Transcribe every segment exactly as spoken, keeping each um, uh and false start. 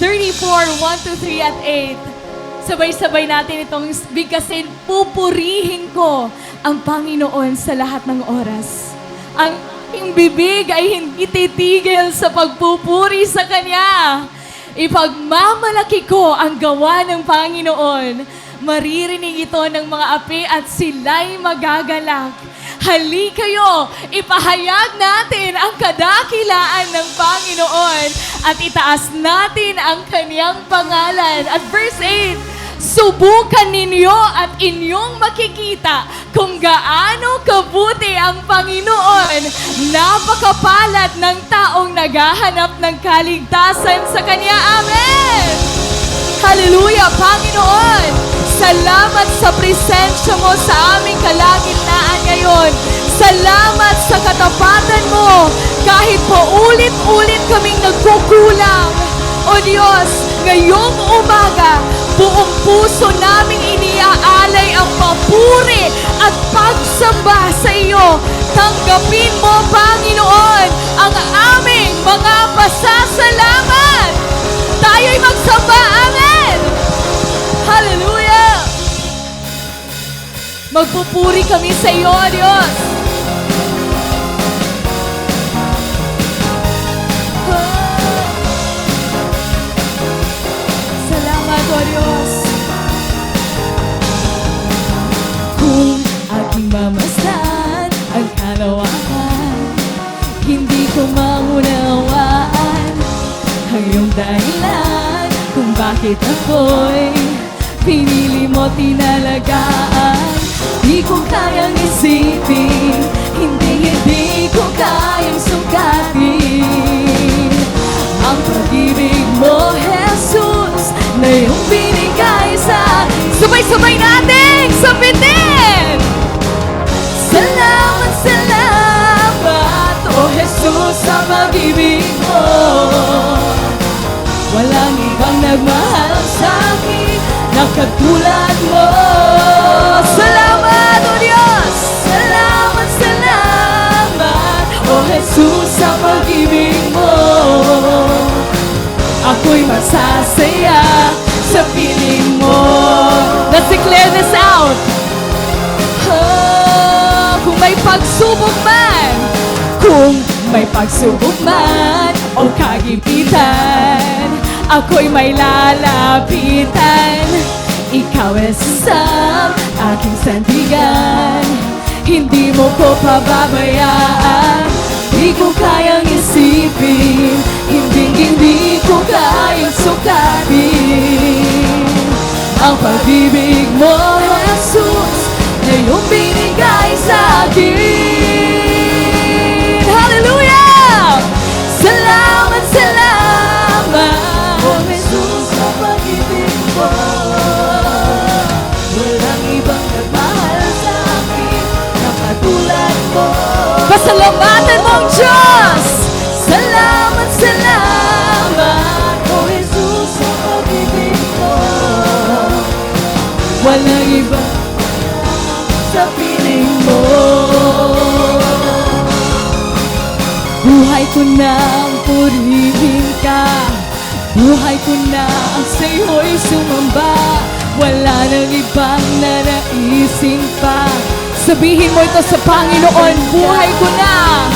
Thirty-four, one, two, three, at eight. Sabay-sabay natin itong bigkasin, "Pupurihin ko ang Panginoon sa lahat ng oras. Ang aking bibig ay hindi titigil sa pagpupuri sa Kanya. Ipagmamalaki ko ang gawa ng Panginoon. Maririnig ito ng mga api at sila'y magagalak." Halikayo, ipahayag natin ang kadakilaan ng Panginoon at itaas natin ang Kanyang pangalan. At verse eight, "Subukan ninyo at inyong makikita kung gaano kabuti ang Panginoon. Napakapalad ng taong naghahanap ng kaligtasan sa Kanya." Amen! Hallelujah! Panginoon, salamat sa presensya mo sa aming kalagitnaan ngayon. Salamat sa katapatan mo kahit paulit-ulit kaming nagkukulang. O Diyos, ngayong umaga, buong puso naming iniaalay ang papuri at pagsamba sa iyo. Tanggapin mo, Panginoon, ang aming mga pasasalamat. Tayo'y magsamba. Amen! Hallelujah! Magpupuri kami sa iyo, Diyos. Oh. Salamat, O Diyos. Kung aking mamasdan ang kalawakan, hindi ko maunawaan ang iyong dahilan kung bakit ako'y pinili mo, tinalagaan. Di ko kayang isipin, hindi, hindi ko kayang sukatin ang pag-ibig mo, Jesus, na iyong binigay sa akin. Sabay-sabay nating sambitin! Salamat, salamat, O Jesus, sa pag-ibig mo. Walang ibang nagmahal sa akin na katulad mo. Salamat, O Diyos! Salamat, salamat, O Jesus, sa pag-ibig mo. Ako'y masasaya sa piling mo. Let's declare this out. Oh, kung may pagsubok man, kung may pagsubok man o kagipitan, ako'y may lalapitan. Ikaw, Jesus, ang aking sandigan. Hindi mo ko pababayaan. Di ko kayang isipin, hindi, hindi ko kayang sukatin ang pag-ibig mo, Jesus, na iyong binigay sa akin. Hallelujah! Salamat, salamat, O Jesus, sa pag-ibig mo. Walang ibang nagmahal sa akin na katulad mo. Pasalamatan mo ang Diyos! Salamat, salamat, O Jesus, sa pag-ibig mo. Walang iba sa piling mo. Buhay ko nang purihin ka. Buhay ko na ang sa'yo'y sumamba. Wala nang ibang nanaisin pa. Sabihin mo ito sa Panginoon, "Buhay ko na.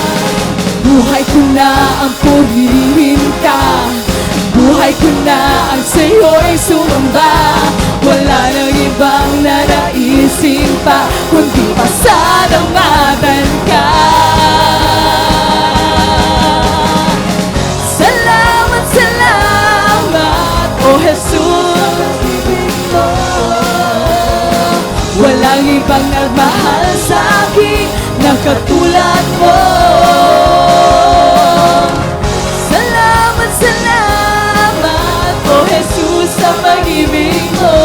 Buhay ko na ang purihin ka. Buhay ko na ang sa'yo'y sumamba. Wala nang ibang nanaisin pa, kundi pasalamatan ka." Salamat, salamat, O Jesus. Walang ibang nagmahal sa akin na katulad mo. Salamat, salamat, O Jesus, sa pag-ibig mo.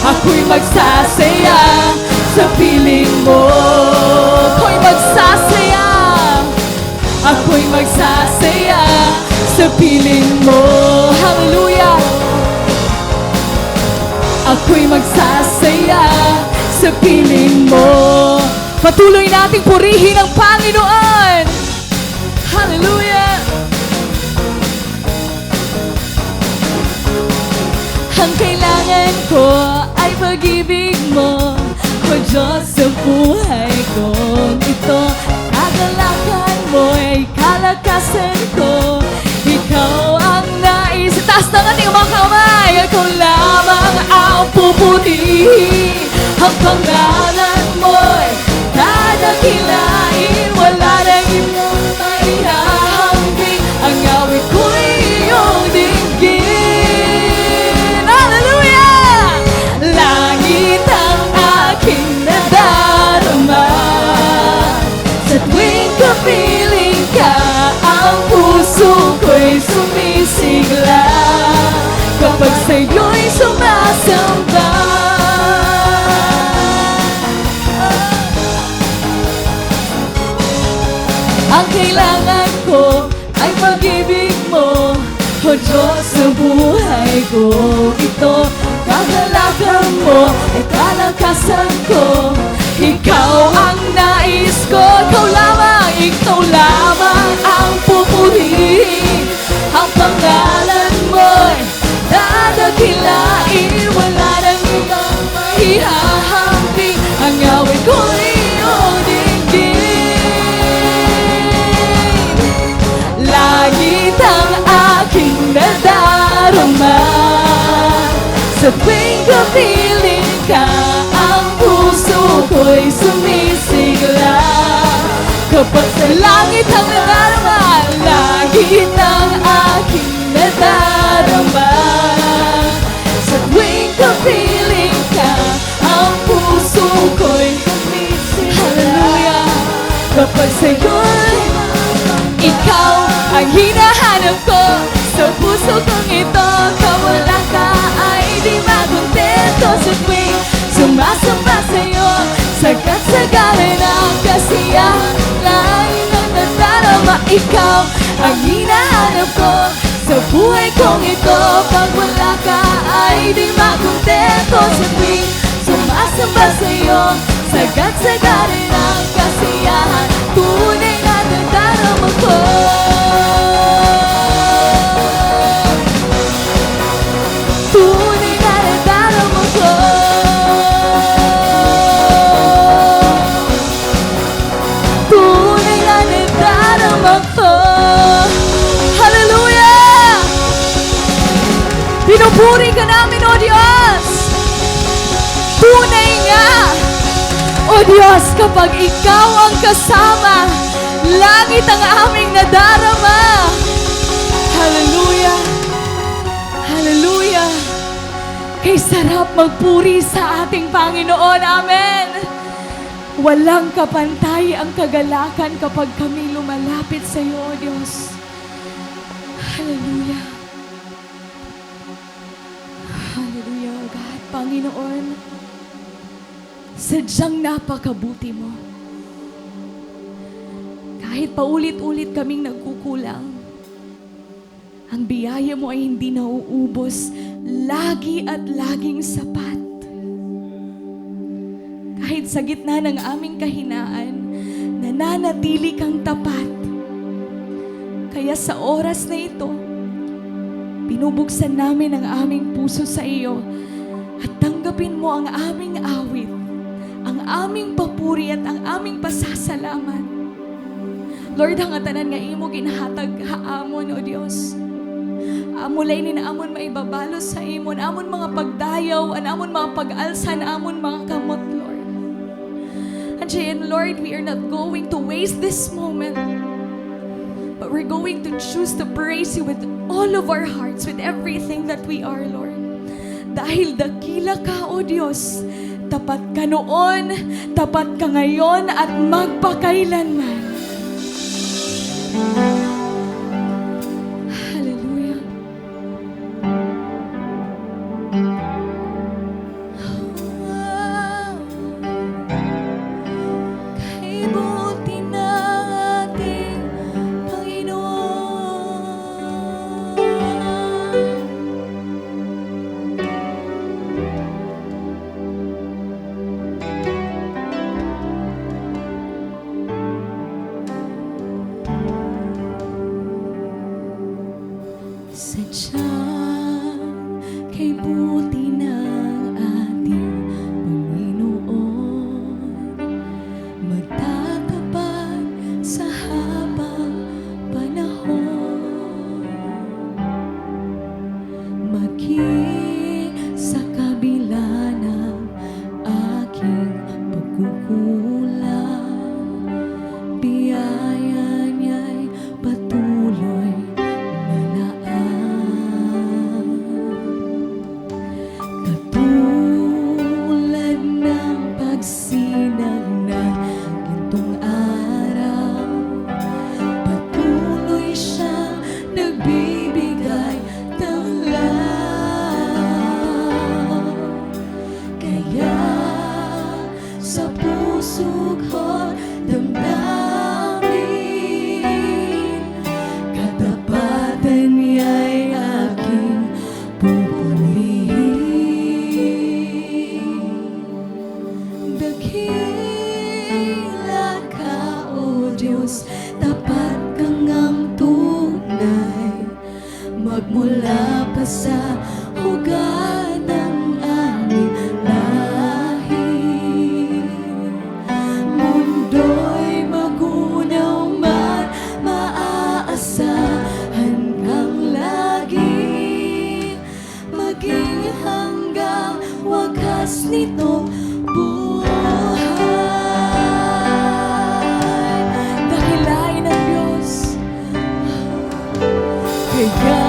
Ako'y magsasaya sa piling mo. Ako'y magsasaya. Ako'y magsasaya sa piling mo. Hallelujah. Ako'y magsasaya sa piling mo. Patuloy nating purihin ang Panginoon. Hallelujah. Ko ay pag-ibig mo, O Diyos, sa buhay kong ito. Kagalakan mo'y kalakasan ko. Ikaw ang nais. Itaas na ang ating mga kamay. Ikaw lamang ang pupurihin. Ang pangalan mo'y dadakilain. Wala nang iba maihahambing. Ang awit ko'y iyong dinggin. Hallelujah! Langit ang aking nadarama. Sa tuwing kapiling ka, ang puso ko'y sumisigla. Kapag sa'yo'y sumasamba. Ang kailangan ko ay pag-ibig mo, O Diyos, sa buhay ko ito. Kagalakan mo ay kalakasan ko. Ikaw ang nais ko, ikaw lamang, ikaw lamang ang pupurihin. Ang pangalan mo'y dadakilain, wala nang ibang maihahambing. Ang awit ko'y iyong dinggin. Langit ang aking nadarama. Sa tuwing kapiling ka, ang puso ko'y sumisigla. Kapag sa langit ang nadarama, langit ang aking nadarama. Sa tuwing kapiling ka, ang puso ko'y sumisigla. Hallelujah. Kapag sa'yo'y ikaw ang hinahanap ko, sa puso kong ito, kawala ka ay di makontento. Sa tuwing sumasamba sa'yo, sagat-sagaran ang kasiyahan, langit ang nadarama. Ikaw ang hinahanap ko, sa buhay kong ito, pag wala ka ay di makontento. Sa tuwing sumasamba sa'yo, sagat-sagaran ang kasiyahan. Tunay na nadarama ko. Tunay na nadarama ko. Tunay na nadarama ko. Hallelujah! Pinupuri ka namin, O Diyos. Tunay nga, O Diyos, kapag ikaw ang kasama, langit ang aming nadarama. Hallelujah. Hallelujah. Kay sarap magpuri sa ating Panginoon. Amen. Walang kapantay ang kagalakan kapag kami lumalapit sa iyo, O Diyos. Hallelujah. Hallelujah, O God. Panginoon, sadyang napakabuti mo. Kahit paulit-ulit kaming nagkukulang, ang biyaya mo ay hindi nauubos, lagi at laging sapat. Kahit sa gitna ng aming kahinaan, nananatili kang tapat. Kaya sa oras na ito, binubuksan namin ang aming puso sa iyo at tanggapin mo ang aming awit, ang aming papuri at ang aming pasasalamat. Lord, ha ngatanan nga imo ginhatag ha amon, O Dios. Amo la ini an amon maibabalos ha imo, an amon mga pagdayaw, an amon mga pag-alsa, an amon mga kamot, Lord. And siya, Lord, we are not going to waste this moment, but we're going to choose to praise you with all of our hearts, with everything that we are, Lord. Dahil dakila ka, O Diyos, tapat ka noon, tapat ka ngayon, at magpakailanman. Hallelujah. Kay buti ng ating Panginoon. Sadyang kay buti ng Mula pa sa ugat ng aming lahi, mundo'y magunaw man, maaasahan kang lagi, maging hanggang wakas nitong buhay. Dakilain ang Diyos. Kaya,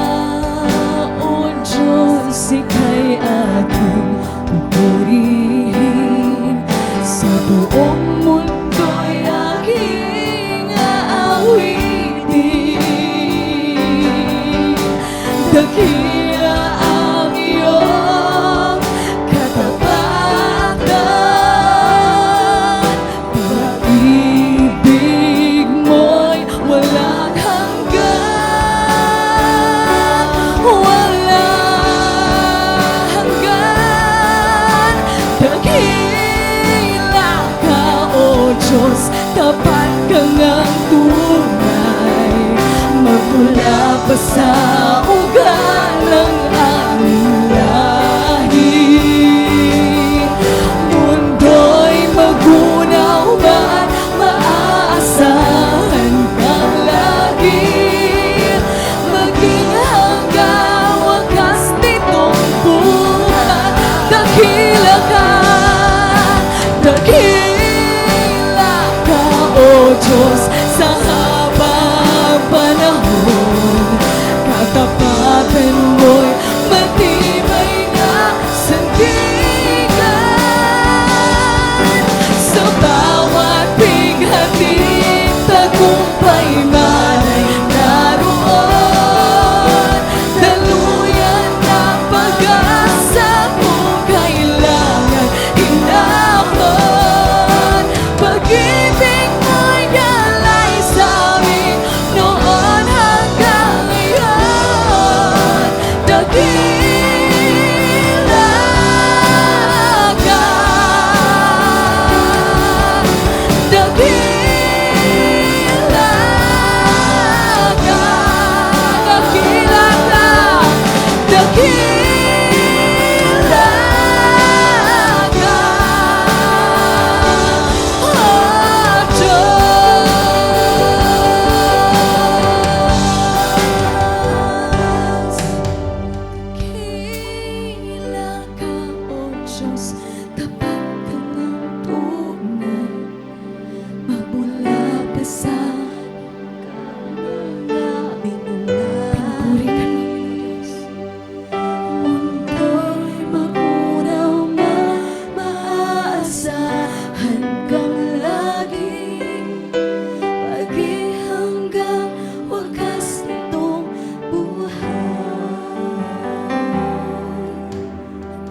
O Diyos, ika'y aking pupurihin, sa buong mundo'y aking aawitin. Dakila ang iyong katapatan, pag-ibig mo'y walang hanggan, walang hanggan. Dakila ka, O Diyos, tapat ka ngang tunay, magmula pa sa ugat ng aming lahi. Mundo'y magunaw man, maaasahan kang lagi, maging hanggang wakas nitong buhay. Dakila ka, dakila ka, O Diyos, sa habang panahon, katapatan mo'y matibay na sandigan. Sa bawat bighani, tagumpay man ay naroon. Daluyan ng pag-asa kung kailangan hinahon. Pag-ibig mo'y galay sa amin noon hanggang ngayon. Dakila ka, dakila ka, dakila ka, dakila ka, O Diyos. Dakila ka, O Diyos, tapat ka ngang tunay, magmula pa sa pinupuri ka namin, O Diyos. Mundo'y magunaw man, maaasahan kang lagi, maging hanggang wakas nitong buhay.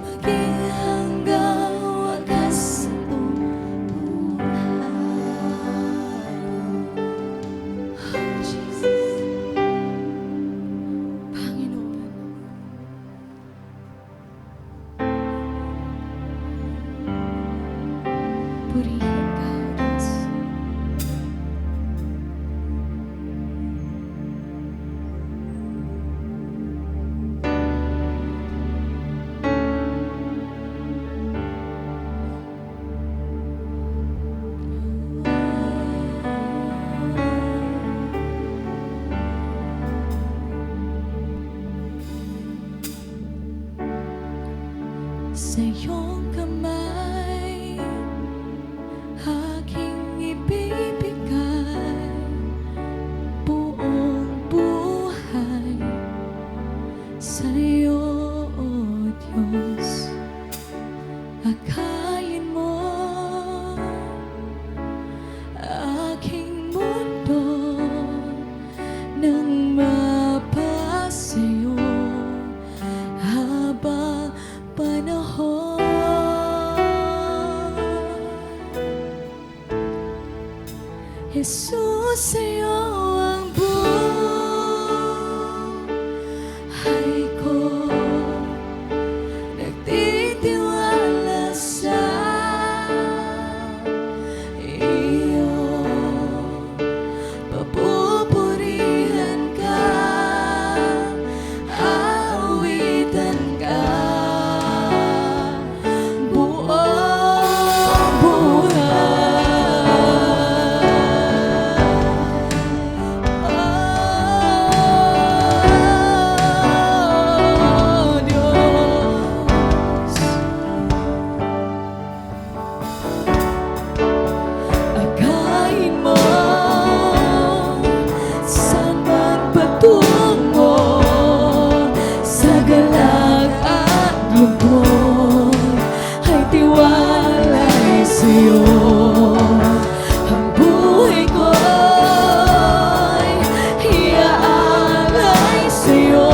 Maging hanggang wakas nitong buhay. Oh, Jesus. Panginoon. Purihin ka, O Diyos. Sa iyong kamay, aking ibibigay buong buhay sa iyo, O Diyos. Akayin mo aking mundo nang mapasayo habang panahon. Ang buhay ko'y iaalay sa'yo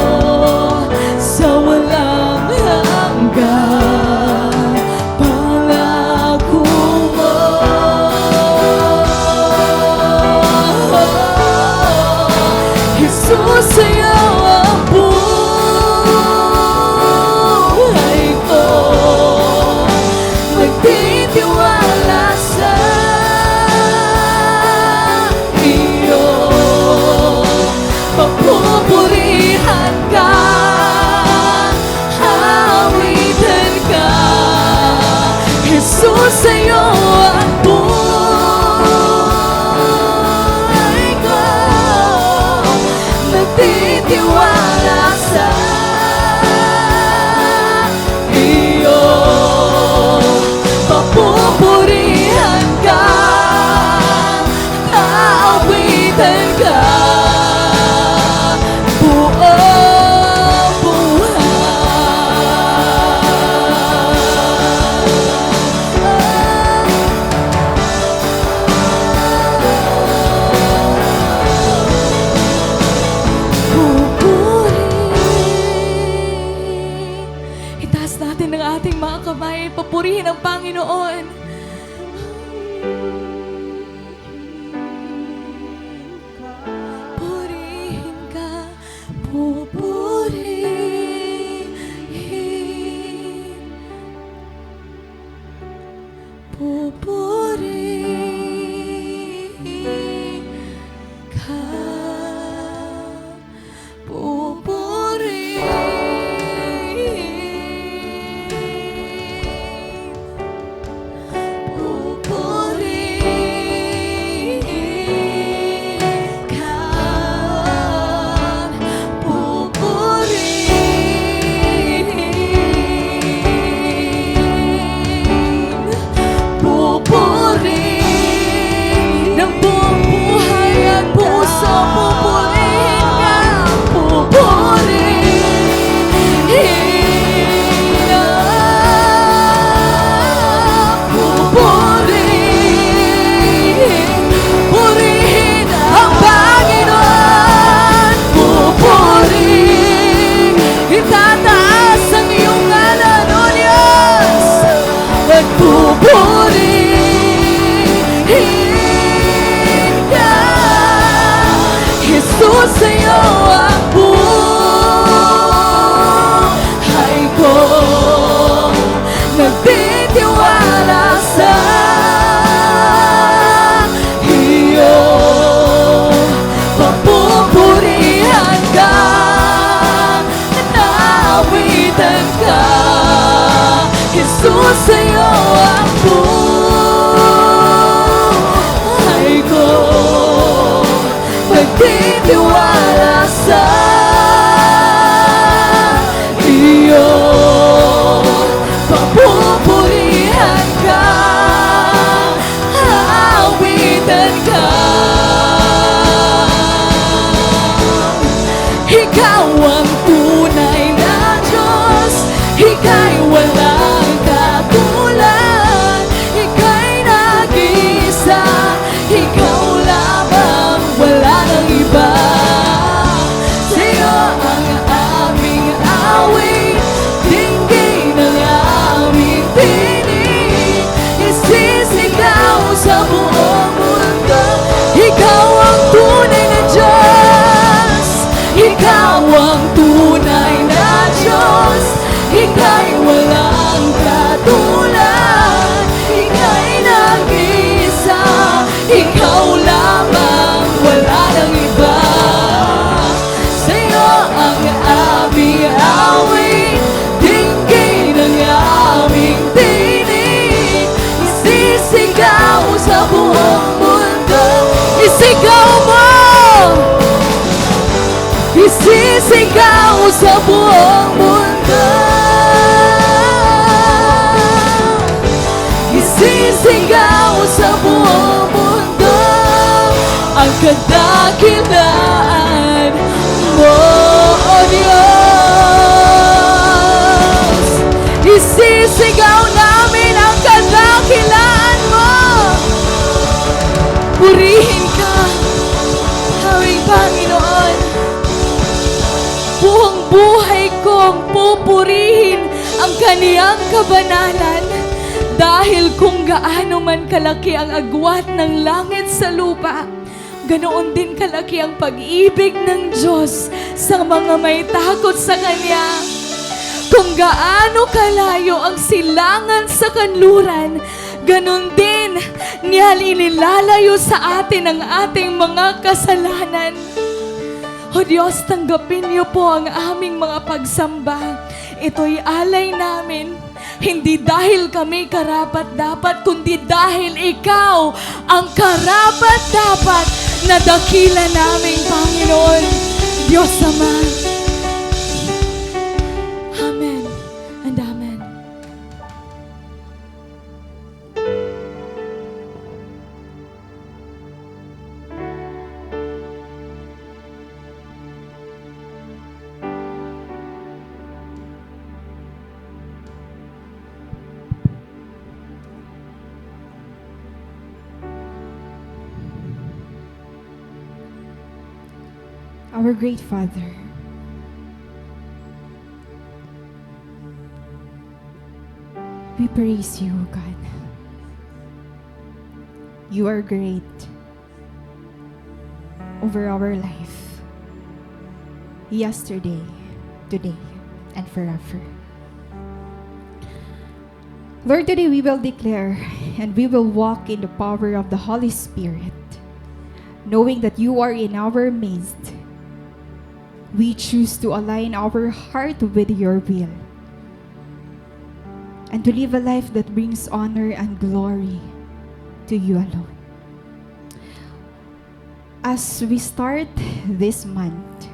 sa walang hanggan. Pangako mo, Jesus, sa'yo ang buhay ko. Nagtitiwala sa iyo, papupurihan ka, aawitan ka. Jesus, sa'yo ang buhay ko. Nagtitiwala sa iyo, papupurihan ka, aawitan ka, buong buhay. Pupuri. Itaas natin ang ating mga kamay. Papurihin ang Panginoon. Purihin ka, pupurihin. Pupurihin ka, pupurihin. Pupurihin ka, pupurihin. Pupuri ng buong buhay at puso, pupurihin ka, pupurihin ka, pupurihin, purihin ang Panginoon, pupurihin. Itataas ang iyong ngalan, O Diyos. Magpupurihin ka. Jesus, sa'yo ang buhay ko. Nagtitiwala sa iyo. Papupurihan ka. Naawitan ka, Jesus, sa'yo ang buhay ko. Nagtitiwala sa iyo, papupurihan ka. Aawitan ka. Ikaw ang tunay na Diyos, ika'y walang katulad, ika'y nag-iisa, ikaw lamang, wala nang iba. Sa'yo ang aming awit, dinggin ang aming tinig, isisigaw sa buong mundo. Ikaw ang tunay na Diyos, ikaw ang tunay na Diyos, ika'y walang katulad, ika'y nag-iisa. Ikaw lamang, wala nang iba. Sa'yo ang aming awit, dinggin ang aming tinig, isisigaw sa buong mundo. Isigaw mo! Isisigaw sa buong mundo. Isisigaw sa buong mundo ang kadakilaan mo, O Diyos. Isisigaw namin ang kadakilaan Buong buhay kong pupurihin ang kaniyang kabanalan, dahil kung gaano man kalaki ang agwat ng langit sa lupa, ganoon din kalaki ang pag-ibig ng Diyos sa mga may takot sa Kanya. Kung gaano kalayo ang silangan sa kanluran, ganun din Niya inilalayo sa atin ang ating mga kasalanan. O Diyos, tanggapin niyo po ang aming mga pagsamba. Ito'y alay namin, hindi dahil kami karapat-dapat, kundi dahil ikaw ang karapat-dapat na dakilan naming Panginoon, Diyos Ama. Amen and amen. Our great Father, we praise you, O God. You are great over our life, yesterday, today, and forever. Lord, today we will declare and we will walk in the power of the Holy Spirit, knowing that you are in our midst. We choose to align our heart with your will and to live a life that brings honor and glory to you alone. As we start this month,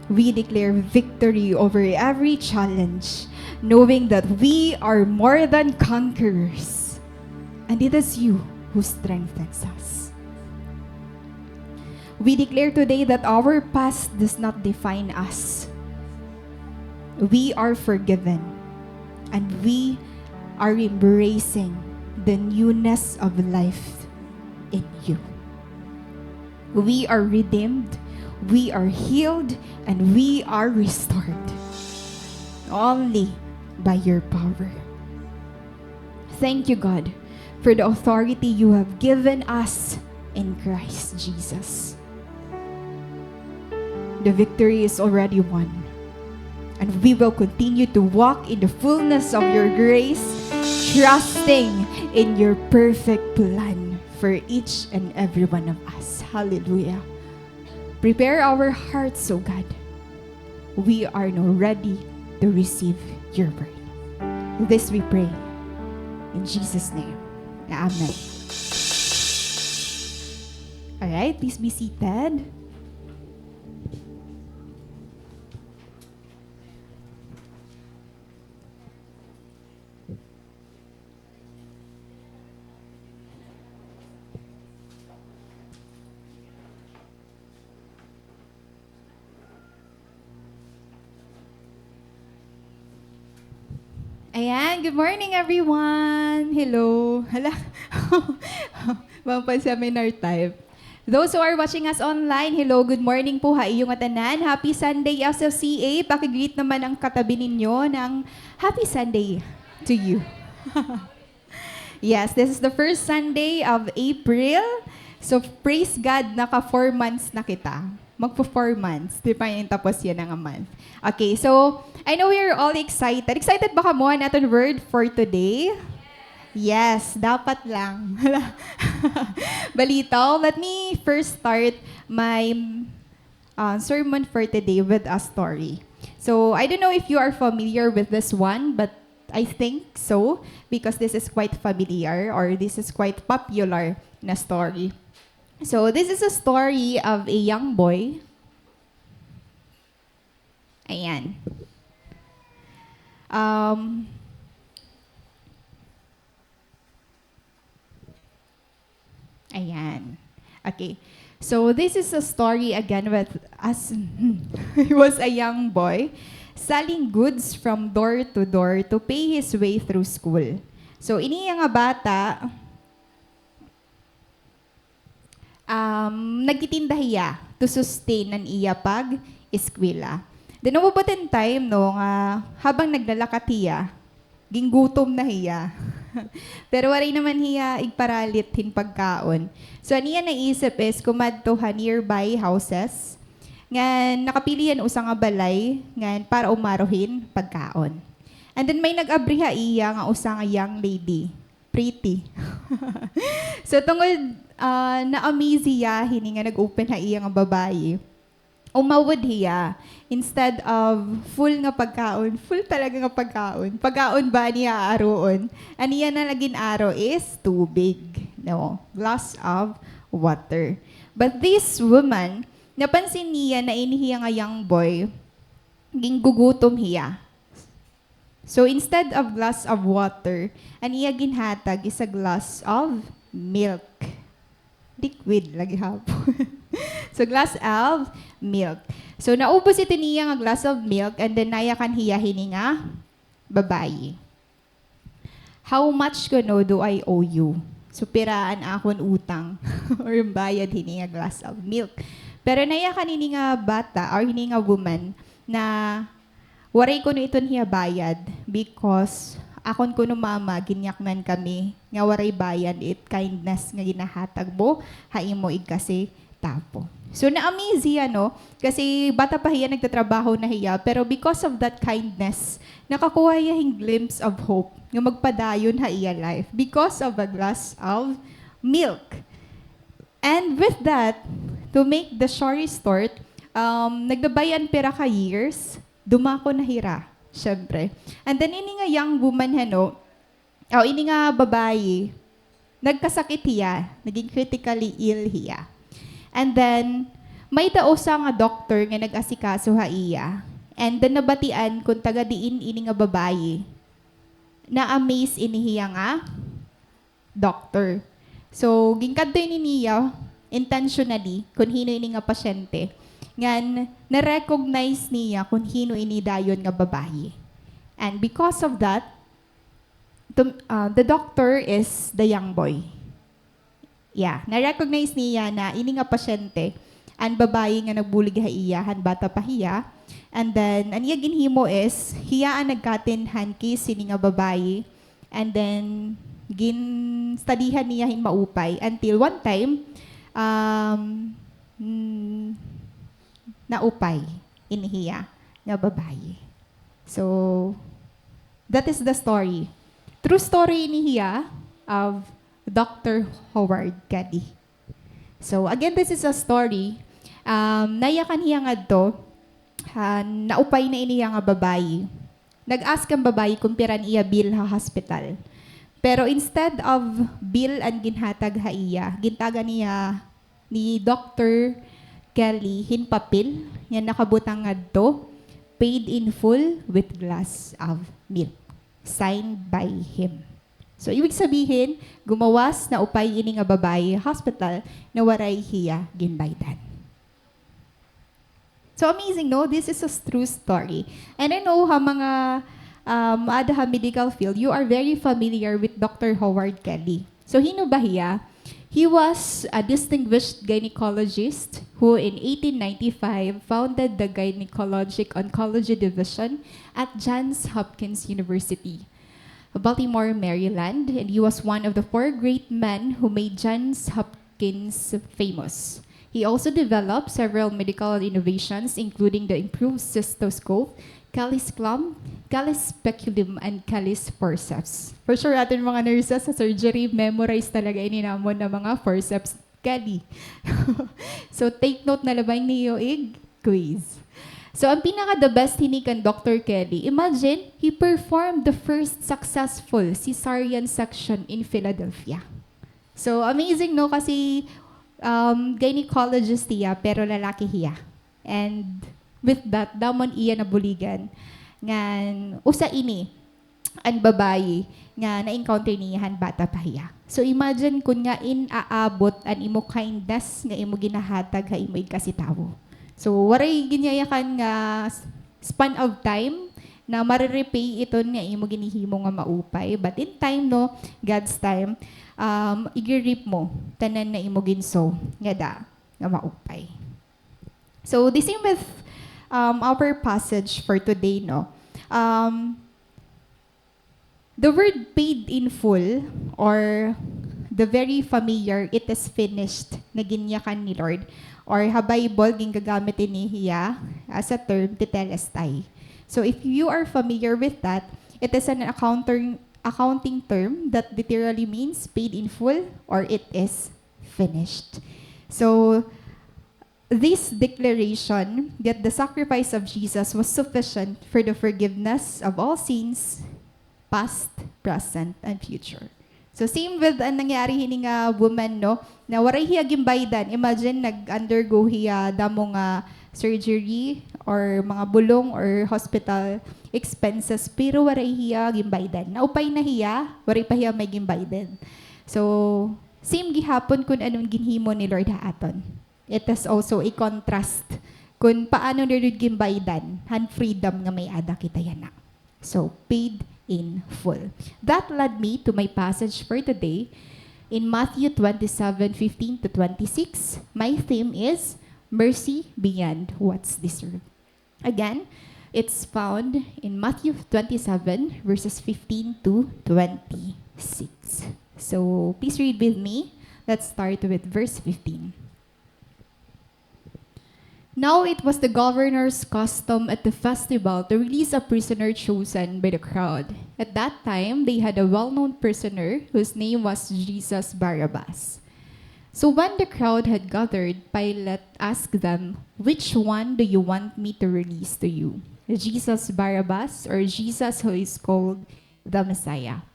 we declare victory over every challenge, knowing that we are more than conquerors, and it is you who strengthens us. We declare today that our past does not define us. We are forgiven, and we are embracing the newness of life in you. We are redeemed, we are healed, and we are restored only by your power. Thank you, God, for the authority you have given us in Christ Jesus. The victory is already won, and we will continue to walk in the fullness of your grace, trusting in your perfect plan for each and every one of us. Hallelujah. Prepare our hearts, O God. We are now ready to receive your word. This we pray in Jesus' name. Amen. All right, please be seated. Ayan, good morning, everyone. Hello. Hala. Pang-seminar type. Those who are watching us online, hello, good morning po ha iyo ngatanan. Happy Sunday, S F C A. Paki-greet naman ang katabi ninyo ng happy Sunday to you. Yes, this is the first Sunday of April. So, praise God, naka four months na kita. Magpo-four months. Di pa yan tapos yana nga month. Okay, so, I know you're all excited. Excited ba kamo han aton word for today? Yes, dapat lang. Balitaw, let me first start my, uh, sermon for today with a story. So, I don't know if you are familiar with this one, but I think so, because this is quite familiar or this is quite popular na story. So, this is a story of a young boy. Ayan. Um, Ayan. Okay. So, this is a story again with, as he was a young boy, selling goods from door to door to pay his way through school. So, ini nga bata, um, nagtitinda hiya to sustain an iya pag-eskwela. Then, umabot an time, no, nga habang naglalakat hiya, ginggutom na hiya. Pero waray naman hiya igparalit hin pagkaon. So, an iya naisip is kumadto ha nearby houses, ngan nakapili hiya hin usa nga balay, ngan para umaro hin pagkaon. And then, may nag-abri ha iya nga usa nga young lady. Pretty. So, tungod, ah, na-amaze hiya hini nga nag-open ha iya nga babayi, umawod hiya. Instead of full nga pagkaon, full talaga nga pagkaon. Pagkaon ba niya aaroon? An iya na la gin-aro is tubig, no? Glass of water. But this woman, napansin niya na ini hiya nga young boy, ginggugutom hiya. So, instead of glass of water, an iya ginhatag is a glass of milk. Liquid la gihapon. So, glass of milk. So, naubos ito niya nga glass of milk, and then nayakan hiya hini nga babayi. "How much kuno do I owe you?" So, pira an akon utang or bayad hini nga glass of milk? Pero nayakan hini nga bata or hini nga woman na waray kuno iton hiya bayad because akon kuno mama, ginyaknan kami nga waray bayad it kindness nga ginahatag mo ha imo igkasitawo. So, na-amaze hiya, no? Kasi bata pa hiya, nagtatrabaho na hiya, pero because of that kindness, nakakuha hiya hin glimpse of hope nga magpadayon ha iya life because of a glass of milk. And with that, to make the story short, um, naglabay an pira ka years, dumako na hira, syempre. And then, ini nga young woman, hano, o, ini nga babayi, nagkasakit hiya, naging critically ill hiya. And then, may-ada usa nga doktor nga nag-asikaso ha iya. And then, nabatian kon taga diin ini nga babayi. Na-amaze ini hiya nga doktor. So, ginkadto ini niya intentionally kon hin-o ini nga pasyente. Ngan na-recognize niya kon hin-o ini dayon nga babayi. And because of that, tum-, ah, the doctor is the young boy. Yeah, na-recognize niya na ini nga pasyente, an babayi nga nagbulig ha iya, han bata pa hiya. And then, an iya ginhimo is, hiya an nagkatin han case hini nga babayi. And then, gin-studyhan niya hin maupay until one time, um, mm, naupay ini hiya nga babayi. So, that is the story. True story ini hiya of Doctor Howard Kelly. So, again, this is a story. Um, nayakan hiya ngadto, ah, naupay na ini hiya nga babayi. Nag-ask an babayi kon pira an iya bill ha hospital. Pero instead of bill an ginhatag ha iya, gintagan niya ni Doctor Kelly hin papel nga nakabutang ngadto, "Paid in full with glass of milk." Signed by him. So, ibig sabihin, gumawas, naupay ini nga babayi ha hospital na waray hiya ginbaydan. So amazing, no? This is a s-, true story. And I know ha mga, um, aada ha medical field, you are very familiar with Doctor Howard Kelly. So hin-o ba hiya? He was a distinguished gynecologist who in eighteen ninety-five founded the Gynecologic Oncology Division at Johns Hopkins University, Baltimore, Maryland, and he was one of the four great men who made Johns Hopkins famous. He also developed several medical innovations, including the improved cystoscope, Kelly's clamp, Kelly's speculum, and Kelly's forceps. For sure, aton mga nurses sa surgery, memorize talaga ini namon na mga forceps, Kelly. So, take note na la ba niyo ig quiz. So, an pinaka the best hini kan Doctor Kelly, imagine, he performed the first successful cesarean section in Philadelphia. So, amazing, no? Kasi, um, gynecologist hiya, pero lalaki hiya. And with that, damo an iya nabuligan. Ngan, usa ini an babayi nga na-encounter niya han bata pa hiya. So, imagine kon ngan aabot an imo kindness nga imo ginahatag ha imo igkasitawo. So, waray ginyayakan nga s-, span of time na mare-repay iton nga imo ginhihimo nga maupay. But in time, no, God's time, um, igi-reap mo tanan nga imo gin-sow ngada nga maupay. So, the same with, um, our passage for today, no? Um, the word paid in full, or the very familiar "It is finished" na ginyakan ni Lord, or ha Bible, gingagamit ini hiya as a term, tetelestai. So if you are familiar with that, it is an accounting, accounting term that literally means paid in full or it is finished. So this declaration that the sacrifice of Jesus was sufficient for the forgiveness of all sins, past, present, and future. So same with an nangyari hini nga woman, no, na waray hiya ginbaydan. Imagine, nag-undergo hiya damo nga surgery or mga bulong or hospital expenses, pero waray hiya ginbaydan. Naupay na hiya, waray pa hiya may ginbaydan. So same gihapon kun ano an ginhimo ni Lord ha aton. It is also a contrast kun paano ni Lord ginbaydan han freedom nga may-ada kita yana. So, paid in full. That led me to my passage for today in Matthew twenty-seven fifteen to twenty-six. My theme is mercy beyond what's deserved. Again, it's found in Matthew twenty-seven, verses fifteen to twenty-six. So, please read with me. Let's start with verse fifteen. Now it was the governor's custom at the festival to release a prisoner chosen by the crowd. At that time, they had a well-known prisoner whose name was Jesus Barabbas. So when the crowd had gathered, Pilate asked them, "Which one do you want me to release to you, Jesus Barabbas or Jesus who is called the Messiah?"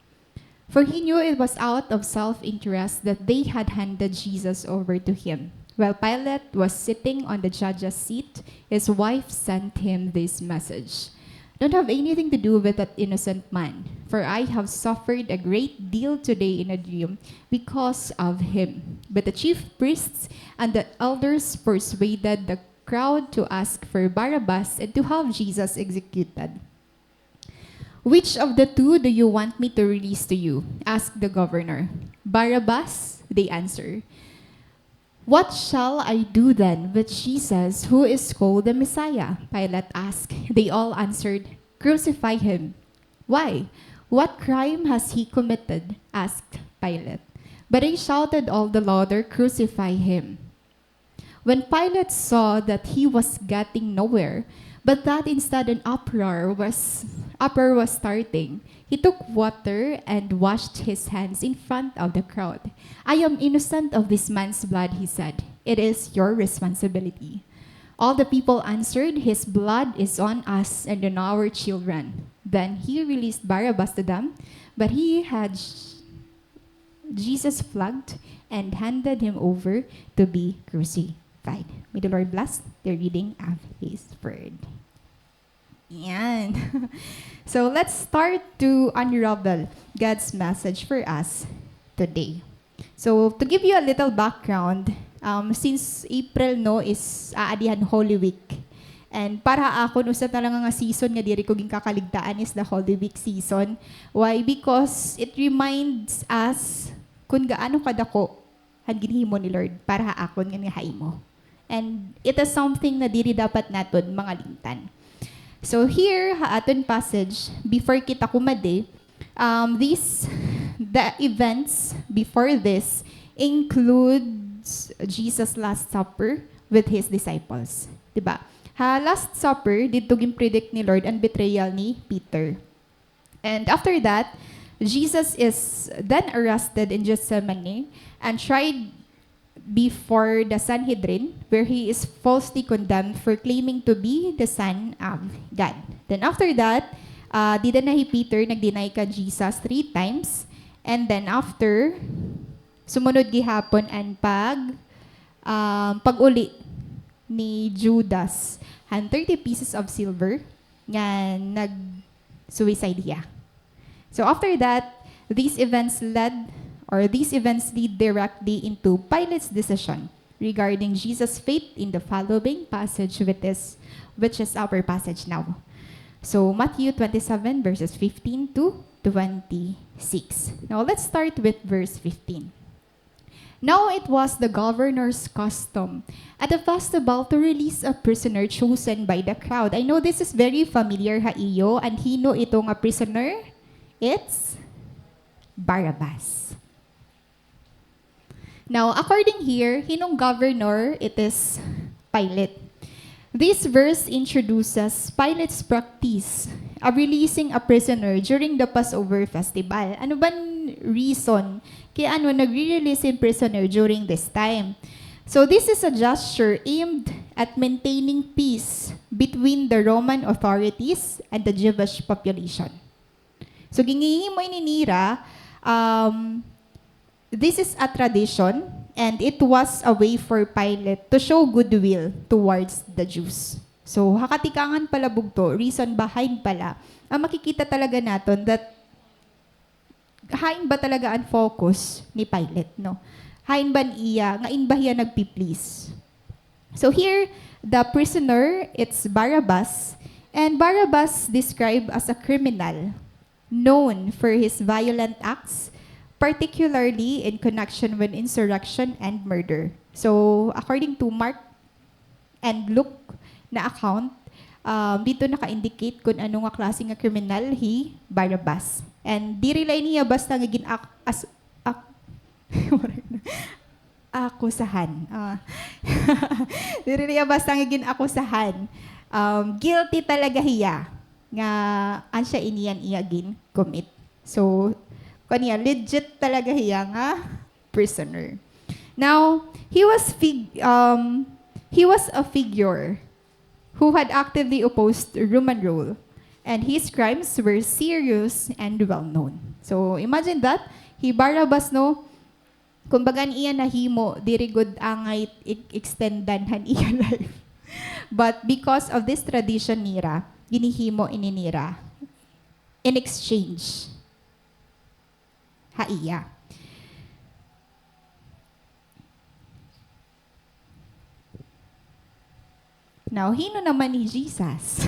For he knew it was out of self-interest that they had handed Jesus over to him. While Pilate was sitting on the judge's seat, his wife sent him this message: "Don't have anything to do with that innocent man, for I have suffered a great deal today in a dream because of him." But the chief priests and the elders persuaded the crowd to ask for Barabbas and to have Jesus executed. "Which of the two do you want me to release to you?" asked the governor. "Barabbas," they answered. "What shall I do then with Jesus, who is called the Messiah?" Pilate asked. They all answered, "Crucify him." "Why? What crime has he committed?" asked Pilate. But they shouted all the louder, "Crucify him." When Pilate saw that he was getting nowhere, but that instead an uproar was, uproar was starting, he took water and washed his hands in front of the crowd. "I am innocent of this man's blood," he said. "It is your responsibility." All the people answered, "His blood is on us and on our children." Then he released Barabbas to them, but he had Jesus flogged and handed him over to be crucified. May the Lord bless the reading of His word. Yan. So let's start to unravel God's message for us today. So to give you a little background, um, since April, no, is aadi han Holy Week. And para ha akon, usa talaga nga season nga diri ko ginkakaligtaan is the Holy Week season. Why? Because it reminds us kun gaano kadako han ginhimo ni Lord para ha akon ngan ha imo. And it is something na diri dapat naton mangalimtan. So here, ha aton passage, before kita kumadi, um, this, the events before this includes Jesus' Last Supper with his disciples. Di ba? Ha Last Supper, didto gin-predict ni Lord an betrayal ni Peter. And after that, Jesus is then arrested in Gethsemane and tried before the Sanhedrin, where he is falsely condemned for claiming to be the Son of God. Then after that, ah, dida na hi Peter nag-deny kan Jesus three times. And then after, sumunod gihapon an pag-, um, pag-uli ni Judas han thirty pieces of silver nga nag-suicide hiya. So after that, these events led, or these events lead directly into Pilate's decision regarding Jesus' fate in the following passage, which is, which is our passage now. So Matthew twenty-seven, verses fifteen to twenty-six. Now let's start with verse fifteen. Now it was the governor's custom at the festival to release a prisoner chosen by the crowd. I know this is very familiar ha iyo, an hin-o ito nga prisoner? It's Barabbas. Now, according here, hin-ong governor? It is Pilate. This verse introduces Pilate's practice of releasing a prisoner during the Passover festival. Ano ban reason kay ano nagre-release hin prisoner during this time? So this is a gesture aimed at maintaining peace between the Roman authorities and the Jewish population. So ginhihimo ini nira, um, this is a tradition, and it was a way for Pilate to show goodwill towards the Jews. So, ha katikangan pala bugto, reason behind pala, an makikita talaga naton that hain ba talaga an focus ni Pilate, no? Hain ba an iya, ngain ba hiya nagpi-please? So here, the prisoner, it's Barabbas, and Barabbas described as a criminal known for his violent acts, particularly in connection with insurrection and murder. So, according to Mark and Luke na account, um, didto naka-indicate kon ano nga klase nga kriminal hi Barabbas. And diri la ini hiya basta nga gin-ak-, as-, ak-, akusahan. Ah. Diri niya basta nga gin-akusahan. Um, guilty talaga hiya nga asya ini an iya gin-commit. So, kuan hiya, legit talaga hiya nga prisoner. Now, he was fig-, um, he was a figure who had actively opposed Roman rule, and his crimes were serious and well known. So, imagine that, hi Barabbas, no, kumbaga, an iya nahimo, diri gud angay i-, extendan han iya life. But because of this tradition nira, ginhihimo ini nira in exchange ha iya. Now, hin-o naman hi Jesus?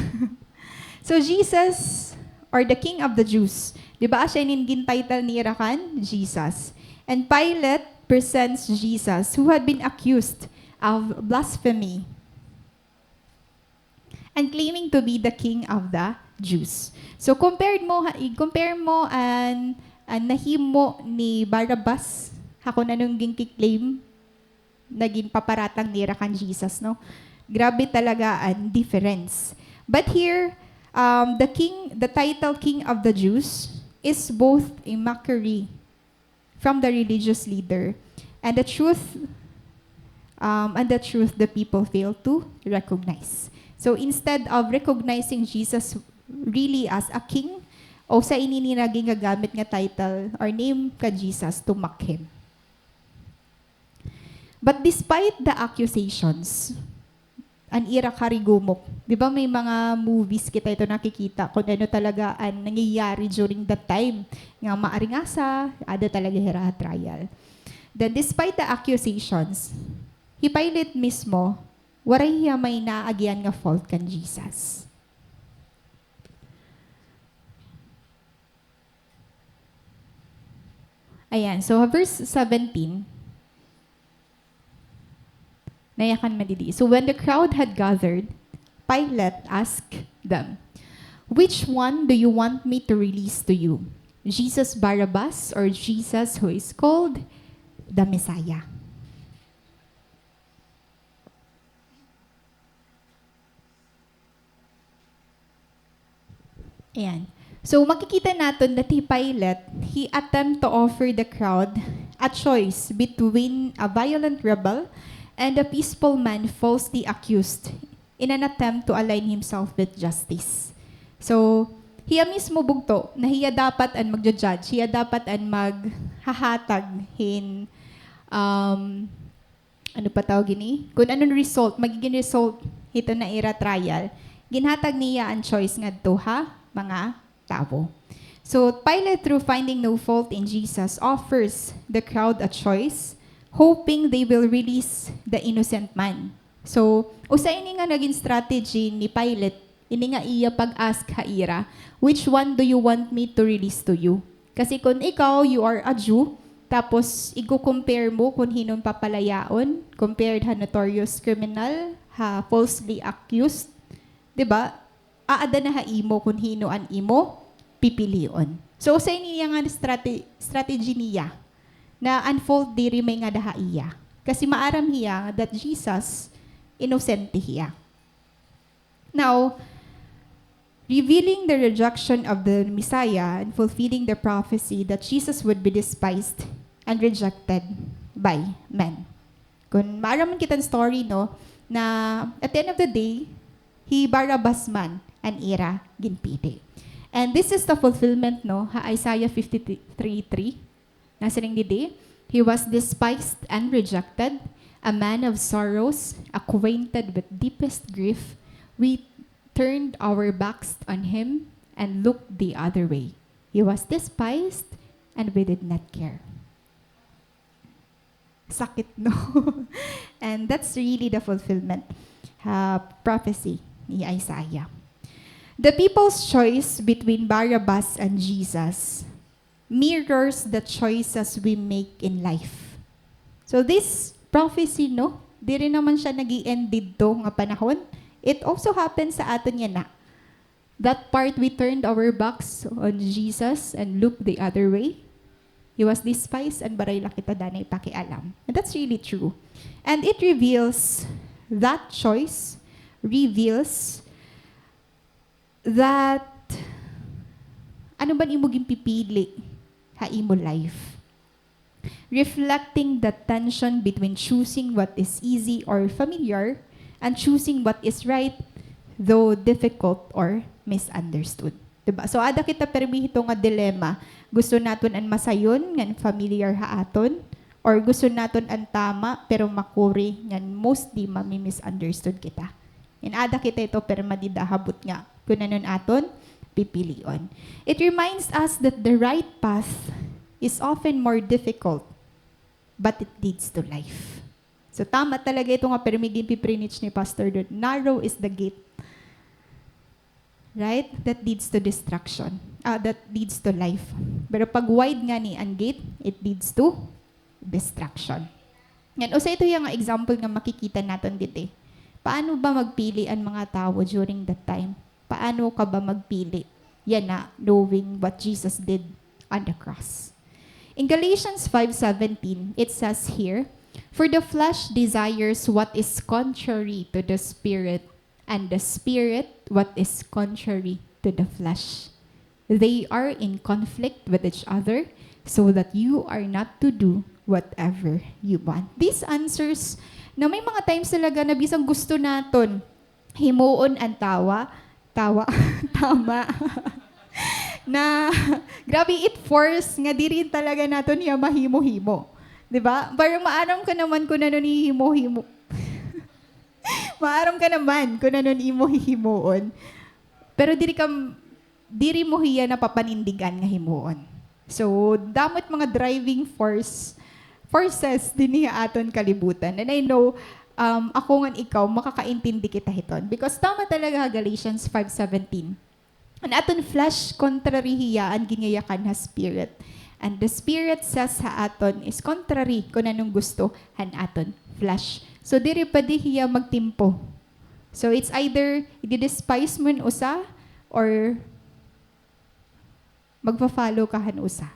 So, Jesus, or the King of the Jews, di ba, asya ini an gin-title nira kan Jesus. And Pilate presents Jesus, who had been accused of blasphemy and claiming to be the King of the Jews. So, compared mo, ha, i-compare mo an, an nahimo ni Barabbas ha kon ano an ginki-claim na ginpaparatang nira kan Jesus, no? Grabe talaga an difference. But here, um, the king, the title King of the Jews is both a mockery from the religious leader and the truth, um, and the truth the people fail to recognize. So instead of recognizing Jesus really as a king, usa ini nira gingagamit nga title or name kan Jesus to mock him. But despite the accusations, an ira karigumok. Di ba may mga movies kita ito nakikita kung ano talaga an nangyayari during that time. Nga maaringasa, ada talaga hira ha trial. Then despite the accusations, hi Pilate mismo, waray hiya may naagian nga fault kan Jesus. Ayan, so verse seventeen, nayakan man didi. So when the crowd had gathered, Pilate asked them, "Which one do you want me to release to you? Jesus Barabbas or Jesus who is called the Messiah?" Ayan. So, makikita naton that hi Pilate, he attempt to offer the crowd a choice between a violent rebel and a peaceful man falsely accused in an attempt to align himself with justice. So, hiya mismo bugto na hiya dapat an magja-judge, hiya dapat an maghahatag hin, um, ano pa tawag ini? Kung anong result, magiging result hito na ira trial, ginhatag niya an choice ngadto ha mga tawo. So, Pilate, through finding no fault in Jesus, offers the crowd a choice, hoping they will release the innocent man. So, usa ini nga naging strategy ni Pilate, ini nga iya pag-ask ha ira, "Which one do you want me to release to you?" Kasi kung ikaw, you are a Jew, Tapos, igo-compare mo kon hin-o an papalayaon, compared ha notorious criminal, ha falsely accused. Di ba? Aada na ha imo kon hin-o an imo pipilion. So, usa ini nga strate-, strategy niya na an fault diri may ngada ha iya. Kasi maaram hiya that Jesus, inosente hiya. Now, revealing the rejection of the Messiah and fulfilling the prophecy that Jesus would be despised and rejected by men. Kon maaram man kita an story, no, na at the end of the day, hi Barabbas man an ira ginpili. And this is the fulfillment, no, ha Isaiah fifty-three three. Nasiring didi, "He was despised and rejected, a man of sorrows, acquainted with deepest grief. We turned our backs on him and looked the other way. He was despised and we did not care." Sakit, no? And that's really the fulfillment, uh, prophecy ni Isaiah. The people's choice between Barabbas and Jesus mirrors the choices we make in life. So this prophecy, no, diri naman siya nag-i-end didto nga panahon. It also happens sa aton yana. That part, we turned our backs on Jesus and looked the other way. He was despised and baray la kita, danay pakialam. And that's really true. And it reveals, that choice reveals that ano ba an imo ginpipili ha imo life. Reflecting the tension between choosing what is easy or familiar and choosing what is right, though difficult or misunderstood. Diba? So, ada kita permi hito nga dilemma. Gusto naton an masayon, ngan familiar ha aton, or gusto naton an tama, pero makuri, ngan mostly mami-misunderstood kita. Ngan ada kita hito perma dida ha butnga kon ano an aton pipilion. It reminds us that the right path is often more difficult, but it leads to life. So, tama talaga ito nga permi ginpi-preach ni Pastor Dod, "Narrow is the gate." Right? That leads to destruction. Ah, that leads to life. Pero pag wide ngani an gate, it leads to destruction. Ngan usa ito hiya nga example nga makikita naton didi. Paano ba magpili an mga tawo during that time? Paano ka ba magpili? Yana, knowing what Jesus did on the cross. In Galatians five seventeen, it says here, "For the flesh desires what is contrary to the spirit, and the spirit what is contrary to the flesh. They are in conflict with each other, so that you are not to do whatever you want." This answers na may mga times talaga na bisan gusto naton himuon an tawa, tawa, tama. Na, grabe, it force nga diri talaga naton hiya mahimo-himo. Di ba? Parang maaram ka naman kung ano an himo-himo. Maaram ka naman kung ano an imo hihimuon. Pero diri ka, diri mo hiya napapanindigan nga himuon. So, damo it mga driving force, forces dinhi ha aton kalibutan. And I know, um, ako ngan ikaw, makakaintindi kita hiton. Because tama talaga ha Galatians five seventeen. An aton flesh, contrary hiya an ginyayakan ha spirit. And the spirit says ha aton is contrary kun ano an gusto han aton flesh. So, diri pwede hiya magtimpo. So, it's either i-despise mo an usa or magfa-follow ka han usa.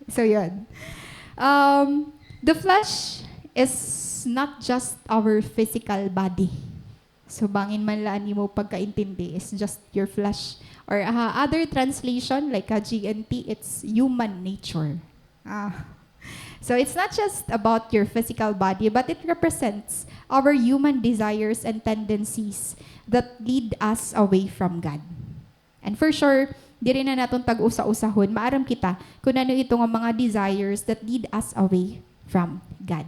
So, yun. Um, the flesh is not just our physical body. So, bangin man la an imo pagkaintindi is just your flesh. Or, ah, other translation, like, ah, G N T, it's human nature. Ah. So, it's not just about your physical body, but it represents our human desires and tendencies that lead us away from God. And for sure, diri na naton tag-usa-usahon, maaram kita kun ano ito nga mga desires that lead us away from God.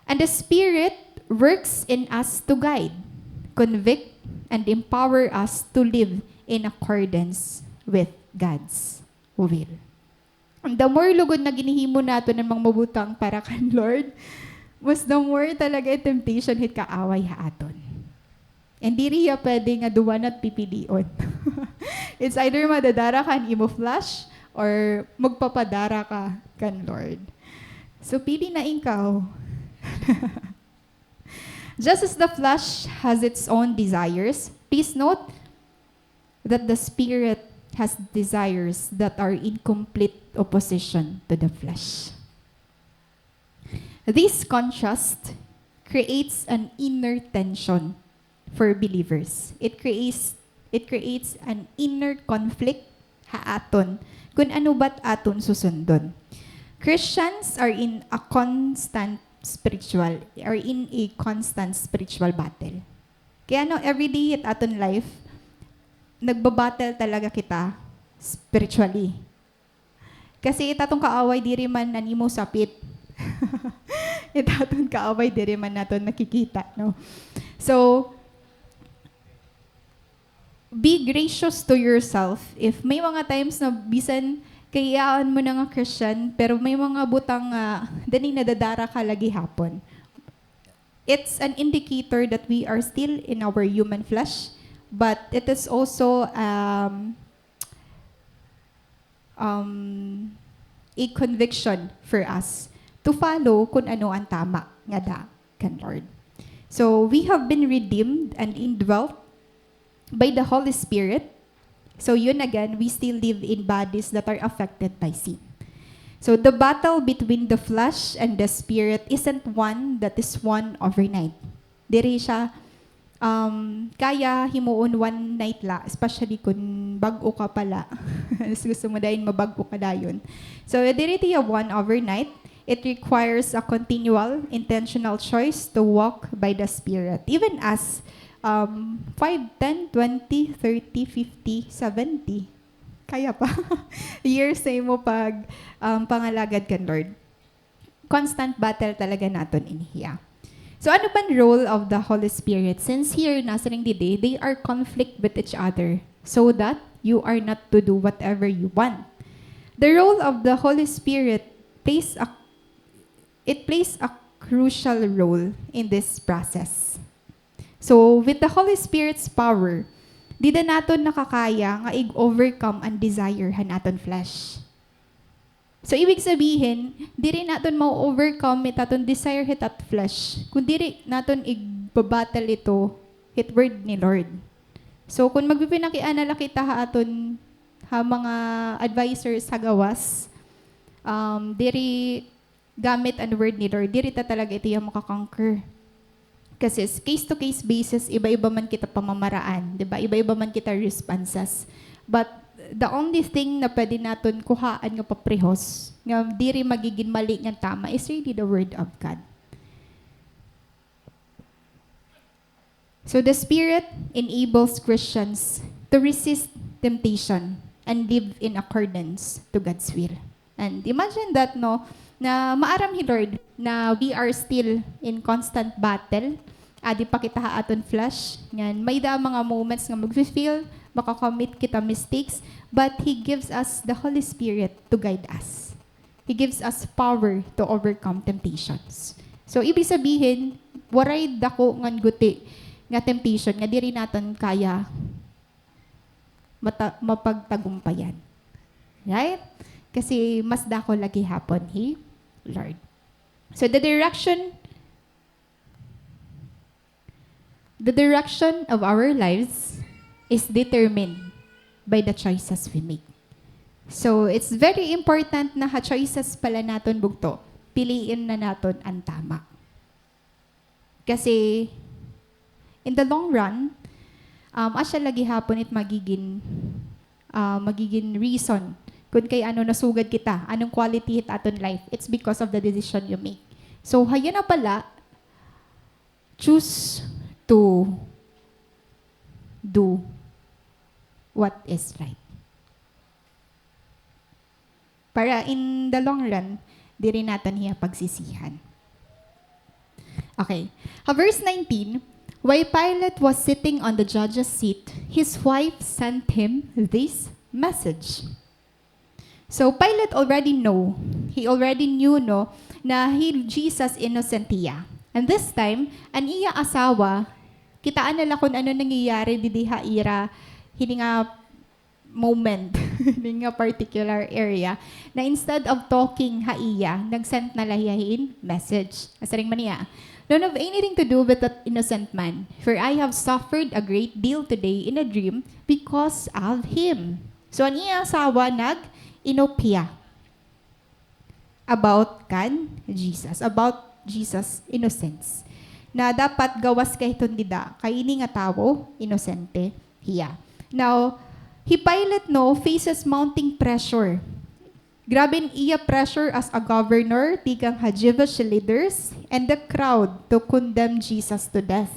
And the Spirit works in us to guide, convict, and empower us to live in accordance with God's will. And the more lugod na ginhihimo naton an mga mabutang para kan Lord, mas the more talaga it temptation hit kaaway ha aton. And diri hiya pwede nga duha na it pipilion. It's either madadara ka han imo flesh or magpapadara ka kan Lord. So, pili na ikaw. Just as the flesh has its own desires, please note that the spirit has desires that are in complete opposition to the flesh. This contrast creates an inner tension for believers. It creates, it creates an inner conflict ha aton kun ano ba't aton susundon. Christians are in a constant spiritual, are in a constant spiritual battle. Kaya, no, everyday it aton life, nagbabattle talaga kita spiritually. Kasi it aton kaaway diri man an imo sapit. It aton kaaway diri man naton nakikita, no? So, be gracious to yourself. If may mga times na bisan kay-iyaan mo na nga Christian, pero may mga butang nga dani nadadara ka lagi hapon. It's an indicator that we are still in our human flesh, but it is also, um, um, a conviction for us to follow kun ano an tama nga daan kan Lord. So, we have been redeemed and indwelt by the Holy Spirit. So, yun again, we still live in bodies that are affected by sin. So, the battle between the flesh and the spirit isn't one that is won overnight. Diri siya, um, kaya himuon one night la, especially kun bag-o ka pa la. Mas gusto mo dayon mabag-o ka dayon. So, diri tiya won overnight. It requires a continual, intentional choice to walk by the Spirit. Even as, um, five, ten, twenty, thirty, fifty, seventy, kaya pa, years sa imo pag, um, pangalagad kan Lord. Constant battle talaga naton ini hiya. So, ano ba an role of the Holy Spirit? Since here, nasiring didi, they are conflict with each other, so that you are not to do whatever you want. The role of the Holy Spirit plays a, it plays a crucial role in this process. So, with the Holy Spirit's power, dida naton nakakaya nga ig-overcome an desire han aton flesh. So, ibig sabihin, diri naton ma-overcome it aton desire hit at flesh, kun diri naton igba-battle ito hit word ni Lord. So, kun magpipinakiana la kita ha aton, ha mga advisors ha gawas, um, diri gamit an word ni Lord, diri ta talaga ito iya maka-conquer. Kasi s-, case-to-case basis, iba-iba man kita pamamaraan, di ba? Iba-iba man kita responses. But the only thing na pwede naton kuhaan nga paprehos, nga diri magigin mali ngan tama, is really the Word of God. So the Spirit enables Christians to resist temptation and live in accordance to God's will. And imagine that, no, na maaram hi Lord na we are still in constant battle. Adi pa kita ha aton flesh. Ngan, may-ada mga moments nga magfi-fail, maka-commit kita mistakes, but He gives us the Holy Spirit to guide us. He gives us power to overcome temptations. So, ibig sabihin, waray dako ngan guti nga temptation nga diri naton kaya mata-, mapagtagumpayan. Right? Kasi mas dako la gihapon hi Lord. So, the direction, the direction of our lives is determined by the choices we make. So, it's very important na ha choices pala naton, bugto, piliin na naton an tama. Kasi, in the long run, um, asya la gihapon it magigin, ah, magigin reason kun kay ano nasugad kita, anong quality hit aton life. It's because of the decision you make. So, hayo na pala, choose to do what is right. Para in the long run, diri naton hiya pagsisihan. Okay. Ha verse nineteen, while Pilate was sitting on the judge's seat, his wife sent him this message. So, Pilate already know. He already knew, no, na hi Jesus innocent hiya. And this time, an iya asawa, kitaa na la kun ano nangyayari didi ha ira, hini nga moment. ning nga particular area, na instead of talking ha iya, nag-send na la hiya hin message. Nasiring man hiya, "Don't have anything to do with that innocent man, for I have suffered a great deal today in a dream because of him." So, an iya asawa nag-inop hiya about kan Jesus, about Jesus' innocence. Na dapat gawas ka hiton dida, kay ini nga tawo, inosente hiya. Now, hi Pilate, no, faces mounting pressure. Grabe an iya pressure as a governor, tikang ha Jewish leaders and the crowd to condemn Jesus to death.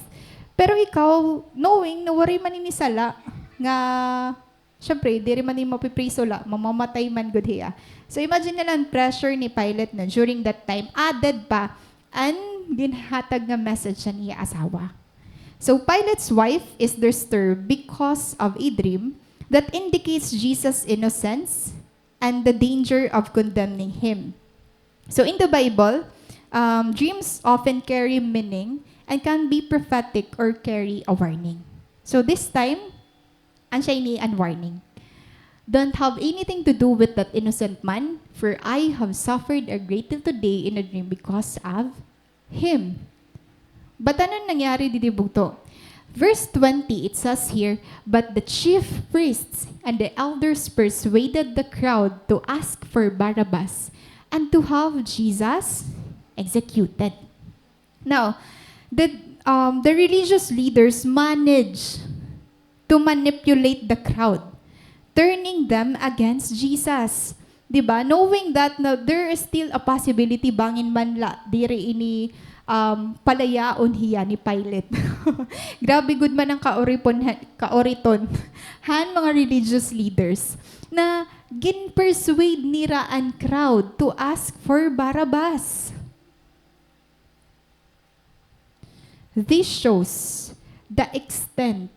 Pero ikaw, knowing na waray man ini sala, nga, syempre, diri man ini mapipriso la, mamamatay man gud hiya. So, imagine na la an pressure ni Pilate na during that time, added pa an ginhatag nga message han iya asawa. So, Pilate's wife is disturbed because of a dream that indicates Jesus' innocence and the danger of condemning him. So in the Bible, um, dreams often carry meaning and can be prophetic or carry a warning. So this time, an siya ini an warning. "Don't have anything to do with that innocent man, for I have suffered a great deal today in a dream because of him." But ano nangyari didi, bugto? Verse twenty, it says here, "But the chief priests and the elders persuaded the crowd to ask for Barabbas and to have Jesus executed." Now, the, um, the religious leaders managed to manipulate the crowd, turning them against Jesus. Di ba? Knowing that na there is still a possibility, bangin man la, diri ini, um, palayaon hiya ni Pilate. Grabe gud man an kauripon, kauriton han mga religious leaders na gin-persuade nira an crowd to ask for Barabbas. This shows the extent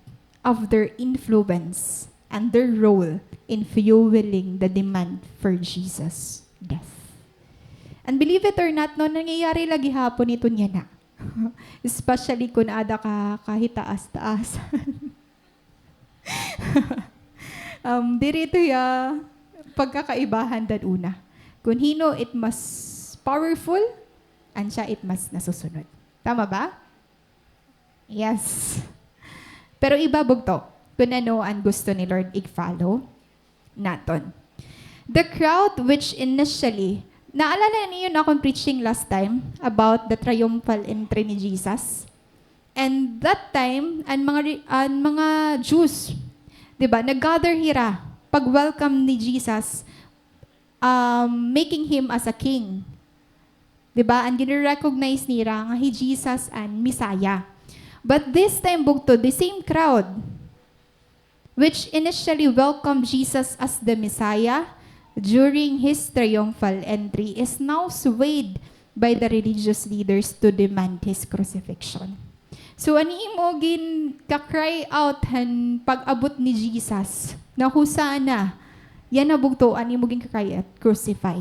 of their influence and their role in fueling the demand for Jesus' death. And believe it or not, no, nangyayari la gihapon ito niyan na. Especially kun ada ka kahitaas-taasan. Um, diri ito hiya pagkakaibahan dan una. Kun hin-o it mas powerful, an siya it mas nasusunod. Tama ba? Yes. Pero iba bugto kun ano an gusto ni Lord i-follow naton. The crowd which initially, naalala niyo na akon preaching last time about the triumphal entry ni Jesus? And that time, an mga re-, an mga Jews, di ba, nag-gather hira pag-welcome ni Jesus, um, making him as a king. Di ba? An gini-recognize nira nga hi Jesus an Messiah. But this time, bugto, the same crowd which initially welcomed Jesus as the Messiah during his triumphal entry is now swayed by the religious leaders to demand his crucifixion. So, an imo ginka-cry out han pag-abot ni Jesus na, "Hosanna," yana bugto an imo ginka-cry out, "Crucify."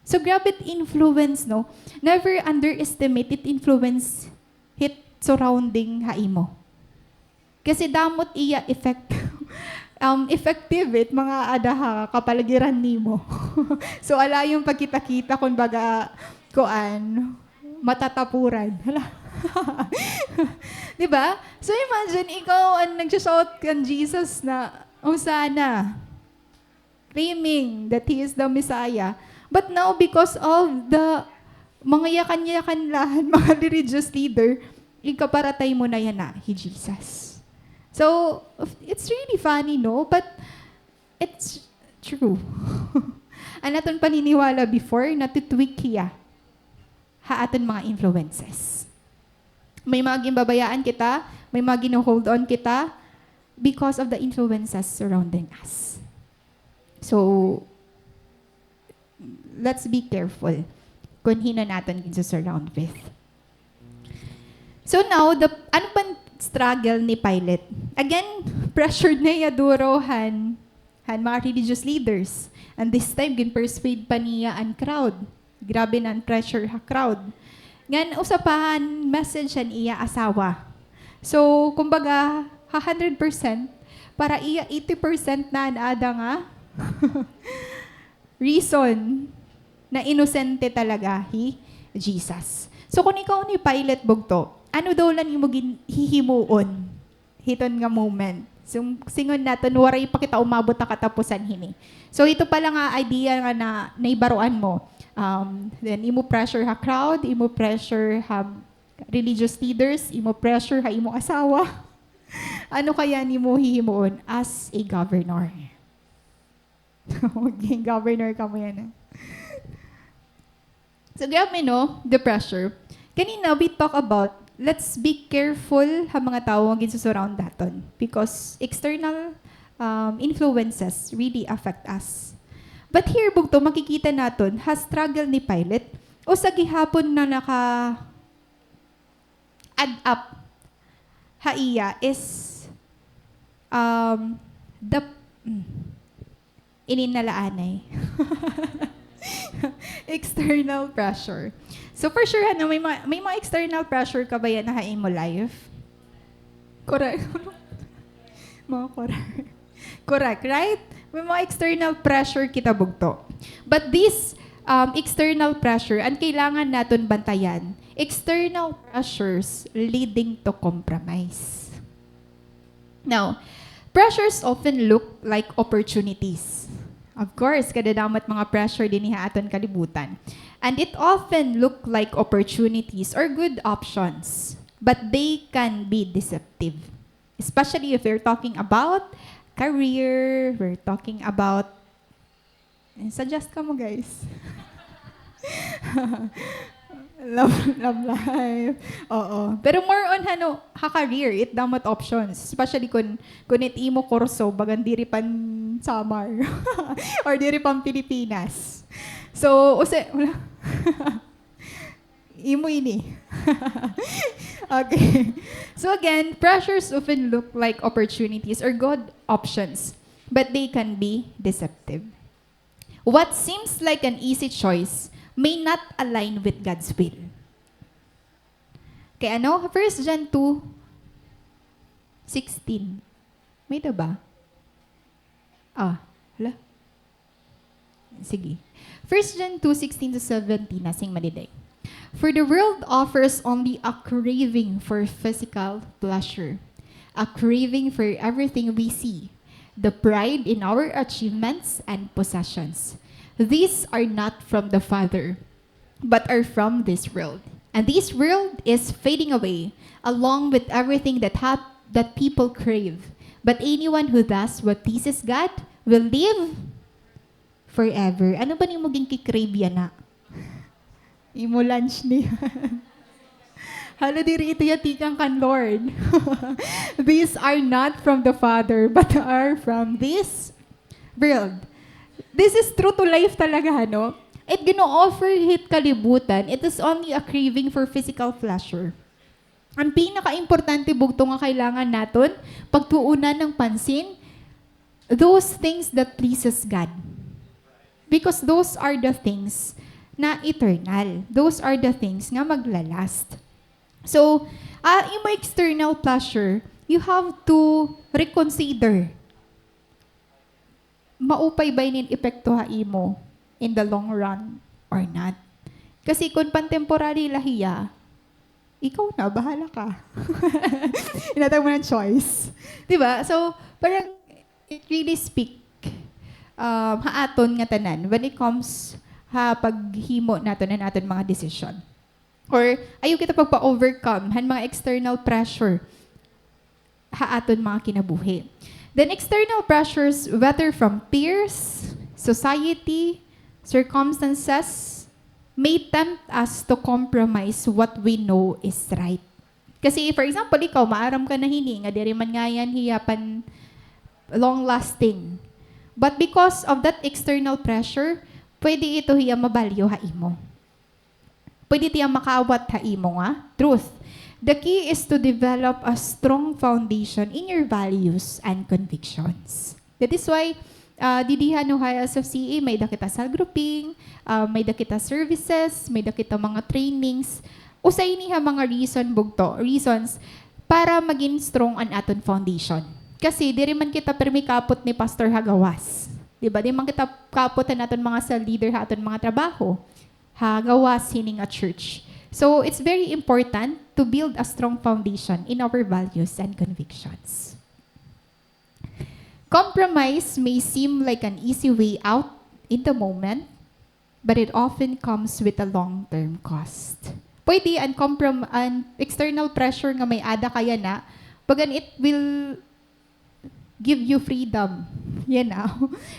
So, grabe it influence, no? Never underestimate it influence hit surrounding ha imo. Kasi damo it iya effect, um, effective it mga ada ha kapaligiran nimo. So, ala yung pagkita-kita, kun baga, kuan, matatapuran. Hala. Di ba? So, imagine, ikaw an nag-shout kan Jesus na, "Hosanna." Claiming that he is the Messiah. But now, because of the mga yakan-yakan la han mga religious leader, ikaparatay mo na yana hi Jesus. So, it's really funny, no? But it's true. An aton paniniwala before, nati-tweak hiya ha aton mga influences. May mga ginbabayaan kita, may mga gino-hold on kita because of the influences surrounding us. So, let's be careful kun hin-o naton ginsu-surround with. So now, the, ano pa an struggle ni Pilate? Again, pressured na hiya duro han, han mga religious leaders. And this time, gin-persuade pa niya an crowd. Grabe na an pressure ha crowd. Ngan usa pa an message han iya asawa. So, kumbaga, ha hundred percent, para iya eighty percent na an ada nga reason na inosente talaga hi Jesus. So, kon ikaw ni Pilate, bugto, ano daw la an imo gin-, hihimuon hiton nga moment? So, singon naton, waray pa kita umabot ha katapusan hini. So, ito pa la nga idea nga na, nahibaroan mo. Um, then, imo pressure ha crowd, imo pressure ha religious leaders, imo pressure ha imo asawa. Ano kaya an imo hihimuon as a governor? Maging governor kamo yana. So, grabe, no? The pressure. Kanina, we talk about, let's be careful ha mga tawo nga ginsusurround naton. Because external, um, influences really affect us. But here, bugto, makikita naton, ha struggle ni Pilate, usa gihapon na naka-add up ha iya is, um, the, mm, ini na la anay. External pressure. So, for sure, ano, may mga, may mga external pressure ka ba yana ha imo life? Correct. Mga correct. Correct, right? May mga external pressure kita, bugto. But this, um, external pressure, an kailangan naton bantayan, external pressures leading to compromise. Now, pressures often look like opportunities. Of course, kadadamo it mga pressure dinhi ha aton kalibutan. And it often look like opportunities or good options. But they can be deceptive. Especially if we're talking about career, we're talking about Eh, suggest kamo, guys. Love, love life. Oo. Pero more on, ano, ha career, it damo it options. Especially kun, kun it imo kurso, bagan diri pa hin Samar. Or diri pa hin Pilipinas. So, usa, wala. Imo ini. Okay. So again, pressures often look like opportunities or good options, but they can be deceptive. What seems like an easy choice may not align with God's will. Kay ano? First John two sixteen. May-ada ba? Ah, hala. Sige. First John two sixteen to seventeen, nasiring man didi. For the world offers only a craving for physical pleasure, a craving for everything we see, the pride in our achievements and possessions. These are not from the Father, but are from this world. And this world is fading away along with everything that hap-, that people crave. But anyone who does what pleases God will live forever. Ano ba an imo ginki-crave yana? Imo lunch niyan. Hala, diri ito ya tikang kan Lord. These are not from the Father, but are from this world. This is true to life talaga, no? It gino-offer hit kalibutan, it is only a craving for physical pleasure. An pinakaimportante, bugto, nga kailangan naton pagtuunan ng pansin, those things that pleases God. Because those are the things na eternal. Those are the things nga magla-last. So, ah, imo external pleasure, you have to reconsider. Maupay ba ini epekto ha imo in the long run or not? Kasi kun pan-temporary la hiya, ikaw na, bahala ka. Inatay mo ng choice. Di ba? So, parang it really speak, um, ha aton nga tanan when it comes ha paghimo naton an aton mga desisyon. Or ayaw kita pagpa-overcome han mga external pressure ha aton mga kinabuhi. Then external pressures, whether from peers, society, circumstances, may tempt us to compromise what we know is right. Kasi, for example, ikaw, maaram ka na hini, nga diri man ngay-an hiya pan-long-lasting. But because of that external pressure, pwede ito hiya mabalyo ha imo. Pwede tiya makaawat ha imo nga truth. The key is to develop a strong foundation in your values and convictions. That is why, ah, didi ha, no, ha S F C A, may-ada kita cell grouping, ah, may-ada kita services, may-ada kita mga trainings. Usa ini ha mga reason, bugto, reasons para magin strong an aton foundation. Kasi diri man kita pirmi kapot ni pastor ha gawas. Di ba? Di man kita kapot han aton mga cell leader ha aton mga trabaho. Ha gawas hini nga church. So, it's very important to build a strong foundation in our values and convictions. Compromise may seem like an easy way out in the moment, but it often comes with a long-term cost. Pwede an comprom-, an external pressure nga may-ada ka yana, bagan it will give you freedom. Yana.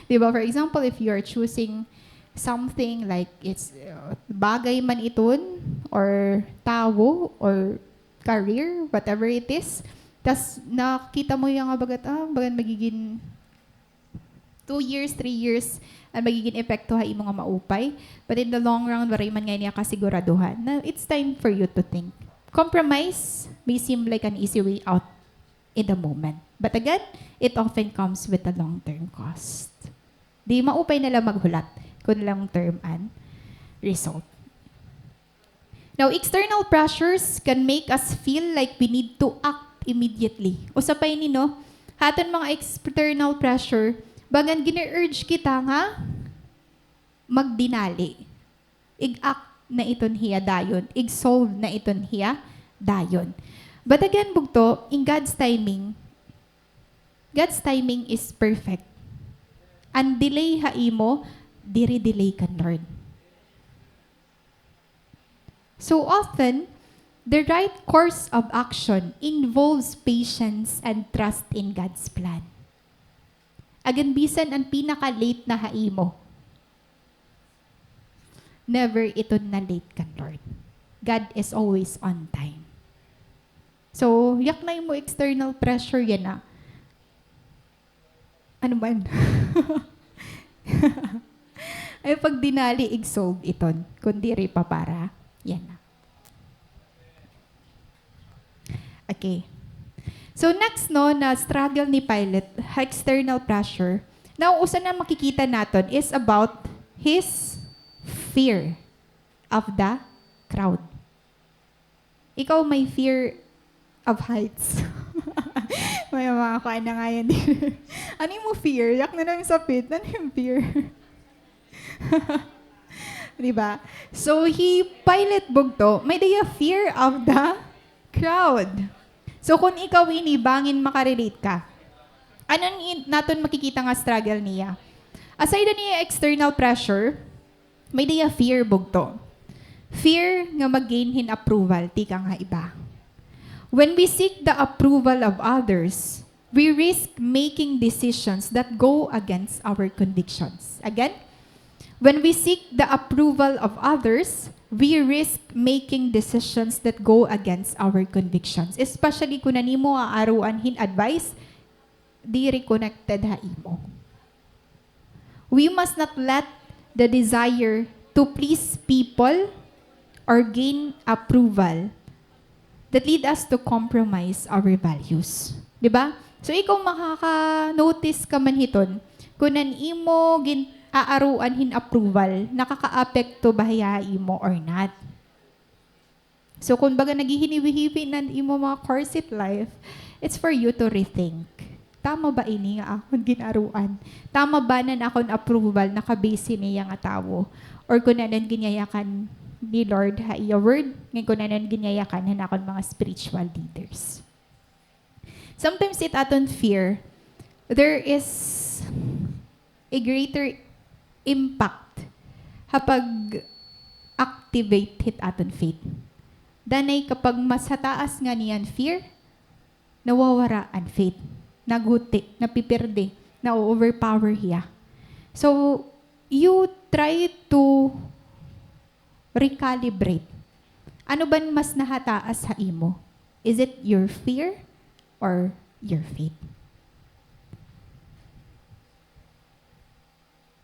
Di ba? For example, if you are choosing something like it's, uh, bagay man iton, or tawo, or career, whatever it is, tas nakita mo yana nga bagat, ah, bagan magigin two years, three years an magigin epekto ha imo nga maupay. But in the long run, waray man ngay-an niya kasiguraduhan. Now, it's time for you to think. Compromise may seem like an easy way out in the moment. But again, it often comes with a long-term cost. Di maupay na la maghulat kun long-term an result. Now, external pressures can make us feel like we need to act immediately. Usa pa ini, no? Ha aton mga external pressure, bagan gini-urge kita nga magdinali. Ig-act na iton hiya dayon. Ig-solve na iton hiya dayon. But again, bugto, in God's timing, God's timing is perfect. An delay ha imo, diri delay kan Lord. So often, the right course of action involves patience and trust in God's plan. Again, bisan an pinaka-late na ha imo, never iton na-late kan Lord. God is always on time. So, yaknay mo external pressure yana. Ano man. Ay, pagdinali, ig-solve iton, kun diri pa para yana. Okay. So, next, no, na struggle ni Pilate ha external pressure. Now, usa na makikita naton is about his fear of the crowd. Ikaw may fear of heights. May mga kuan na ngay-an diri. Ano imo fear? Yak na lang sa pit. Ano imo fear? Di ba? So, hi Pilate bugto, may-ada hiya fear of the crowd. So, kun ikaw ini, bangin makarelate ka. Ano an naton makikita nga struggle niya? Aside han iya external pressure, may-ada hiya fear bugto. Fear nga mag-gain hin approval tikang ha iba. When we seek the approval of others, we risk making decisions that go against our convictions. Again, when we seek the approval of others, we risk making decisions that go against our convictions. Especially kun an imo aaruan hin advice, diri connected ha imo. We must not let the desire to please people or gain approval that lead us to compromise our values. Di ba? So, ikaw makaka-notice ka man hiton kun an imo gin-aaruan hin approval, nakakaapekto ba hiya ha imo or not. So, kun baga naghihiniwi-hiwi na an imo mga corset life, it's for you to rethink. Tama ba ini nga akon gin-aruan? Tama ba na an akon approval naka-base hini nga tawo? Or kun ano an ginyayakan ni Lord ha iya word, ngan kun ano an ginyayakan han akon mga spiritual leaders. Sometimes it aton fear, there is a greater impact ha pag-activate hit aton faith. Danay kapag mas hataas ngani an fear, nawawara an faith. Naghuti, napipirdi, na-overpower hiya. So, you try to recalibrate. Ano ba an mas nahataas ha imo? Is it your fear or your faith?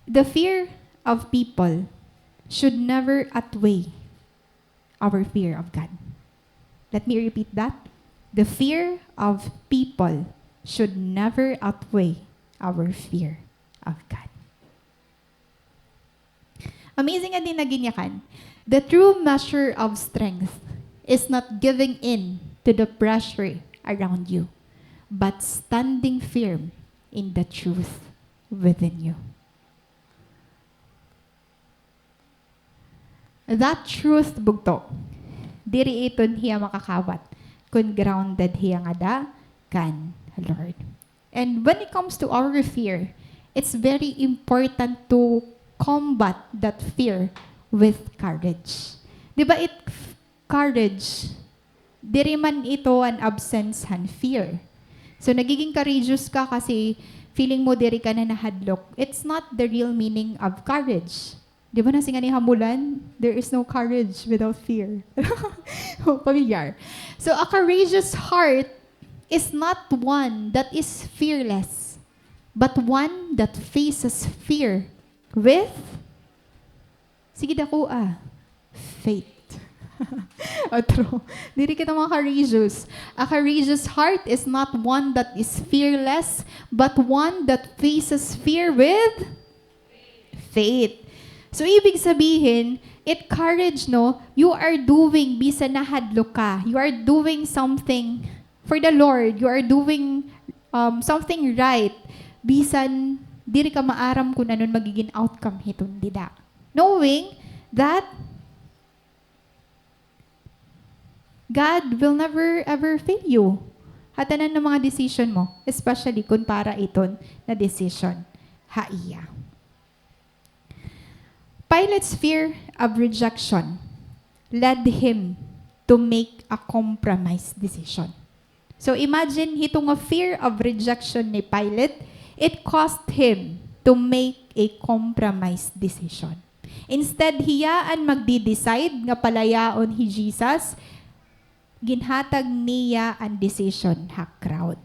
The fear of people should never outweigh our fear of God. Let me repeat that. The fear of people should never outweigh our fear of God. Amazing nga dinhi nga ginyakan. The true measure of strength is not giving in to the pressure around you, but standing firm in the truth within you. That truth, bugto, diri iton hiya makakawat kon grounded hiya ngada kan Lord. And when it comes to our fear, it's very important to combat that fear with courage. Di ba, it, courage, diri man ito an absence han fear. So, nagiging courageous ka kasi feeling mo diri ka na nahadlok. It's not the real meaning of courage. Di ba nasiring ni Hamulan, "There is no courage without fear." Pamilyar. So, a courageous heart is not one that is fearless, but one that faces fear with, sige, dakoa, faith. Otro, diri kita mga courageous. A courageous heart is not one that is fearless, but one that faces fear with faith. So, ibig sabihin, it courage, no, you are doing, bisan nahadlok ka, you are doing something for the Lord, you are doing, um, something right, bisan diri ka maaram kon ano an magiging outcome hiton dida. Knowing that God will never ever fail you ha tanan nga mga decision mo, especially kon para iton nga decision ha iya. Pilate's fear of rejection led him to make a compromise decision. So imagine, hito nga fear of rejection ni Pilate, it caused him to make a compromise decision. Instead hiya an magde-decide nga palayaon hi Jesus, ginhatag niya an decision ha crowd.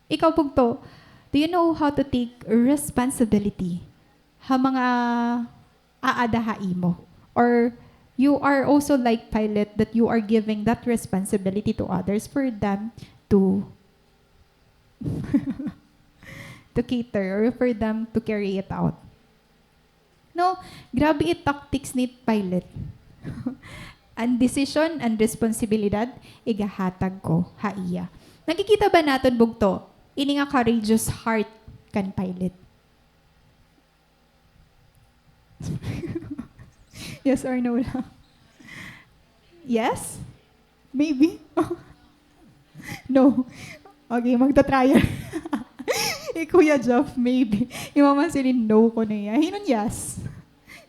Ikaw, bugto, do you know how to take responsibility ha mga aada ha imo? Or you are also like Pilate, that you are giving that responsibility to others for them to to cater or for them to carry it out. No, grabe it tactics ni Pilate. An desisyon, an responsibilidad, igahatag ko ha iya. Nakikita ba naton, bugto, ini nga courageous heart kan Pilate? Yes or no lang? Yes? Maybe? No. Okay, magta-trial. Eh, Kuya Jeff, maybe. Imo man siring no kuno hiya. Hinon yes?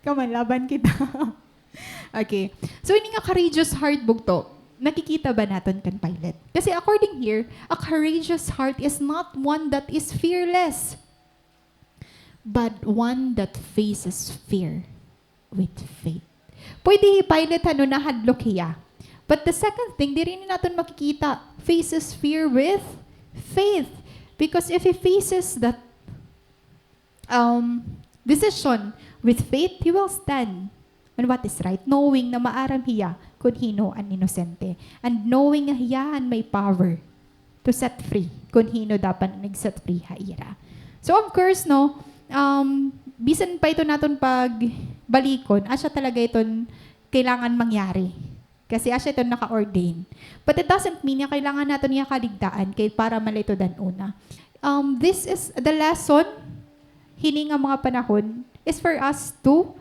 Come on, laban kita. Okay. So, ini nga courageous heart, bugto, nakikita ba naton kan Pilate? Kasi according here, a courageous heart is not one that is fearless, but one that faces fear with faith. Pwede hi Pilate, ano, nahadlok hiya. But the second thing, diri ni naton makikita, faces fear with faith. Because if he faces that, um, decision with faith, he will stand on what is right, knowing na maaram hiya kon hin-o an inosente, and knowing nga hiya an may power to set free kon hin-o dapat an nag-set free ha ira. So, of course, no, um, bisan pa ito naton pagbalikon, asya talaga iton kailangan mangyari. Kasi asya iton naka-ordain. But it doesn't mean nga kailangan naton iya kaligtaan kay para man la ito dan una. Um, this is the lesson hini nga mga panahon is for us to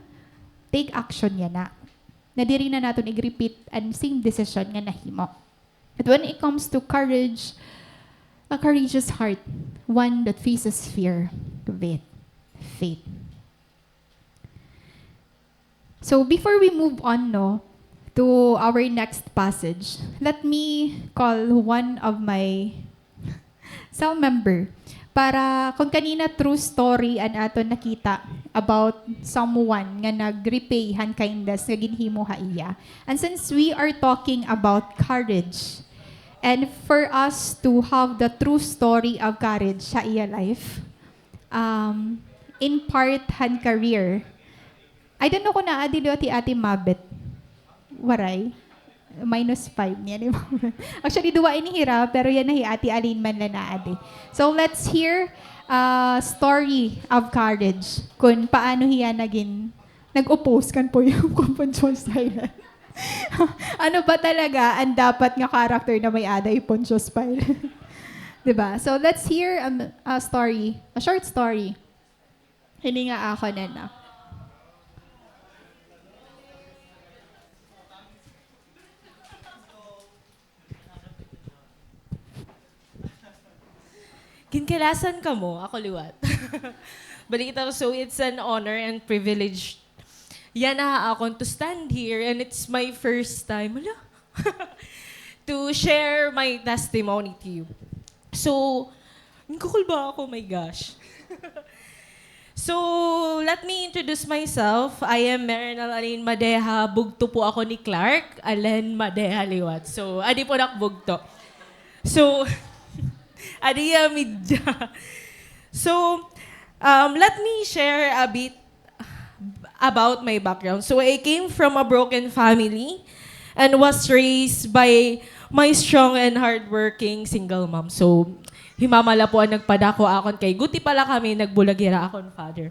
take action yana. Na diri na naton i-repeat an same decision nga nahimo. But when it comes to courage, a courageous heart, one that faces fear with faith. So before we move on, no, to our next passage, let me call one of my cell member para kon kanina true story an aton nakita about someone nga nag-repay han kindness nga ginhimo ha iya. And since we are talking about courage, and for us to have the true story of courage ha iya life, um, in part han career, I don't know kon naadi liwat hi Ate Mabet. Waray. Minus five niya ni Mabet. Actually, duwa ini hira, pero yana hi Ate Aline man la naadi. So, let's hear, uh, story of courage. Kon paano hiya nagin, nag-oppose kan Poyo, kan Ponchon Island. Ano ba talaga an dapat nga character na may-ada hi Pontius Pilate? Di ba? So, let's hear a, a story, a short story. Hini nga ako na na. Ginkalasan kamo, ako liwat. Balita ko, so it's an honor and privilege yana ha akon to stand here, and it's my first time, hala, to share my testimony to you. So, nagkukulba ako, my gosh. So, let me introduce myself. I am Marinel Alain Madeja. Bugto po ako ni Clark. Alain Madeja liwat. So, adi po nak bugto. So, adi ya media. So, um, let me share a bit about my background. So, I came from a broken family and was raised by my strong and hardworking single mom. So, hi mama la po an nagpadako akon kay guti pa la kami nagbulag hira akon father.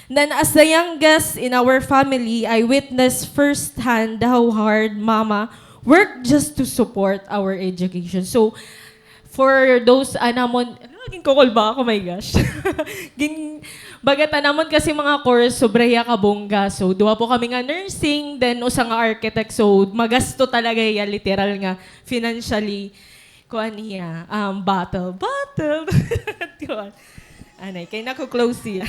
Then, as the youngest in our family, I witnessed firsthand how hard mama worked just to support our education. So, for those, ah, namon, ano, ginkukulba ako, my gosh. Gin-, bagat an amon kasi mga course, sobra hiya kabongga. So, duha po kami nga nursing, then usa nga architect. So, magasto talaga hiya, literal nga, financially, kuan hiya, um, battle. Battle! Kuan. Anay, kay naku-close hiya.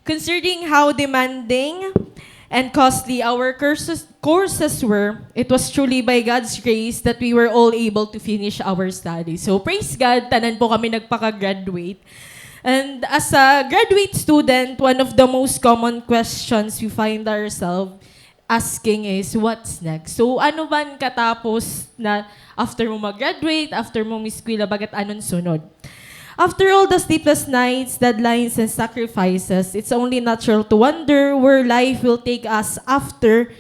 Considering how demanding and costly our courses, courses were, it was truly by God's grace that we were all able to finish our studies. So, praise God, tanan po kami nagpaka-graduate. And as a graduate student, one of the most common questions we find ourselves asking is, "What's next?" So, ano man katapos na after mo mag-graduate, after mo mag-eskwela, bagat ano an sunod? After all the sleepless nights, deadlines, and sacrifices, it's only natural to wonder where life will take us after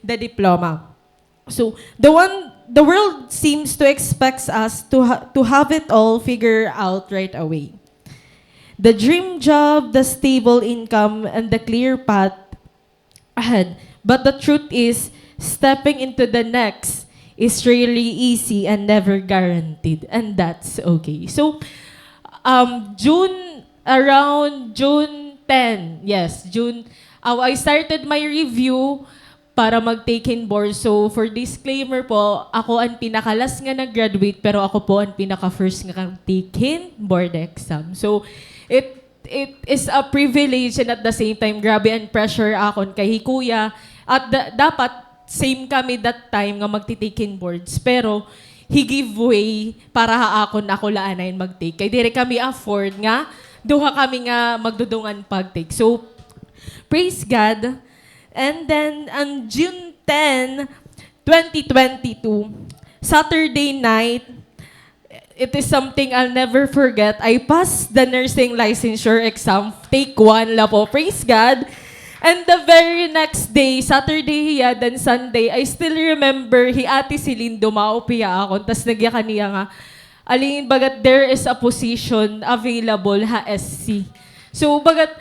the diploma. So, the one, the world seems to expect us to ha-, to have it all figured out right away. The dream job, the stable income, and the clear path ahead. But the truth is, stepping into the next is really easy and never guaranteed. And that's okay. So, um, June, around June ten, yes, June, oh, I started my review para mag-take in board. So, for disclaimer po, ako an pinaka-last nga nag-graduate, pero ako po an pinaka-first nga take in board exam. So, it it is a privilege and at the same time, grabe an pressure akon kay hi Kuya. At da-, dapat same kami that time nga magti-take in boards. Pero he give way para ha akon, ako la anay an mag-take. Kay diri kami afford nga duha kami nga magdudungan pag-take. So, praise God. And then, on June ten, twenty twenty-two, Saturday night, it is something I'll never forget. I passed the nursing licensure exam, take one la po. Praise God. And the very next day, Saturday hiya, then Sunday, I still remember hi Ate Celine dumao pa hiya akon, tas nagyakan hiya nga, "Aline, bagat there is a position available ha S C." So, bagat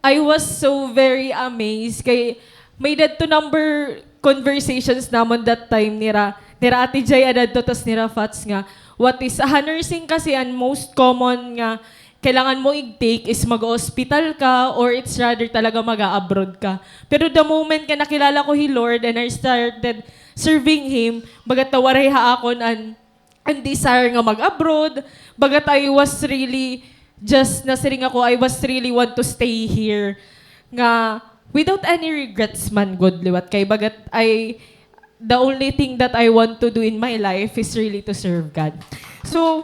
I was so very amazed kay may dadto number conversations namon that time nira, nira Ate Jai, ah, dadto, tas nira Fats nga, what is, ha nursing kasi an most common nga kailangan mo i-take is mag-hospital ka or it's rather talaga mag-a-abroad ka. Pero the moment nga nakilala ko hi Lord and I started serving Him, bagat nawaray ha akon an an desire nga mag-abroad, bagat I was really just, nasiring ako, I was really want to stay here. Nga, without any regrets man gud liwat kay bagat I, the only thing that I want to do in my life is really to serve God. So,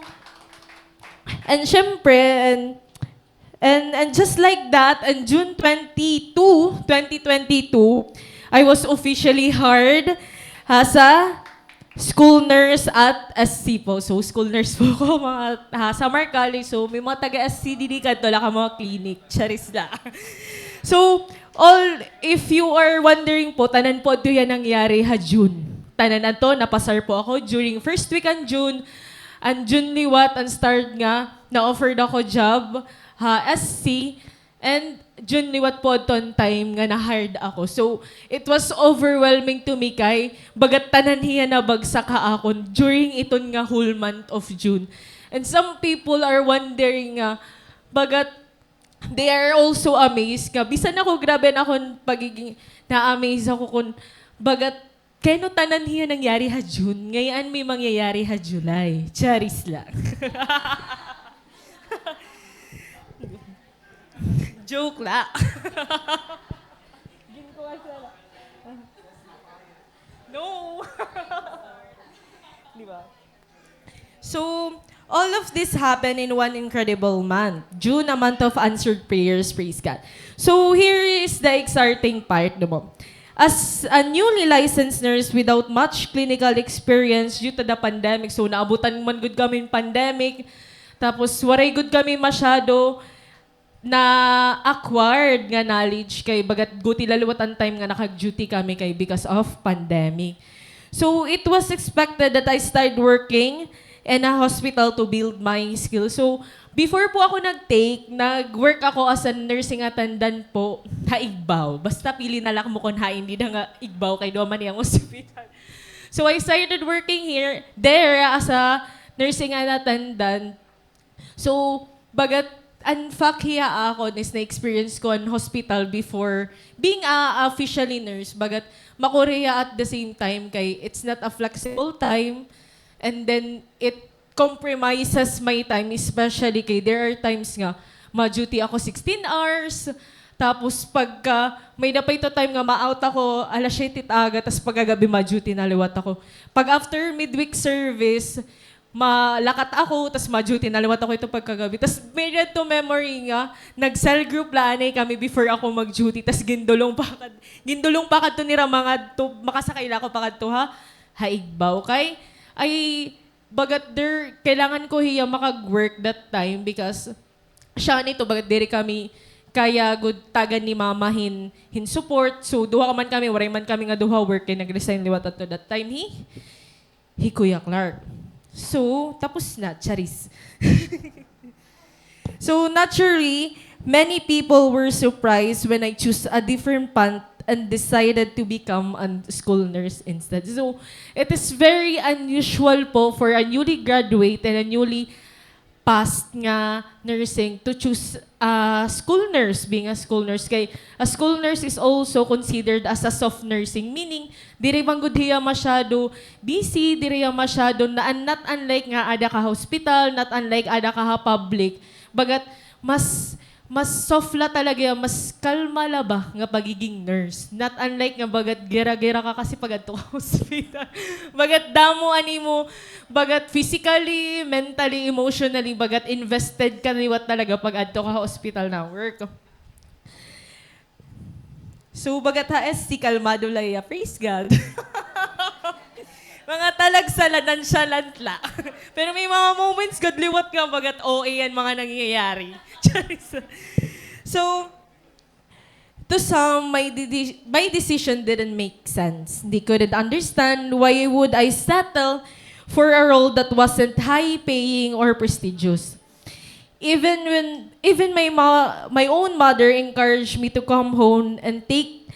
and syempre, and And, and just like that, on June twenty-two, twenty twenty-two, I was officially hired as a school nurse at S C po. So, school nurse po ako, mga, ha, Samar College. So, may mga taga-S C didi kadto la ka mga clinic. Charis la. So, all, if you are wondering po, tanan po adto yan nangyari ha June. Tanan adto, napasar po ako during first week an June. An June liwat, an start nga, na-offered ako job ha S C. And June liwat po adto an time nga na-hired ako. So, it was overwhelming to me kay bagat tanan hiya nabagsak ha akon during iton nga whole month of June. And some people are wondering nga, bagat they are also amazed nga, bisan ako, grabe an akon pagiging, na-amaze ako kun bagat kay ano tanan hiya nangyari ha June, ngay-an may mangyayari ha July. Charis lang. Joke la. No. Di ba? So, all of this happened in one incredible month, June, a month of answered prayers, praise God. So, here is the exciting part, no mo? As a newly licensed nurse without much clinical experience due to the pandemic, so naabutan man gud kami hin pandemic, tapos waray gud kami masyado na-acquired nga knowledge kay bagat guti la liwat an time nga nakag-duty kami kay because of pandemic. So, it was expected that I started working in a hospital to build my skills. So, before po ako nag-take, nag-work ako as a nursing attendant po ha Igbaw. Basta pili na la kamo kon hain dida nga Igbaw kay duha man hiya nga hospital. So, I started working here, there as a nursing attendant. So, bagat an fact hiya akon is na-experience ko an hospital before being a, a officially nurse, bagat makuri hiya at the same time kay it's not a flexible time, and then it compromises my time, especially kay there are times nga ma-duty ako sixteen hours, tapos pagka may-ada pa ito time nga ma-out ako alas siyete it aga, tas pagkagabi ma-duty na liwat ako. Pag after midweek service, malakat ako, tas ma-duty na liwat ako ito pagkagabi. Tas may-ada ito memory nga, nag-cell group la anay kami before ako mag-duty, tas gindulong pa kad-, gindulong pa kadto nira mangadto, makasakay la ako pakadto ha, ha Igbaw. Kay, ay, bagat there, kailangan ko hiya makag-work that time because siya nito, bagat diri kami kaya gud tagan ni mama hin, hin support. So, duha man kami, waray man kami nga duha work kay nag-resign liwat adto that time hi, hi Kuya Clark. So, tapos na, charis. So, naturally, many people were surprised when I choose a different path and decided to become a school nurse instead. So, it is very unusual po for a newly graduate and a newly passed nga nursing to choose a school nurse, being a school nurse. Kay a school nurse is also considered as a soft nursing, meaning diri man gud hiya masyado busy, diri hiya masyado na, not unlike nga ada ka hospital, not unlike ada ka ha public. Bagat mas, mas soft la talaga hiya, mas kalma la ba nga pagiging nurse. Not unlike nga bagat gira-gira ka kasi pag adto ka hospital. Bagat damo an imo, bagat physically, mentally, emotionally, bagat invested ka liwat talaga pag adto ka hospital na work. So, bagat ha S C, kalmado la hiya. Praise God. Mga talagsa la, nonchalant la. Pero may mga moments gud liwat nga bagat O A an mga nangyayari. Charis. So, to some, my deci-, my decision didn't make sense. They couldn't understand why would I settle for a role that wasn't high-paying or prestigious. Even when, even my mo-, my own mother encouraged me to come home and take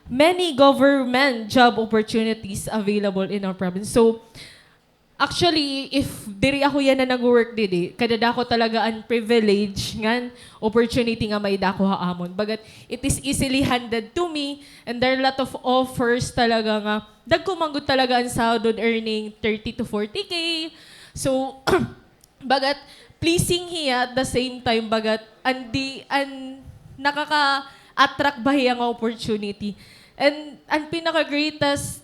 many government job opportunities available in our province. So, actually, if diri ako yana nagwo-work didi, kadadako talaga an privilege ngan opportunity nga maida ko ha amon. Bagat it is easily handed to me, and there are a lot of offers talaga nga dagko man gud talaga an sahod, earning thirty to forty K. So, bagat pleasing hiya at the same time, bagat an di, an nakaka-attract ba hiya nga opportunity. And an pinaka-greatest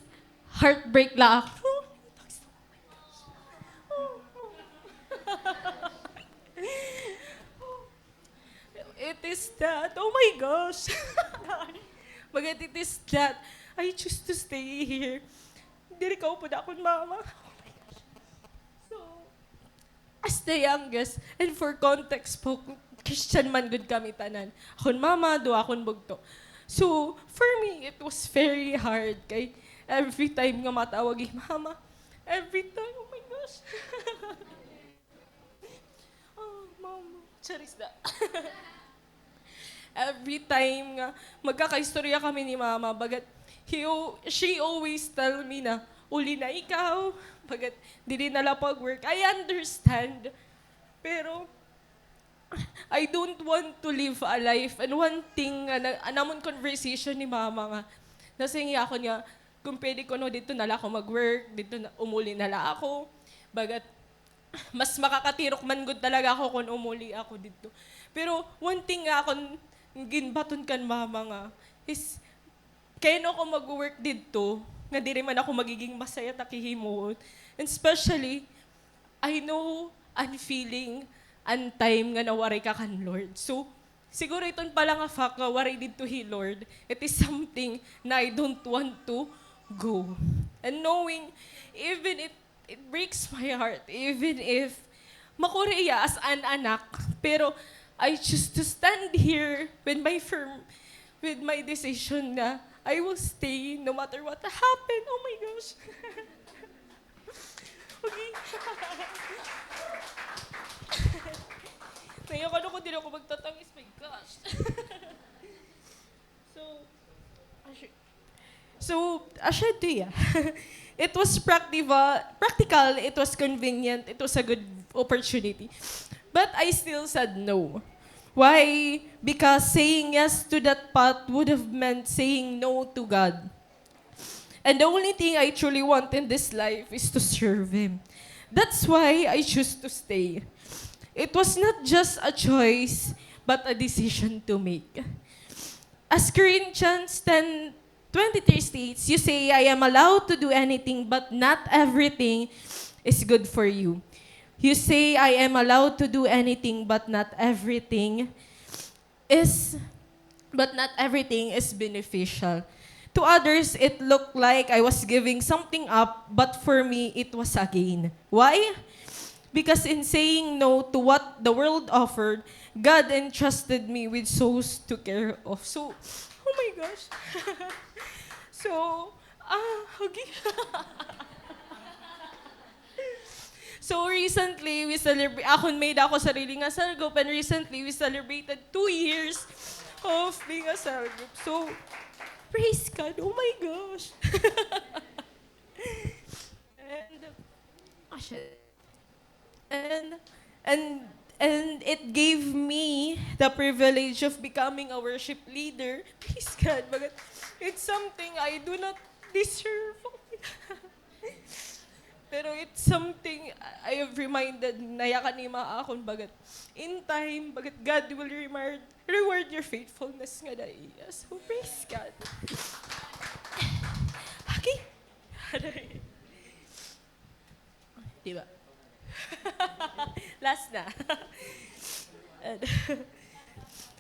heartbreak la ako. It is that, oh my gosh. Bagat it is that I choose to stay here. Diri kaupod akon mama. So, as the youngest, and for context po, Christian man gud kami tanan. Akon mama, duha akon bugto. So, for me, it was very hard kay every time nga matawag hi mama, every time, oh my gosh. Oh, mama. Charis da. Every time nga magkakaistorya kami ni Mama, bagat he al-, she always tell me na, "Uli na ikaw, bagat diri na la pag-work." I understand, pero I don't want to live a life. And one thing nga na, an amon conversation ni Mama nga, nasiring hiya akon nga, kung pwede kuno didto na la ako mag-work, didto na, umuli na la ako. Bagat mas makakatirok man gud talaga ako kon umuli ako didto. Pero one thing nga akon ginbaton kan Mama nga is, kay ano ako mag-work didto nga diri man ako magiging masaya ta hihimuon. And especially, I know an feeling, an time nga nawaray ka kan Lord. So, siguro iton pa la nga fact nga waray didto hi Lord, it is something na I don't want to go. And knowing, even it, it breaks my heart, even if makuri hiya as an anak, pero I choose to stand here with my firm, with my decision na I will stay no matter what happen. Oh my gosh. Okay. Naiyak ako kon diri ako magtatangis, my gosh. So, asya, so, asya to, yeah. It was practical, practical, it was convenient, it was a good opportunity. But I still said no. Why? Because saying yes to that path would have meant saying no to God. And the only thing I truly want in this life is to serve Him. That's why I choose to stay. It was not just a choice, but a decision to make. As Corinthians ten twenty-three states, "You say, 'I am allowed to do anything, but not everything is good for you.' You say, 'I am allowed to do anything, but not everything is, but not everything is beneficial.'" To others, it looked like I was giving something up, but for me, it was a gain. Why? Because in saying no to what the world offered, God entrusted me with souls to care of. So, oh my gosh. So, ah, okay. So, recently, we celebrate, akon may-ada ako sarili nga cell group, and recently, we celebrated two years of being a cell group. So, praise God. Oh my gosh. And, ah, shit. And, and, and it gave me the privilege of becoming a worship leader. Praise God. Bagat it's something I do not deserve. Pero it's something I have reminded, nayakan ni Mama akon, bagat in time, bagat God will reward, reward your faithfulness ngada ha iya. So, praise God. Okay. Di ba? Last na. And,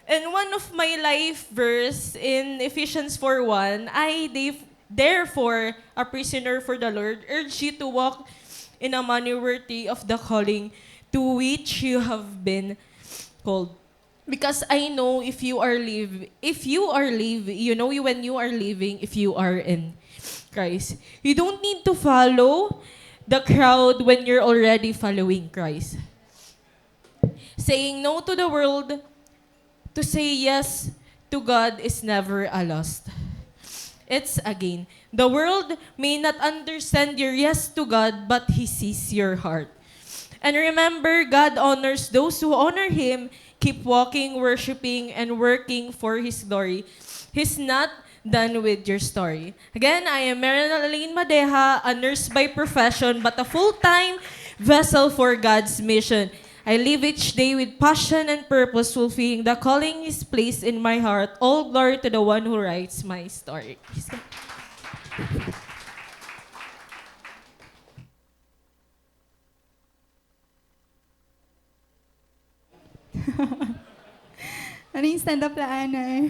and one of my life verse in Ephesians four one, "I, de-, therefore, a prisoner for the Lord, urge you to walk in a manner worthy of the calling to which you have been called." Because I know if you are leave, if you are leave, you know when you are living, if you are in Christ. You don't need to follow the crowd when you're already following Christ. Saying no to the world, to say yes to God is never a loss. It's a gain. The world may not understand your yes to God, but He sees your heart. And remember, God honors those who honor Him. Keep walking, worshiping, and working for His glory. He's not done with your story. Again, I am Meron Aline Madeja, a nurse by profession, but a full-time vessel for God's mission. I live each day with passion and purpose, fulfilling the calling He's placed in my heart. All glory to the one who writes my story. Praise God. Ano yung stand-up la, Honor?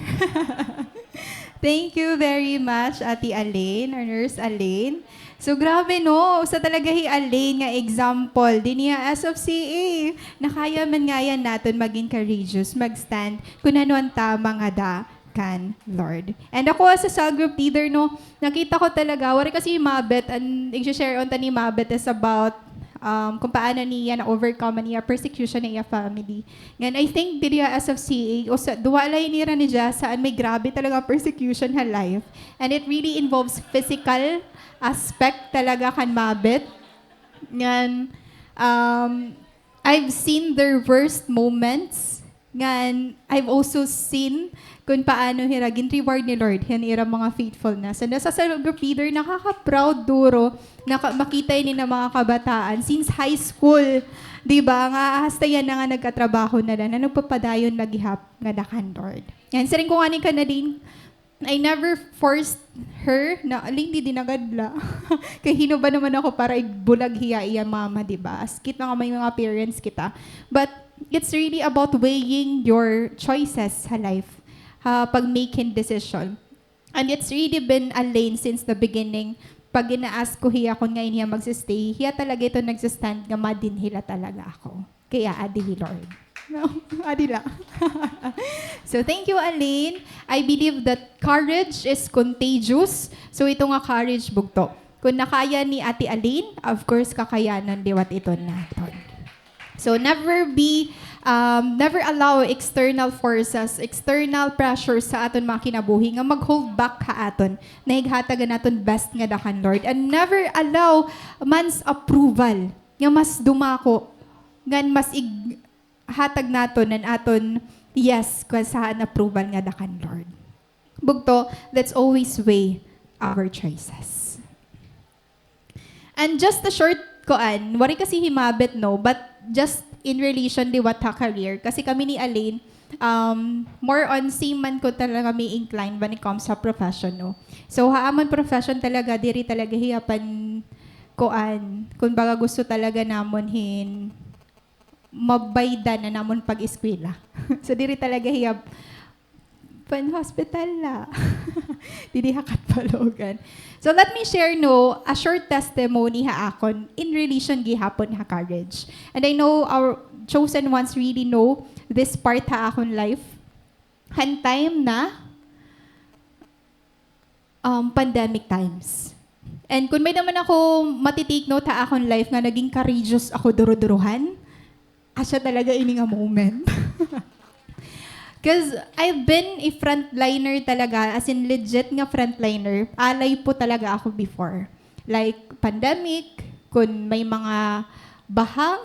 Thank you very much, Ate Alaine, or Nurse Alaine. So, grabe, no? Usa talaga hi Alaine nga example. Dinhi ha S F C A, nakaya man ngay-an naton maging courageous, mag-stand, kun ano an tama ngada kan Lord. And ako, as a cell group leader, no, nakita ko talaga, waray kasi hi Mabet, an ig-share unta ni Mabet is about, um, kung paano niya na-overcome an iya persecution na iya family. Ngan, I think diri ha S F C A, usa, duha la ini ra ni Jessa an may grabe talaga persecution ha life. And it really involves physical aspect talaga kan Mabit. Ngan, um, I've seen their worst moments. Ngan, I've also seen kung paano hira gin-reward ni Lord hin ira mga faithfulness. And as a cell group leader, nakaka-proud duro na ka-, makita ini nga mga kabataan since high school, di ba? Nga hasta yana nga nagkatrabaho na la, na nagpapadayon la gihap ngada kan Lord. Ngan, siring ko ngani kan Aline, I never forced her na, "Aline, didi na gad la." Kay hin-o ba naman ako para igbulag hiya iya mama, di ba? Sakit na nga may mga parents kita. But it's really about weighing your choices ha life, ha pag-make hin decision. And it's really been Aline since the beginning. Pag gin-a-ask ko hiya kon ngain hiya magsi-stay, hiya talaga ito nagsi-stand nga ma-, dinhi la talaga ako. Kaya adi hi Lord. No? Adi la. So, thank you, Aline. I believe that courage is contagious. So, ito nga courage, bugto. Kung nakaya ni Ate Aline, of course, kakayanan liwat ito naton. So, never be, um, never allow external forces, external pressures sa aton mga kinabuhi nga mag-hold back ha aton na ighatag an aton best ngada kan Lord. And never allow man's approval nga mas dumako ngan mas ighatag naton an aton yes kaysa an approval ngada kan Lord. Bugto, let's always weigh our choices. And just a short kuan, waray kasi hi Mabit, no, but just in relation liwat ha career. Kasi kami ni Aline, um, more on same man ko talaga kami inclined when it comes sa profession, no. So, ha amon profession talaga, diri talaga hiya pan kuan, kumbaga gusto talaga namon hin mabaydan an amon pag-eskwela. So, diri talaga hiya pan-hospital la. Didi ha Catbalogan. So, let me share, no, a short testimony ha akon in relation gihapon ha courage. And I know our chosen ones really know this part ha akon life. Han time na um, pandemic times. And kun may-ada man ako mati-take note ha akon life nga naging courageous ako duruduruhan, asya talaga ini nga moment. 'Cause I've been a frontliner talaga, as in legit nga frontliner. Alay po talaga ako before. Like, pandemic, kun may mga baha,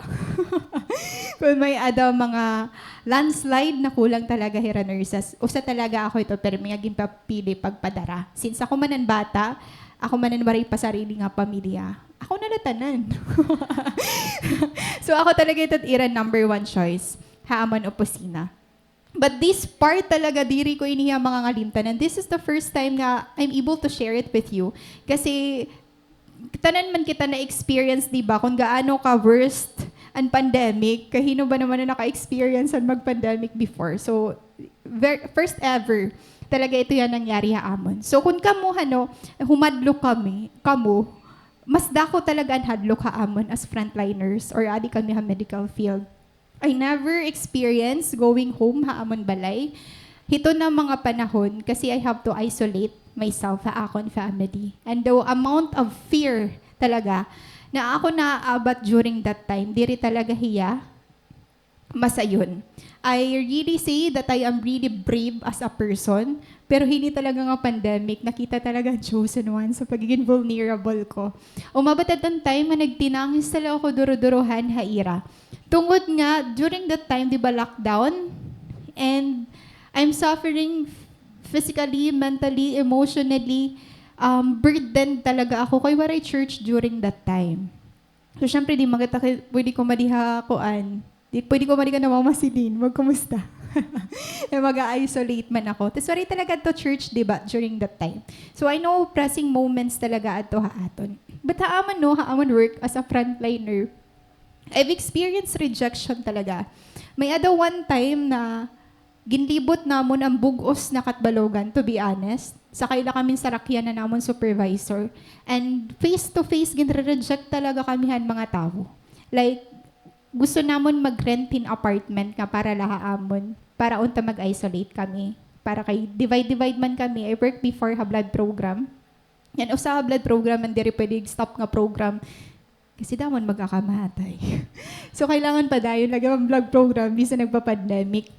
kun may-ada mga landslide, nakulang talaga hira nurses. Usa talaga ako ito, pirmi nga ginpapili pagpadara. Since ako man an bata, ako man an waray pa sarili nga pamilya, ako na la tanan. So, ako talaga ito ira number one choice ha amon opisina. But this part talaga, diri ko ini hiya mangangalimtan. And this is the first time nga I'm able to share it with you. Kasi tanan man kita na-experience, di ba, kung gaano ka-worst an pandemic. Kay hin-o ba naman an naka-experience an mag-pandemic before? So, ver-, first ever talaga ito hiya nangyari ha amon. So, kung kamo, hano, humadlok kami, kamo, mas dako talaga an hadlok ha amon as frontliners or adi kami ha medical field. I never experienced going home ha amon balay hiton nga mga panahon kasi I have to isolate myself ha akon family. And the amount of fear talaga na ako naaabat during that time, diri talaga hiya masayon. I really say that I am really brave as a person, pero hini talaga nga pandemic, nakita talaga an chosen one sa pagiging vulnerable ko. Umabot adton time nga nagtinangis talaga ako duruduruhan ha ira. Tungod nga, during that time, di ba, lockdown? And I'm suffering physically, mentally, emotionally, um, burdened talaga ako kay waray church during that time. So, syempre, di magata kay, pwede ko madiha kuan. Di, pwede ko madiha na Mama Celine, magkumusta? Eh, mag-isolate man ako. Tas waray talaga adto church, di ba, during that time. So, I know pressing moments talaga adto ha aton. But ha amon, no, ha amon work as a frontliner, I've experienced rejection talaga. May-ada one time na ginlibot namon an bug-os nga Catbalogan, to be honest. Sakay la kami hin sarakyan han amon supervisor. And face to face, ginre-reject talaga kami han mga tawo. Like, gusto namon mag-rent hin apartment nga para la ha amon, para unta mag-isolate kami. Para kay divide-divide man kami. I work before ha blood program. Ngan usa ka blood program, ngan diri pwede stop nga program. Kasi damo an magkakamatay. So, kailangan padayon lagi an vlog program, bisan nagpa-pandemic.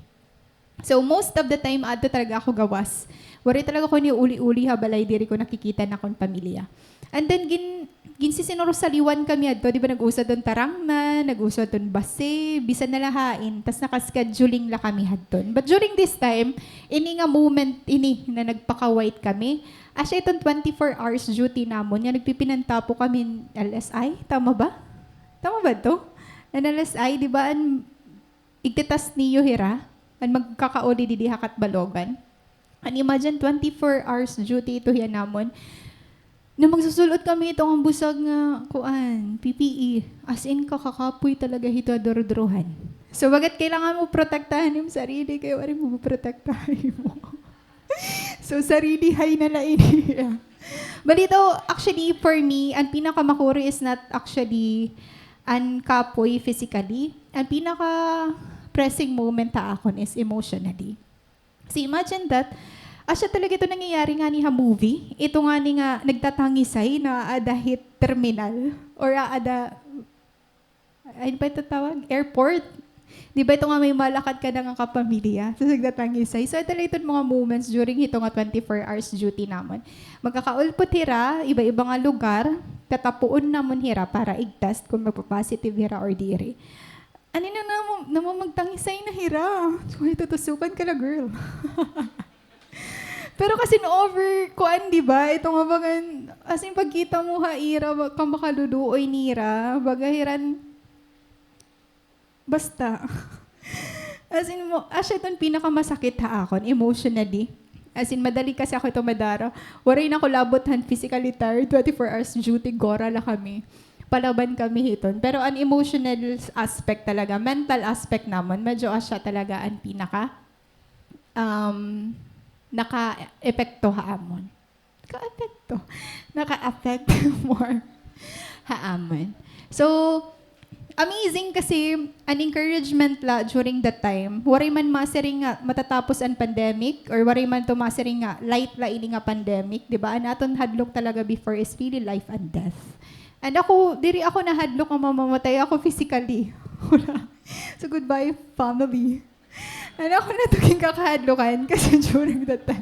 So, most of the time, adto talaga ako gawas. Waray talaga ako niuli-uli ha balay, diri ko nakikita an akon pamilya. And then, gin-, ginsisinurusaliwan kami adto, di ba, nag-uso adton tarangna, nag-uso adton base, bisan na la hain, tas naka-scheduling la kami hadton. But during this time, ini nga moment ini na nagpaka-white kami, asya iton twenty-four hours duty namon, nga nagpipinantapo kami L S I, tama ba? Tama ba to? An L S I, di ba, an igtitas niyo hira, an magkakauli didi ha Catbalogan. An imagine, twenty-four hours duty ito hiya namon. Na magsusul-ot kami ito nga busag nga, kuan, P P E. As in, kakakapoy talaga hito ha duruduruhan. So, bagat kailangan mo protektahan im sarili, kay waray mo maprotektahan mo. So, sarili hay na la ini. Bali ito, actually, for me, an pinakamakuri is not actually an kapoy physically. An pinaka-pressing moment ha akon is emotionally. So, imagine that, asya talaga ito nangyayari ngani ha movie. Ito ngani nga nagtatangisay na aada hit terminal or aada, ano pa ito tawag? Airport. Di ba ito nga may malakad ka na nga kapamilya? So, nagtatangisay. So, ito lang iton mga moments during hito nga twenty-four hours duty namon. Magkakaulpot hira, iba-iba nga lugar, tatapuon namon hira para i-test kung magpa-positive hira or diri. Ani na namo, namo magtangisay na hira. So, ay, tutusukan ka la, girl. Pero kasi na-over, kuan, di ba? Ito nga bagan, as in, pagkita mo ha ira, ba-, ka makaluluoy nira, baga hiran, basta. As in, mo, asya iton pinakamasakit ha akon, emotionally. As in, madali kasi ako ito madara. Waray na ako labot han physically tired, twenty-four hours duty, gora la kami. Palaban kami hiton. Pero an emotional aspect talaga, mental aspect namon, medyo asya talaga an pinaka um, naka-epekto ha amon. Naka-epekto. Naka-affect more ha amon. So, amazing kasi an encouragement la during that time. Waray man masiring nga matatapos an pandemic or waray man to masiring nga light la ini nga pandemic, di ba? An aton hadlok talaga before is really life and death. And ako, diri ako nahadlok nga mamamatay ako physically. Wala. So, goodbye, family. Ano ako na ito ginkakahadlokan kasi during that time.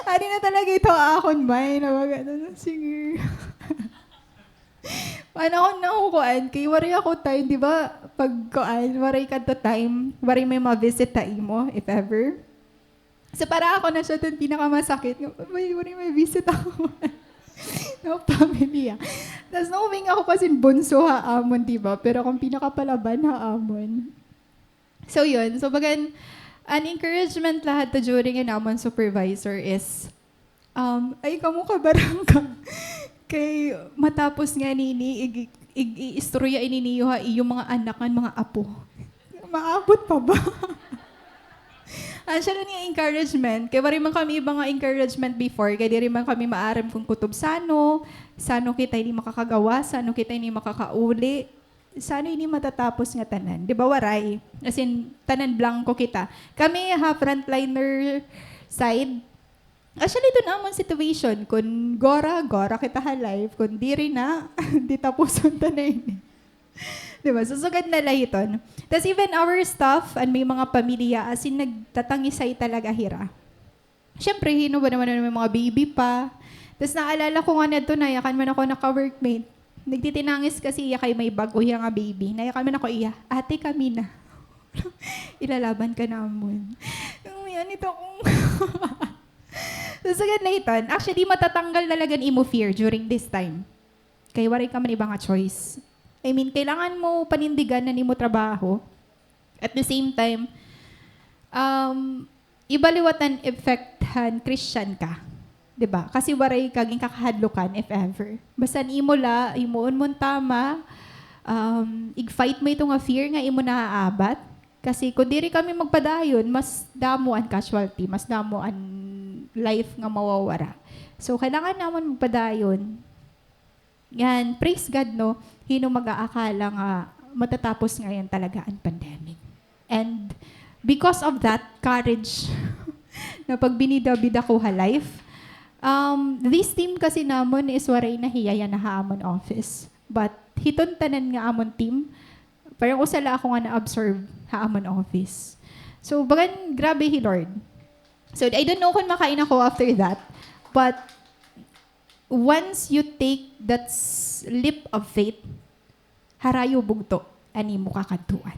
Adi na talaga ito akon mind. Nawaga na, sige. Ano ako nakukuan? Kay waray ako time, di ba? Pag kuan, waray ka to time. Waray may ma-visit ta imo, if ever. So, para ako na siya ito pinakamasakit. Nga, may, waray may visit ako. No, pamilya. Tapos, knowing ako kasi bunso ha amon, di ba? Pero kung pinakapalaban ha amon, So, yun. So, bagan, an encouragement la hadto during an amon supervisor is, um, ay, kamo kabarangka. Kay matapos nga nini, ig-, ig-, iistorya ini niyo ha iyo mga anak ngan mga apo. Maabot pa ba? An siya lang nga encouragement. Kay waray man kami iba nga encouragement before. Kay diri man kami maaram kon kutob sano, sano kita ini makakagawas, sano kita ini makakauli. Sano ini matatapos nga tanan? Di ba, waray? As in, tanan blanko kita. Kami ha frontliner side, actually, ito na amon situation. Kun gora, gora kita ha life. Kun diri na, di tapuson ta na ini. Di ba? So, sugad na la hiton. Tas even our staff, an may mga pamilya, as in, nagtatangisay talaga hira. Siyempre, hin-o ba naman, may mga baby pa. Tas naalala ko nga nadto, nayakan man ako naka-workmate. Nagtitinangis kasi iya kay may bag-o hiya nga baby. Nayakan man ako iya, "Ate, kami na." Ilalaban ka namon. Ang yan, ito akong So, sugad na hiton. Actually, matatanggal talaga an imo fear during this time. Kay waray ka man iba nga choice. I mean, kailangan mo panindigan an imo trabaho. At the same time, um, iba liwat an effect han Christian ka. Di ba? Kasi waray ka ginkakahadlokan, if ever. Basta an imo la, himuon mo an tama, um, ig-fight mo ito nga fear nga imo naaabat. Kasi kun diri kami magpadayon, mas damo an casualty, mas damo an life nga mawawara. So, kailangan namon magpadayon. Yan, praise God, no? Hin-o mag-aakala nga matatapos ngay-an talaga an pandemic. And because of that courage na pagbinida-bida ko ha life, um, this team kasi namon is waray na hiya yana ha amon office. But hiton tanan nga amon team, parang usa la ako nga na-absorb ha amon office. So, bagan grabe hi Lord. So, I don't know kung makain ako after that, but once you take that s-, leap of faith, harayo bugto an imo kakadtuan.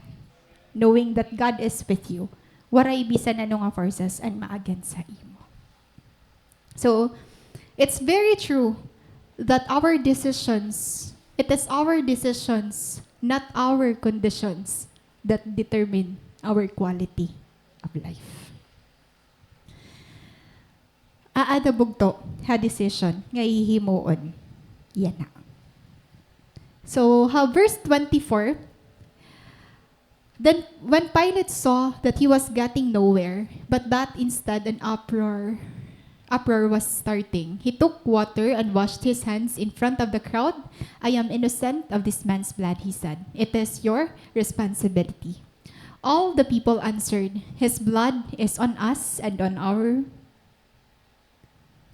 Knowing that God is with you, waray bisan ano nga forces an ma-against ha imo. So, it's very true that our decisions, it is our decisions, not our conditions, that determine our quality of life. Aada bugto ha decision nga hihimuon yana. So, ha verse twenty-four, then when Pilate saw that he was getting nowhere, but that instead an uproar, uproar was starting, he took water and washed his hands in front of the crowd. "I am innocent of this man's blood," he said. "It is your responsibility." All the people answered, "His blood is on us and on our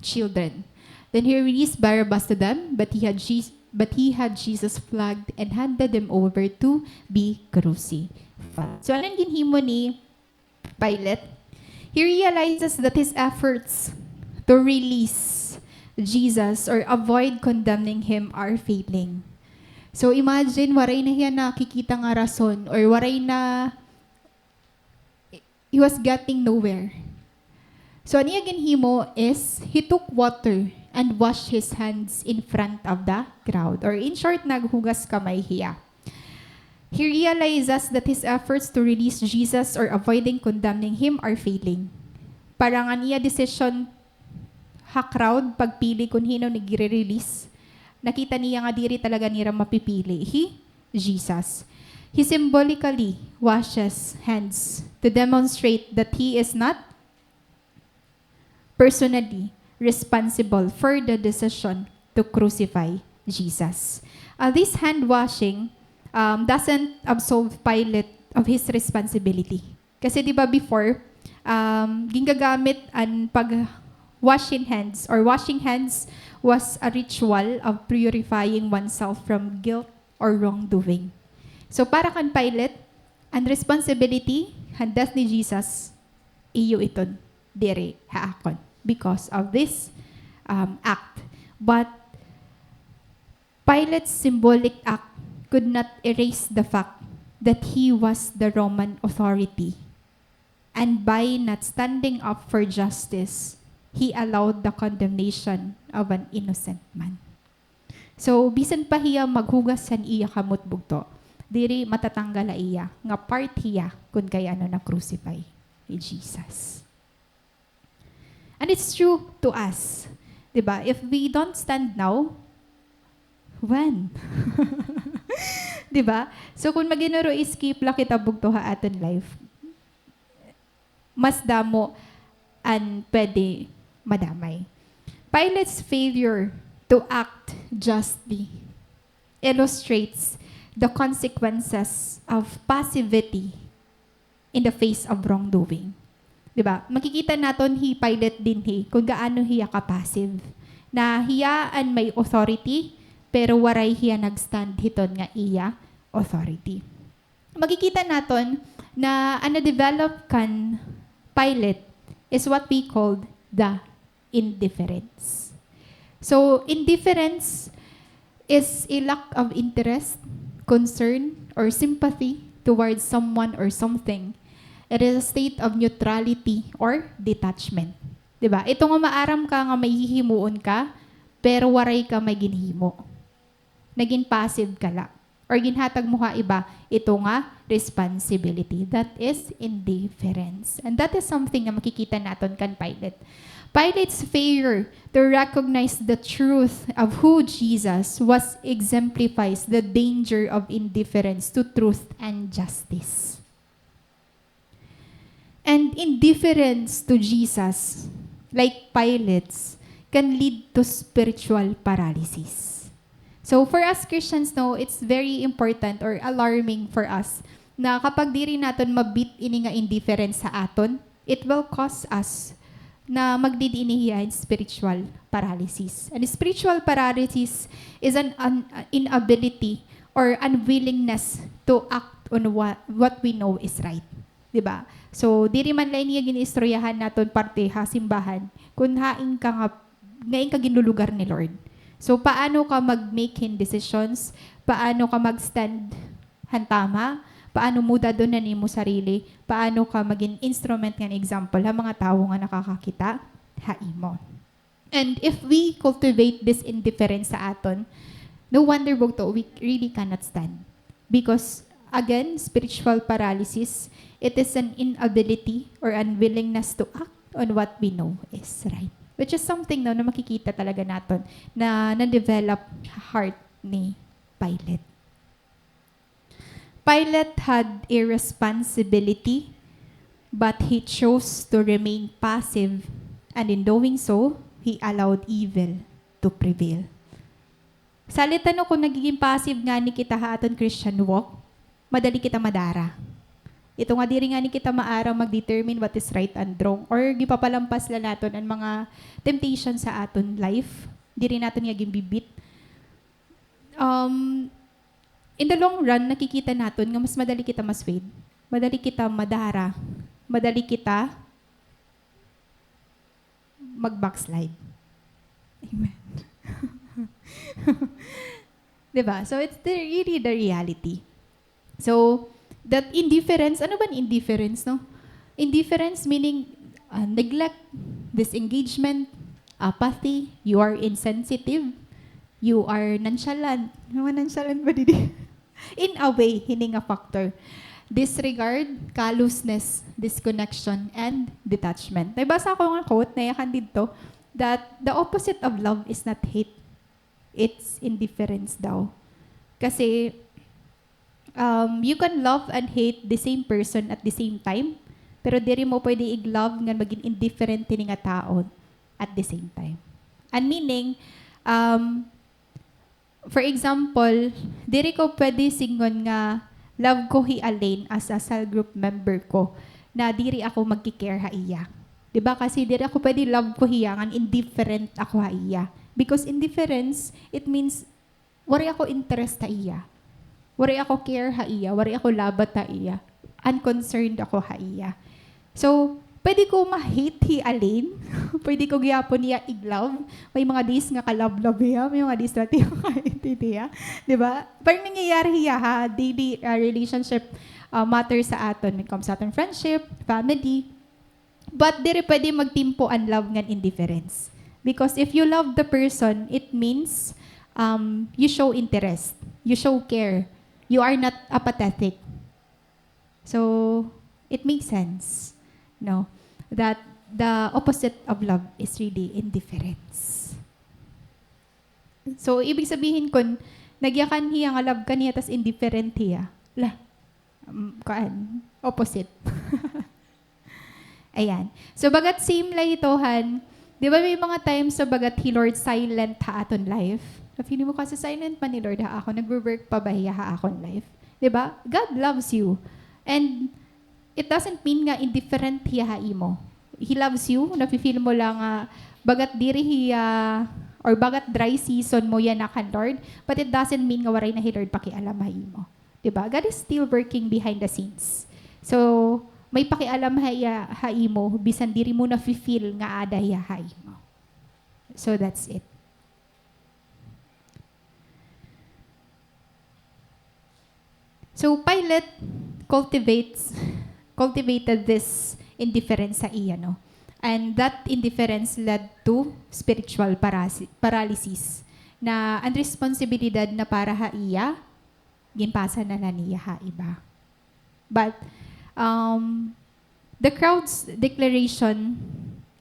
children." Then he released Barabbas to them, but he had Je-, but he had Jesus flogged and handed him over to be crucified. So, ano an ginhimo ni Pilate? He realizes that his efforts to release Jesus or avoid condemning him are failing. So, imagine, waray na hiya nakikita nga rason or waray na He was getting nowhere. So, an iya ginhimo is, he took water and washed his hands in front of the crowd. Or in short, naghugas kamay hiya. He realizes that his efforts to release Jesus or avoiding condemning him are failing. Parang an iya desisyon ha crowd, pagpili kun hin-o an ire-release, nakita niya nga diri talaga nira mapipili hi Jesus. He symbolically washes hands to demonstrate that he is not personally responsible for the decision to crucify Jesus. Uh, this hand washing, um, doesn't absolve Pilate of his responsibility. Kasi, di ba, before, um, gingagamit an pag-washing hands or washing hands was a ritual of purifying oneself from guilt or wrongdoing. So, para kan Pilate, an responsibility han death ni Jesus, iyo iton, diri ha akon because of this, um, act. But Pilate's symbolic act could not erase the fact that he was the Roman authority, and by not standing up for justice, he allowed the condemnation of an innocent man. So, bisan pa hiya maghugas han iya kamot bugto, diri matatanggal ha iya nga part hiya kun kay ano na-crucify hi Jesus. And it's true to us. Di ba? If we don't stand now, when? Di ba? So, kun maginuro-escape la kita bugto ha aton life, mas damo an pwede madamay. Pilate's failure to act justly illustrates the consequences of passivity in the face of wrongdoing. Di ba? Makikita naton hi Pilate dinhi kun gaano hiya ka-passive. Na hiya an may authority, pero waray hiya nag-stand hiton nga iya authority. Makikita naton na an na-develop kan Pilate is what we called the indifference. So, indifference is a lack of interest, concern, or sympathy towards someone or something. It is a state of neutrality or detachment. Di ba? Ito nga maaram ka nga may hihimuon ka, pero waray ka may ginhimo. Nagin passive ka la. Or ginhatag mo ha iba ito nga responsibility. That is indifference. And that is something nga makikita naton kan Pilate. Pilate's failure to recognize the truth of who Jesus was exemplifies the danger of indifference to truth and justice. And indifference to Jesus, like Pilate's, can lead to spiritual paralysis. So, for us Christians, no, it's very important or alarming for us na kapag diri naton ma-beat ini nga indifference ha aton, it will cause us na mag-lead ini hiya hin spiritual paralysis. And spiritual paralysis is an, an inability or unwillingness to act on what, what we know is right. Di ba? So, diri man la ini gin-istoryahan naton parte ha simbahan, kun hain ka nga, ngain ka ginlulugar ni Lord. So, paano ka mag-make hin decisions? Paano ka mag-stand han tama? Paano mo dad-on an imo sarili? Paano ka magin instrument ngan example ha mga tawo nga nakakakita ha imo? And if we cultivate this indifference sa aton, no wonder, bugto, we really cannot stand. Because, again, spiritual paralysis, it is an inability or unwillingness to act on what we know is right. Which is something, no, na makikita talaga naton na na-develop ha heart ni Pilate. Pilate had a responsibility, but he chose to remain passive, and in doing so, he allowed evil to prevail. Salit, ano, kung nagiging passive ngani kita ha aton Christian walk, madali kita madara. Ito nga, diri ngani kita maaram mag-determine what is right and wrong, or gipapalampas la naton an mga temptation sa aton life. Diri naton nga ginbibit. Um, in the long run, nakikita naton nga mas madali kita ma-swayed. Madali kita madara. Madali kita mag-backslide. Amen. Di ba? So, it's the, really the reality. So, that indifference, ano ba an indifference, no? Indifference meaning, ah, neglect, disengagement, apathy, you are insensitive, you are nonchalant. Mga nonchalant ba didi? In a way, hini nga factor. Disregard, callousness, disconnection, and detachment. Nagbasa ako nga quote, nayakan didto, that the opposite of love is not hate. It's indifference daw. Kasi, um, you can love and hate the same person at the same time, pero diri mo pwede ig-love ngan magin indifferent hini nga tawo at the same time. And meaning, um, for example, diri ko pwede sidngon nga love ko hi Alain as a cell group member ko, na diri ako magki-care ha iya. Di ba? Kasi diri ako pwede love ko hiya, ngan indifferent ako ha iya. Because indifference, it means, waray ako interest ha iya. Waray ako care ha iya, waray ako labat ha iya. Unconcerned ako ha iya. So, pwede ko ma-hate hi Alain. Pwede ko gihapon hiya ig-love. May mga days nga ka-love-love hiya, may mga days nga di ko ka-hate hiya. Di ba? Pero nangyayari hiya ha, daily, ah, relationship, ah, matter sa aton. When it comes sa aton friendship, family. But diri pwede magtimpo an love ngan indifference. Because if you love the person, it means, um, you show interest, you show care, you are not apathetic. So, it makes sense, no, that the opposite of love is really indifference. So, ibig sabihin kun nagyakan hiya nga love ka niya tas indifferent hiya, la, um, kuan, opposite. Ayan. So, bagat same la ito, han. Di ba may mga times sa bagat hi Lord silent ha aton life? Na feeling mo kasi silent man hi Lord ha akon. Nagwo-work pa ba hiya ha akon life? Di ba? God loves you. And it doesn't mean nga indifferent hiya ha imo. He loves you. Nafe-feel mo la nga bagat diri hiya, or bagat dry season mo yana kan Lord. But it doesn't mean nga waray na hi Lord pakialam ha imo. Di ba? God is still working behind the scenes. So, may pakialam ha iya, ha imo, bisan diri mo nafe-feel nga aada hiya ha imo. So, that's it. So, Pilate cultivates, cultivated this indifference sa iya, no? And that indifference led to spiritual parasi-, paralysis, na an responsibilidad na para ha iya, ginpasa na la niya ha iba. But, um, the crowd's declaration,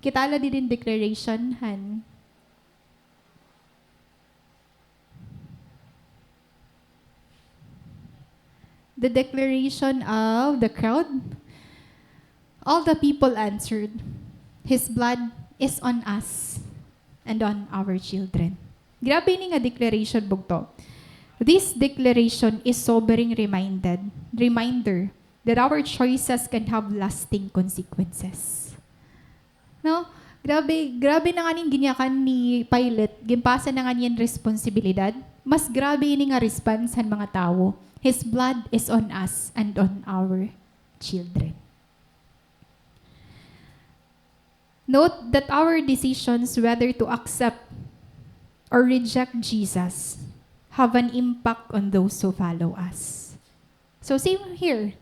kita la didi an declaration, han? The declaration of the crowd. All the people answered, "His blood is on us and on our children." Grabe ini nga declaration, bugto. This declaration is sobering reminded, reminder that our choices can have lasting consequences. No? Grabe, grabe na ngani an ginyakan ni Pilate, ginpasa na ngani an responsibilidad. Mas grabe ini nga response han mga tawo. "His blood is on us and on our children." Note that our decisions whether to accept or reject Jesus have an impact on those who follow us. So, same here.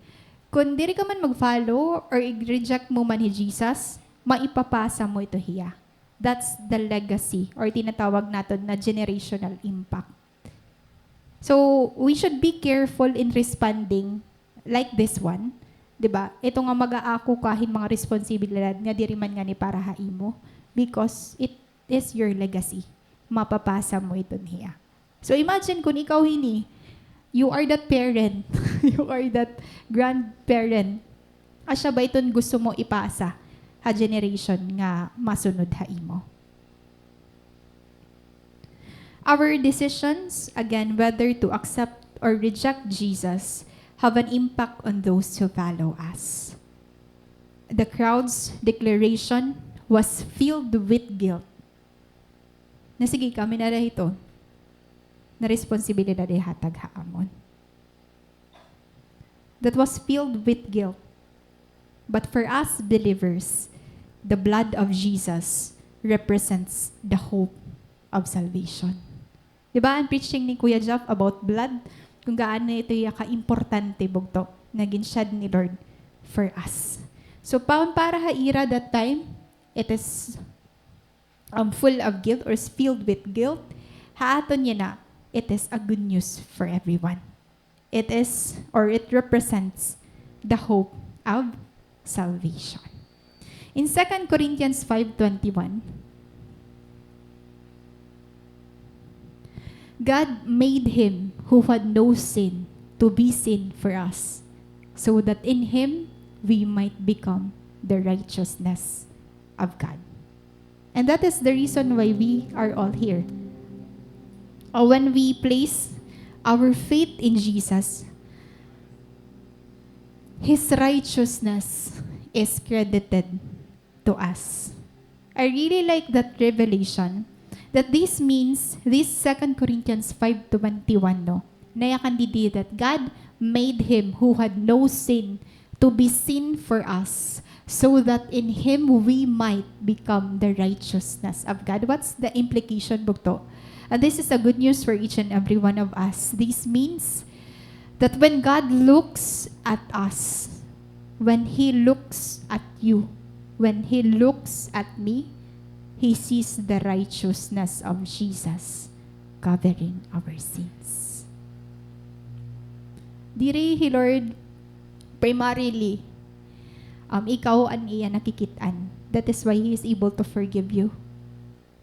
Kon diri ka man mag-follow or i-reject mo man hi Jesus, maipapasa mo ito hiya. That's the legacy or tinatawag naton na generational impact. So, we should be careful in responding like this one, di ba? Ito nga mag-aako ka hin mga responsibilidad nga diri man ngani para ha imo, because it is your legacy. Mapapasa mo iton hiya. So, imagine kon ikaw hini, you are that parent, you are that grandparent. Asya ba iton gusto mo ipasa ha generation nga masunod ha imo? Our decisions, again, whether to accept or reject Jesus, have an impact on those who follow us. The crowd's declaration was filled with guilt. Na sige kami na dahito. Na responsibilidad ihatag ha amon. That was filled with guilt. But for us believers, the blood of Jesus represents the hope of salvation. Di ba, ang preaching ni Kuya Jeff about blood, kung gaano ito iya ka-importante, bugto, na ginshed ni Lord for us. So, pa-, para ha ira that time, it is, um, full of guilt or is filled with guilt. Ha aton yana, it is a good news for everyone. It is, or it represents, the hope of salvation. In Second Corinthians five twenty-one, "God made him who had no sin to be sin for us, so that in him we might become the righteousness of God." And that is the reason why we are all here. Uh, when we place our faith in Jesus, His righteousness is credited to us. I really like that revelation, that this means, this Second Corinthians five twenty-one, no? Nayakan didi that God made him who had no sin to be sin for us, so that in him we might become the righteousness of God. What's the implication, bugto? And this is a good news for each and every one of us. This means that when God looks at us, when He looks at you, when He looks at me, He sees the righteousness of Jesus covering our sins. Diri hi Lord primarily, um, ikaw an iya nakikit-an. That is why He is able to forgive you.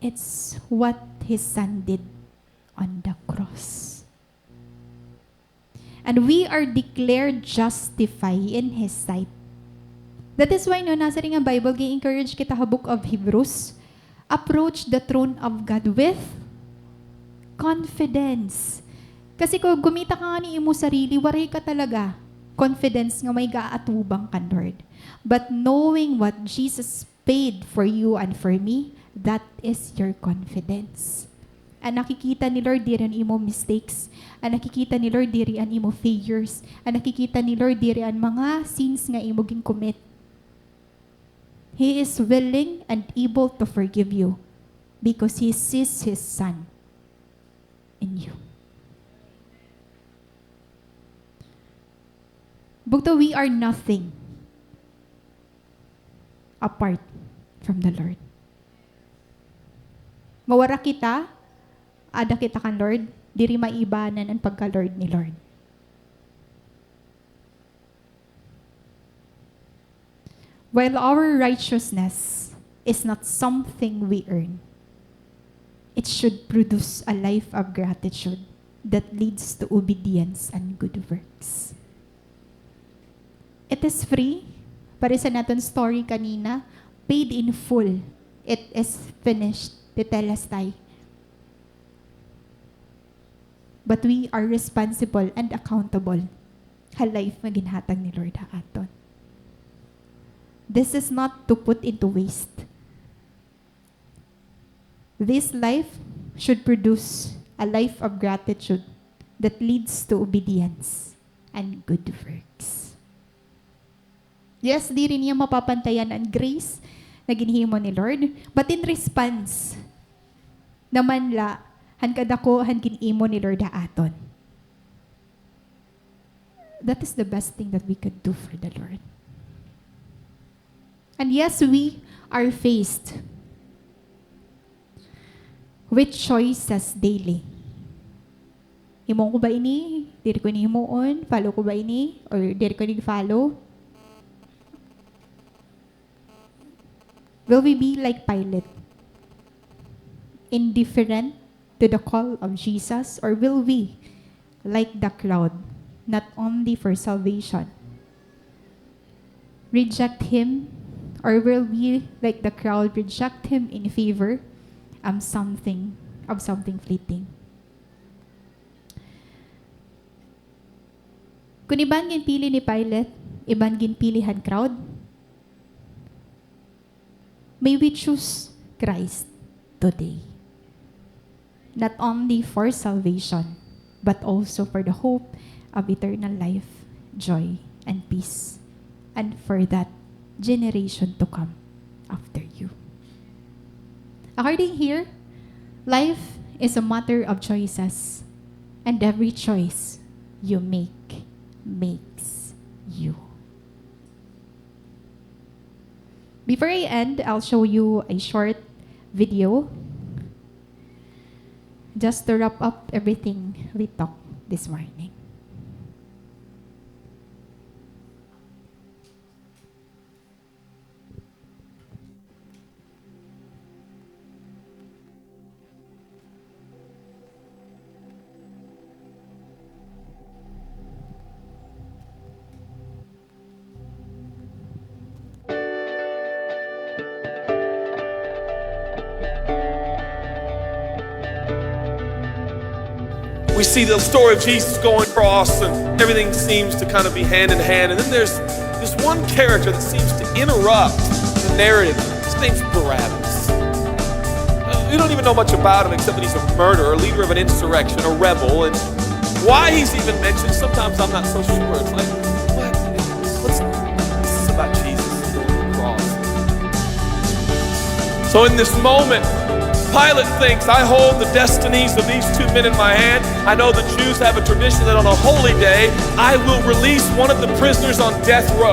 It's what His Son did on the cross. And we are declared justified in His sight. That is why, no, nasiring an Bible, gi-encourage kita ha book of Hebrews, "Approach the throne of God with confidence." Kasi kon gumita ka ngani imo sarili, waray ka talaga confidence nga may gaatubang kan Lord. But knowing what Jesus paid for you and for me, that is your confidence. An nakikita ni Lord diri an imo mistakes. An nakikita ni Lord diri an imo failures. An nakikita ni Lord diri an mga sins nga imo gin-commit. He is willing and able to forgive you because He sees His Son in you. Bugto, we are nothing apart from the Lord. Mawara kita, ada kita kan Lord, diri maibanan an pagka-Lord ni Lord. While our righteousness is not something we earn, it should produce a life of gratitude that leads to obedience and good works. It is free. Pareho sa aton story kanina, paid in full. It is finished. Tetelestai. But we are responsible and accountable ha life nga ginhatag ni Lord ha aton. This is not to put into waste. This life should produce a life of gratitude that leads to obedience and good works. Yes, diri niya mapapantayan an grace na ginhimo ni Lord, but in response naman la han kadako han gin-imo ni Lord ha aton. That is the best thing that we could do for the Lord. And yes, we are faced with choices daily. Himuon ko ba ini? Diri ko ini himuon? Follow ko ba ini? Or diri ko ini follow? Will we be like Pilate, indifferent to the call of Jesus, or will we, like the crowd, not only for salvation, reject him, or will we, like the crowd, reject him in favor of something, of something fleeting? Kon iba an ginpili ni Pilate, iba an ginpili han crowd, may we choose Christ today, not only for salvation, but also for the hope of eternal life, joy, and peace, and for that generation to come after you. According here, life is a matter of choices, and every choice you make makes you. Before I end, I'll show you a short video just to wrap up everything we talked this morning. We see the story of Jesus going across, and everything seems to kind of be hand in hand. And then there's this one character that seems to interrupt the narrative. His name's Barabbas. Uh, we don't even know much about him except that he's a murderer, leader of an insurrection, a rebel, and why he's even mentioned, sometimes I'm not so sure. It's like, what? What's, this is about Jesus going to the cross. So in this moment, Pilate thinks, "I hold the destinies of these two men in my hand. I know the Jews have a tradition that on a holy day, I will release one of the prisoners on death row."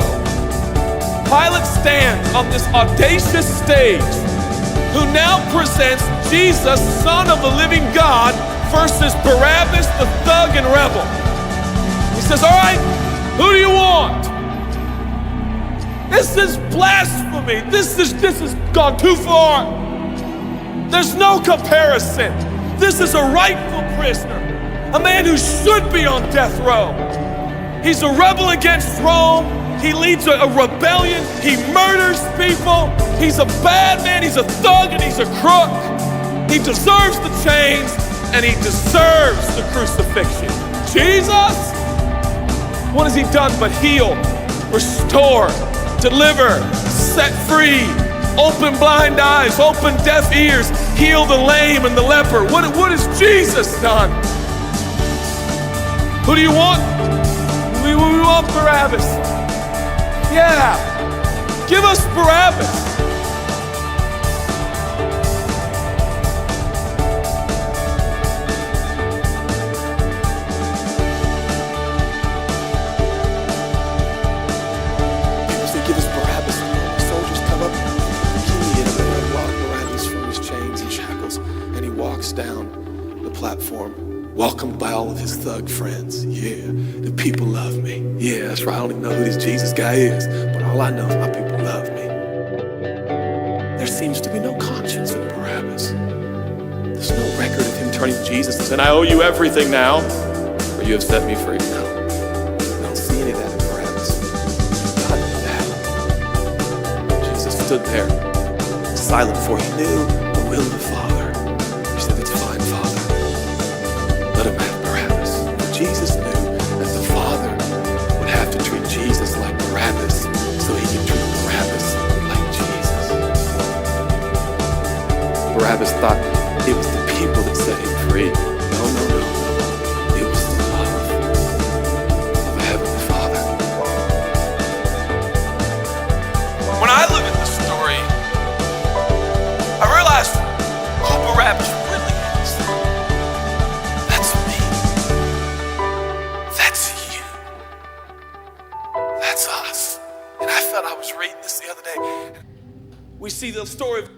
Pilate stands on this audacious stage, who now presents Jesus, Son of the living God, versus Barabbas, the thug and rebel. He says, "All right, who do you want?" This is blasphemy. This is, this has gone too far. There's no comparison. This is a rightful prisoner, a man who should be on death row. He's a rebel against Rome. He leads a, a rebellion. He murders people. He's a bad man. He's a thug and he's a crook. He deserves the chains and he deserves the crucifixion. Jesus, what has he done but heal, restore, deliver, set free, open blind eyes, open deaf ears, heal the lame and the leper? What, what has Jesus done? Who do you want? We, we want Barabbas. Yeah. Give us Barabbas. People say, "Give us Barabbas." And the soldiers come up, "Give me it." And they unlock Barabbas from his chains and shackles, and he walks down the platform, welcomed by all of his thug friends. "Yeah, the people love me. Yeah, that's right. I don't even know who this Jesus guy is, but all I know is my people love me." There seems to be no conscience in Barabbas. There's no record of him turning to Jesus and saying, "I owe you everything now, for you have set me free." No. I don't see any of that in Barabbas. God knew that. Jesus stood there, silent, for he knew the will of the Father. He said, "It's fine, Father. Let him have Barabbas." Jesus knew that the Father would have to treat Jesus like Barabbas so he could treat Barabbas like Jesus. Barabbas thought That's us. And I felt I was reading this the other day. We see the story of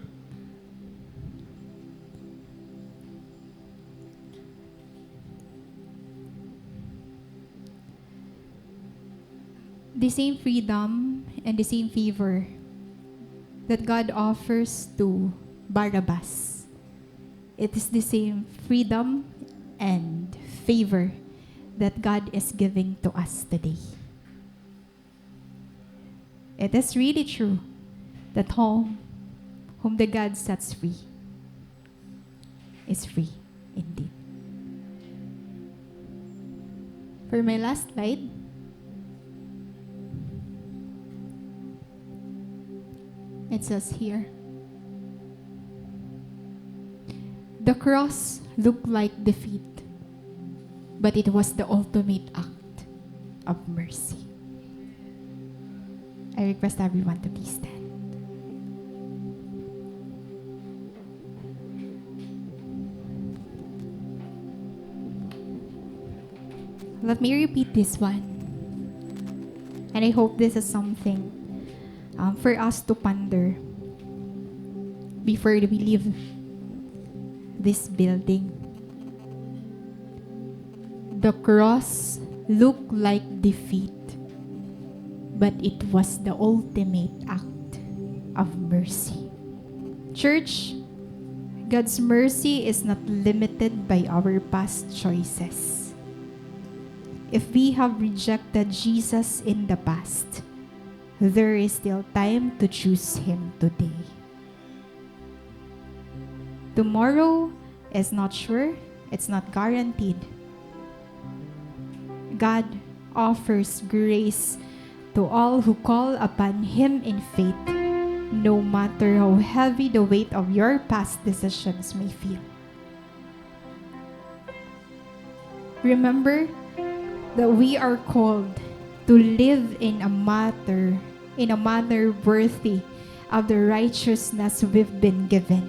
the same freedom and the same favor that God offers to Barabbas, it is the same freedom and favor that God is giving to us today. It is really true that whom, whom the God sets free is free indeed. For my last slide, it says here, the cross looked like defeat, but it was the ultimate act of mercy. I request everyone to please stand. Let me repeat this one. And I hope this is something, um, for us to ponder before we leave this building. The cross looked like defeat, but it was the ultimate act of mercy. Church, God's mercy is not limited by our past choices. If we have rejected Jesus in the past, there is still time to choose Him today. Tomorrow is not sure, it's not guaranteed. God offers grace to all who call upon Him in faith, no matter how heavy the weight of your past decisions may feel. Remember that we are called to live in a matter, in a manner worthy of the righteousness we've been given.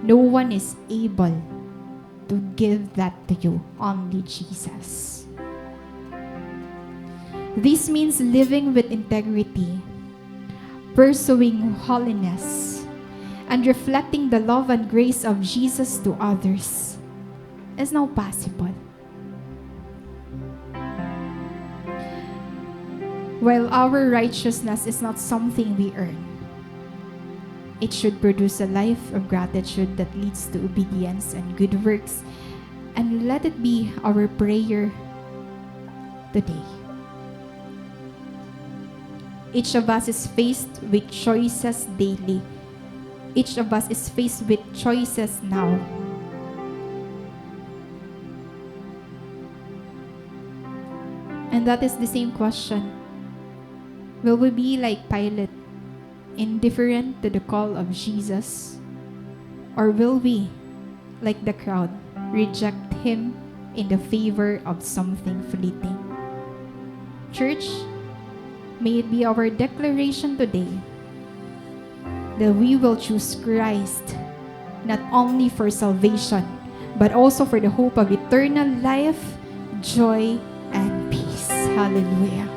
No one is able to give that to you, only Jesus. This means living with integrity, pursuing holiness, and reflecting the love and grace of Jesus to others is now possible. While our righteousness is not something we earn, it should produce a life of gratitude that leads to obedience and good works, and let it be our prayer today. Each of us is faced with choices daily. Each of us is faced with choices now. And that is the same question. Will we be like Pilate, indifferent to the call of Jesus? Or will we, like the crowd, reject Him in the favor of something fleeting? Church, may it be our declaration today that we will choose Christ not only for salvation, but also for the hope of eternal life, joy, and peace. Hallelujah.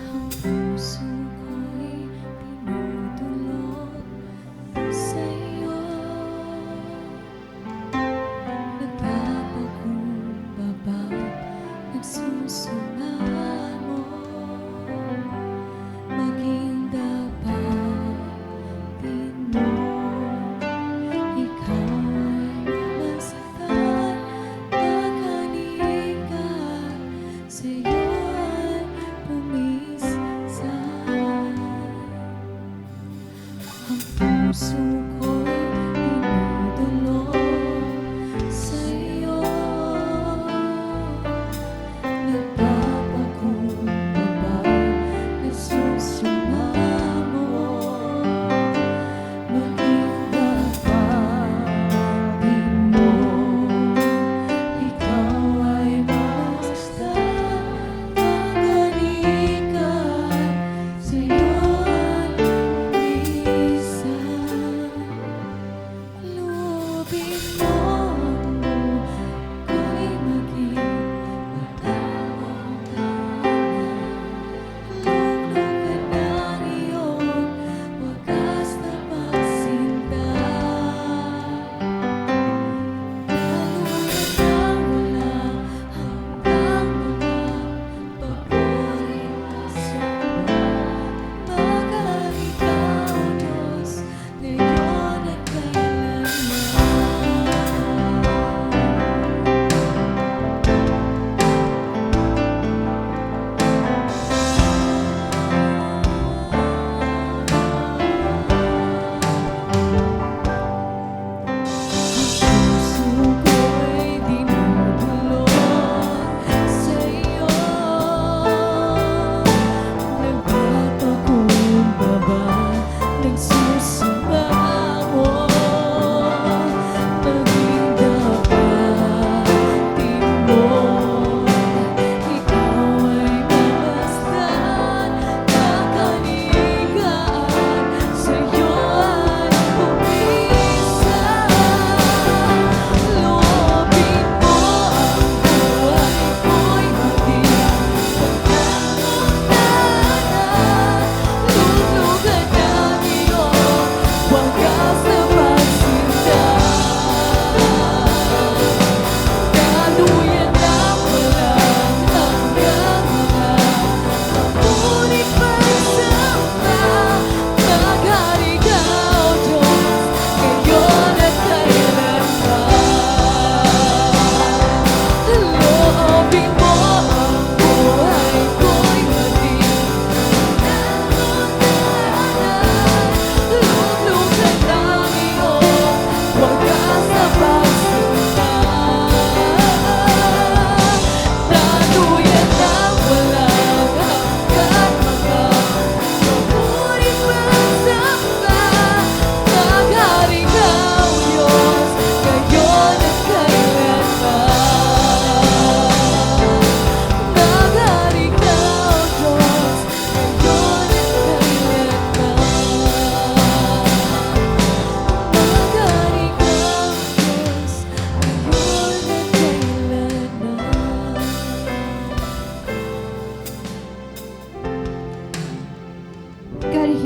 Ang puso ko'y tinutulog sa'yo. Nagpapakumbaba, nagsusumbong.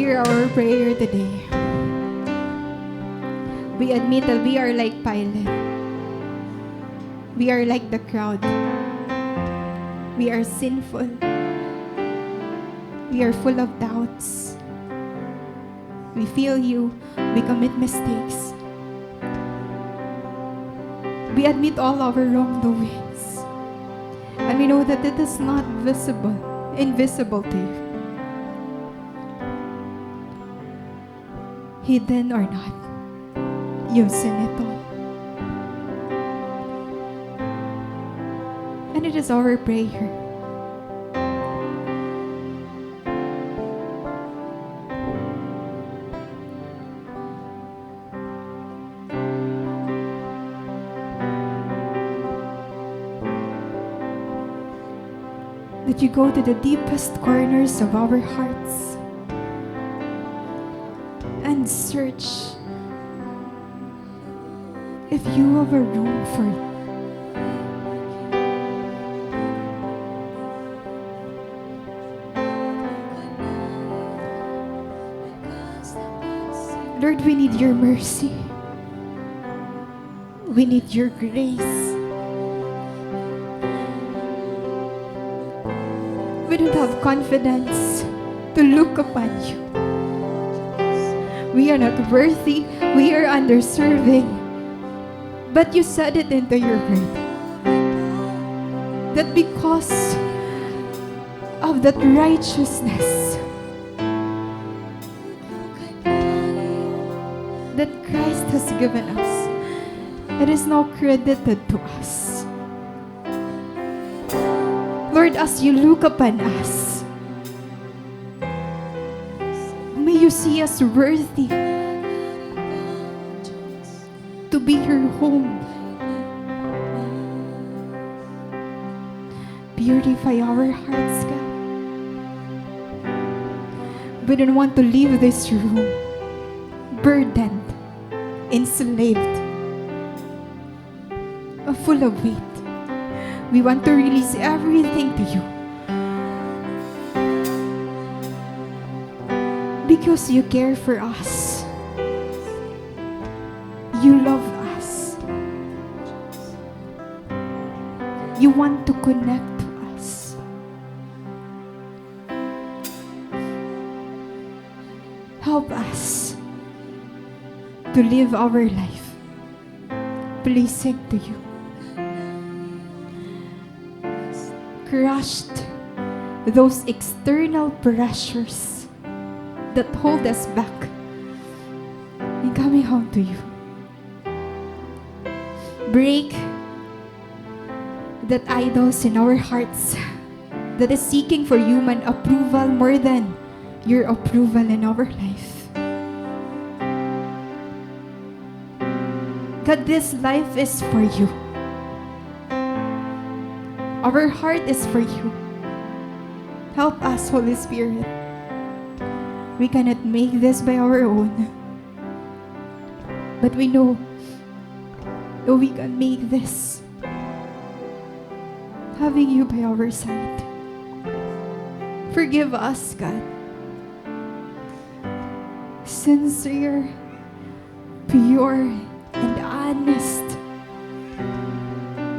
Hear our prayer today. We admit that we are like Pilate. We are like the crowd. We are sinful. We are full of doubts. We fail you. We commit mistakes. We admit all our wrongdoings. And we know that it is not visible, invisible to you. Hidden or not, you've seen it all. And it is our prayer that you go to the deepest corners of our hearts and search if you have a room for it. Lord, we need your mercy. We need your grace. We don't have confidence to look upon you. We are not worthy. We are undeserving. But you said it into your word that because of that righteousness that Christ has given us, it is now credited to us. Lord, as you look upon us, may you see us worthy to be your home. Purify our hearts, God. We don't want to leave this room burdened, enslaved, uh, full of weight. We want to release everything to you because you care for us. You love us. You want to connect to us. Help us to live our life pleasing to you. Crushed those external pressures that hold us back in coming home to you. Break that idols in our hearts that is seeking for human approval more than your approval in our life. God, this life is for you. Our heart is for you. Help us, Holy Spirit. We cannot make this by our own. But we know that we can make this having you by our side. Forgive us, God. Sincere, pure, and honest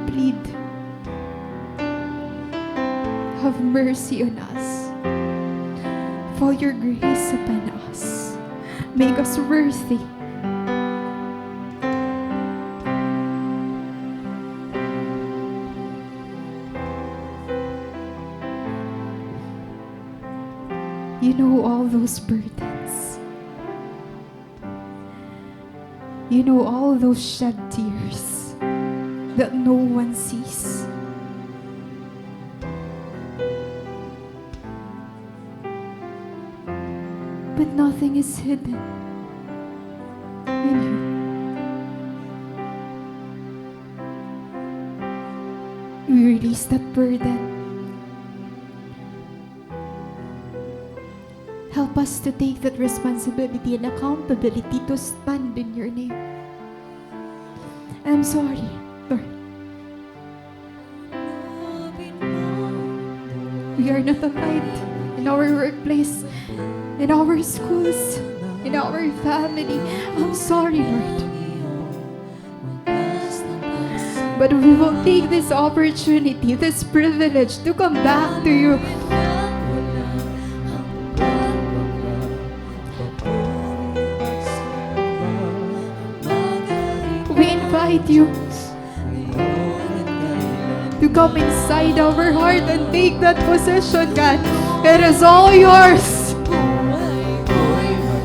plead. Have mercy on us. Fall your grace upon us. Make us worthy. You know all those burdens. You know all those shed tears that no one sees. But nothing is hidden in you. We release that burden. Help us to take that responsibility and accountability to stand in your name. I'm sorry, Lord. We are not a light in our workplace, in our schools, in our family. I'm sorry, Lord. But we will take this opportunity, this privilege to come back to you. We invite you to come inside our heart and take that position, God. It is all yours.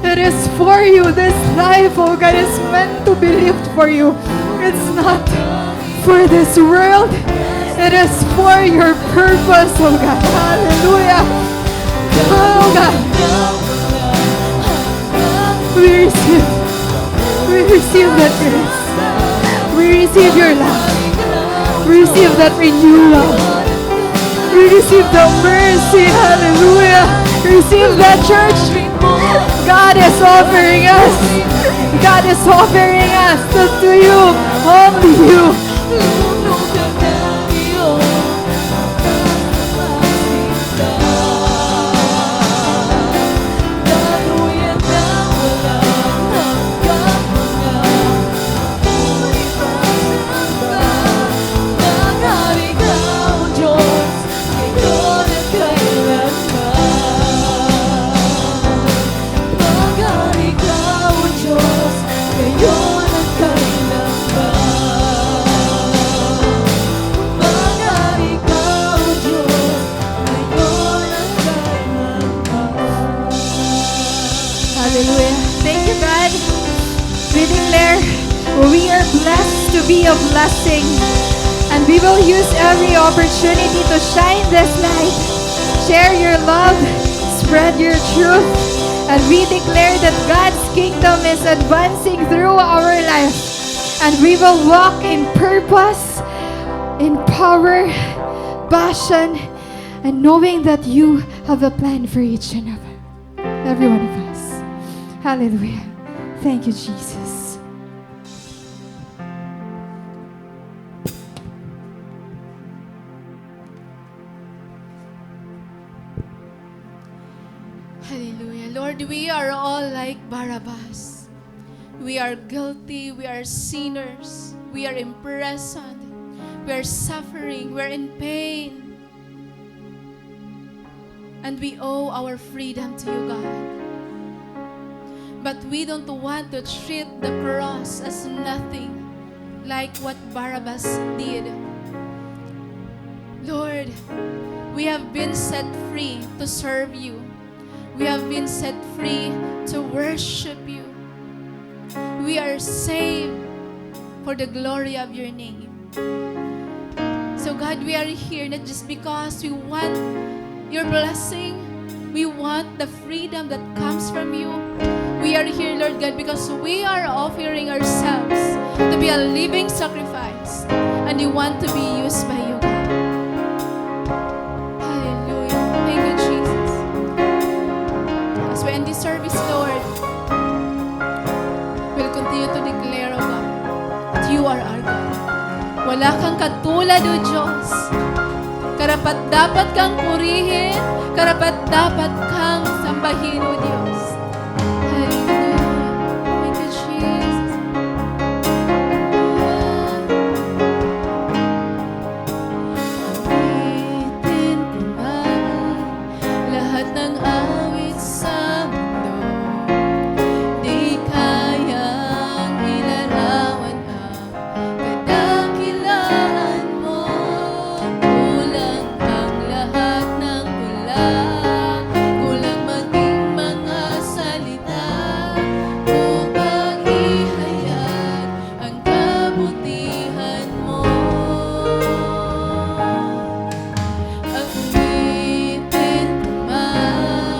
It is for you. This life, oh God, is meant to be lived for you. It's not for this world. It is for your purpose, oh God. Hallelujah. Oh God. We receive. We receive that grace. We receive your love. We receive that renewal. We receive the mercy. Hallelujah. Receive that, church. God is offering us. God is offering us to, to you. Only you. Hallelujah. Thank you, God. We declare we are blessed to be a blessing. And we will use every opportunity to shine this light. Share your love, spread your truth. And we declare that God's kingdom is advancing through our life. And we will walk in purpose, in power, passion, and knowing that you have a plan for each and every, every one of us. Hallelujah. Thank you, Jesus. Hallelujah. Lord, we are all like Barabbas. We are guilty, we are sinners, we are imprisoned, we are suffering, we are in pain. And we owe our freedom to you, God. But we don't want to treat the cross as nothing, like what Barabbas did. Lord, we have been set free to serve you. We have been set free to worship you. We are saved for the glory of your name. So, God, we are here not just because we want your blessing. We want the freedom that comes from you. We are here, Lord God, because we are offering ourselves to be a living sacrifice, and we want to be used by you, God. Hallelujah. Thank you, Jesus. As we end this service, Lord, we'll continue to declare, O God, that you are our God. Wala kang katulad, O Diyos. Karapat-dapat kang purihin, karapat-dapat kang sambahin, O Diyos. Hallelujah. Thank you, Jesus. Awitin ko man lahat ng awit sa mundo, di kayang ilarawan ang kadakilaan mo. Kulang ang lahat ng tula, kulang maging mga salita upang ihayag ang kabutihan mo. Awitin ko man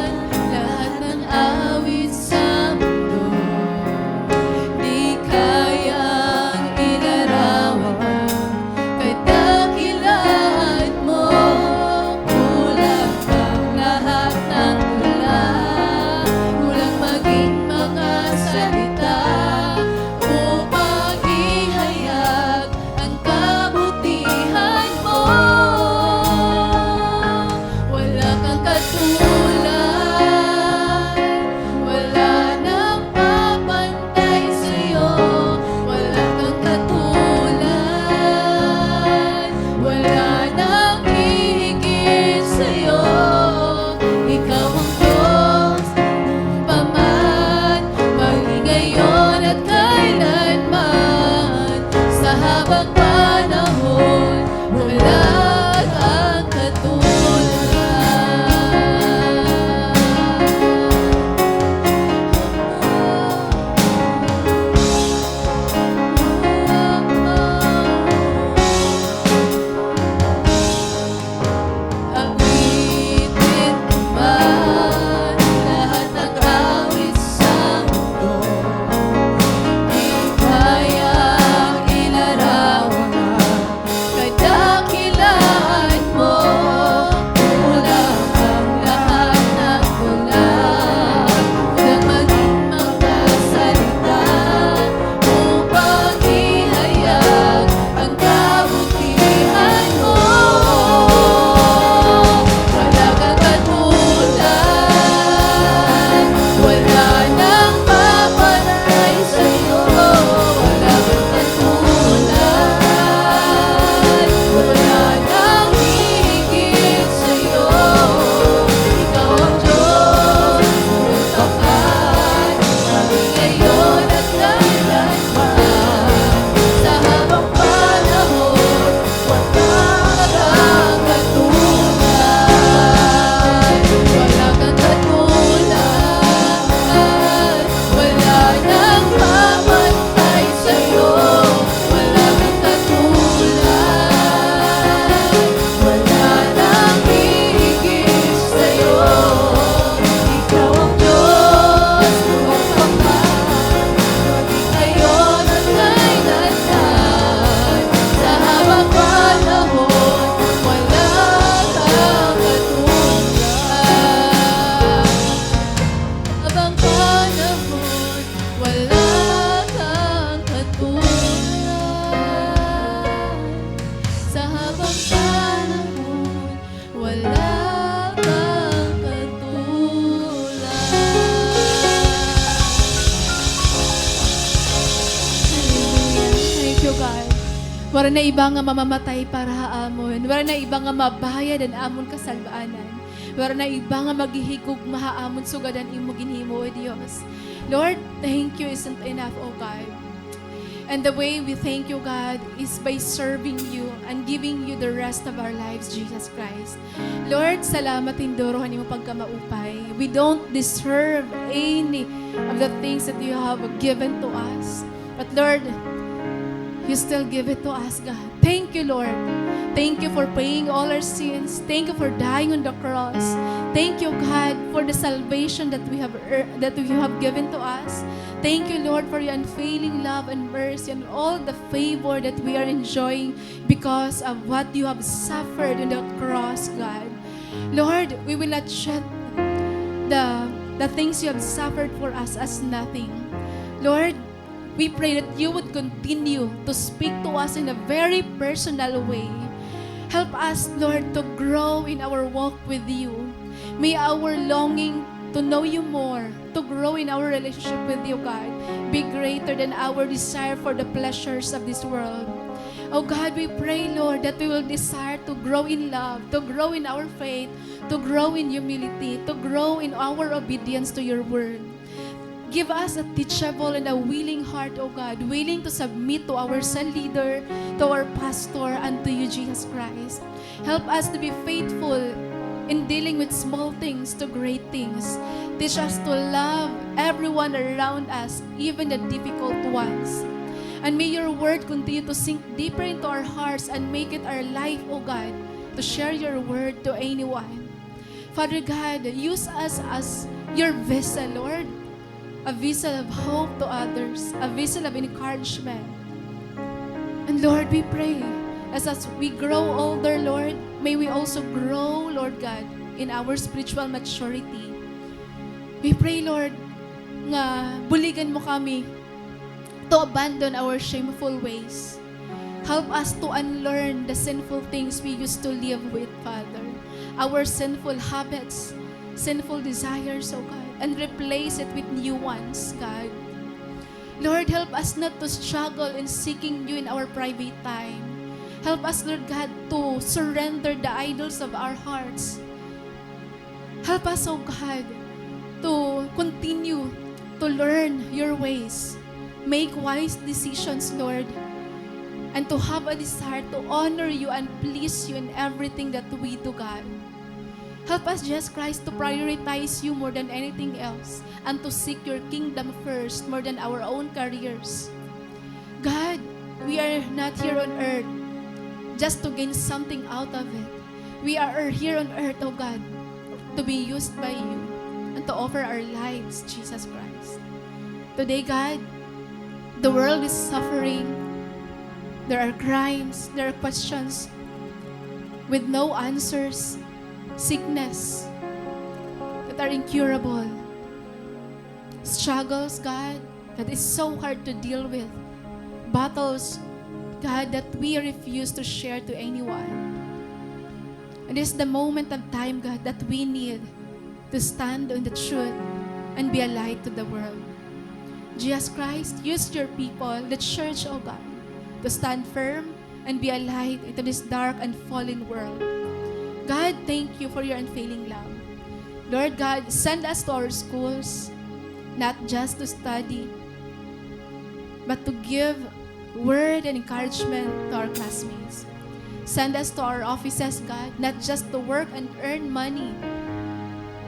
Waray na iba nga mamamatay para ha amon. Waray na iba nga mabayad an amon kasalbaanan. Waray na iba nga maghihigugma ha amon sugad an imo ginhimo, O Dios. Lord, thank you isn't enough, O God. And the way we thank you, God, is by serving you and giving you the rest of our lives, Jesus Christ. Lord, salamat hin duro han imo pagkamaupay. We don't deserve any of the things that you have given to us. But Lord, you still give it to us, God. Thank you, Lord. Thank you for paying all our sins. Thank you for dying on the cross. Thank you, God, for the salvation that we have ear-, that you have given to us. Thank you, Lord, for your unfailing love and mercy and all the favor that we are enjoying because of what you have suffered on the cross, God. Lord, we will not treat the, the things you have suffered for us as nothing. Lord, we pray that you would continue to speak to us in a very personal way. Help us, Lord, to grow in our walk with you. May our longing to know you more, to grow in our relationship with you, God, be greater than our desire for the pleasures of this world. Oh God, we pray, Lord, that we will desire to grow in love, to grow in our faith, to grow in humility, to grow in our obedience to your word. Give us a teachable and a willing heart, O God, willing to submit to our cell leader, to our pastor, and to you, Jesus Christ. Help us to be faithful in dealing with small things to great things. Teach us to love everyone around us, even the difficult ones. And may your word continue to sink deeper into our hearts and make it our life, O God, to share your word to anyone. Father God, use us as your vessel, Lord. A vessel of hope to others, a vessel of encouragement. And Lord, we pray, as, as we grow older, Lord, may we also grow, Lord God, in our spiritual maturity. We pray, Lord, nga buligan mo kami to abandon our shameful ways. Help us to unlearn the sinful things we used to live with, Father. Our sinful habits, sinful desires, O God, and replace it with new ones, God. Lord, help us not to struggle in seeking you in our private time. Help us, Lord God, to surrender the idols of our hearts. Help us, O God, to continue to learn your ways, make wise decisions, Lord, and to have a desire to honor you and please you in everything that we do, God. Help us, Jesus Christ, to prioritize you more than anything else and to seek your kingdom first more than our own careers. God, we are not here on earth just to gain something out of it. We are here on earth, O God, to be used by you and to offer our lives, Jesus Christ. Today, God, the world is suffering. There are crimes, there are questions with no answers, sickness that are incurable, struggles, God, that is so hard to deal with. Battles, God, that we refuse to share to anyone. And this is the moment of time, God, that we need to stand on the truth and be a light to the world. Jesus Christ, use your people, the church, O God, to stand firm and be a light into this dark and fallen world. God, thank you for your unfailing love. Lord God, send us to our schools, not just to study, but to give word and encouragement to our classmates. Send us to our offices, God, not just to work and earn money,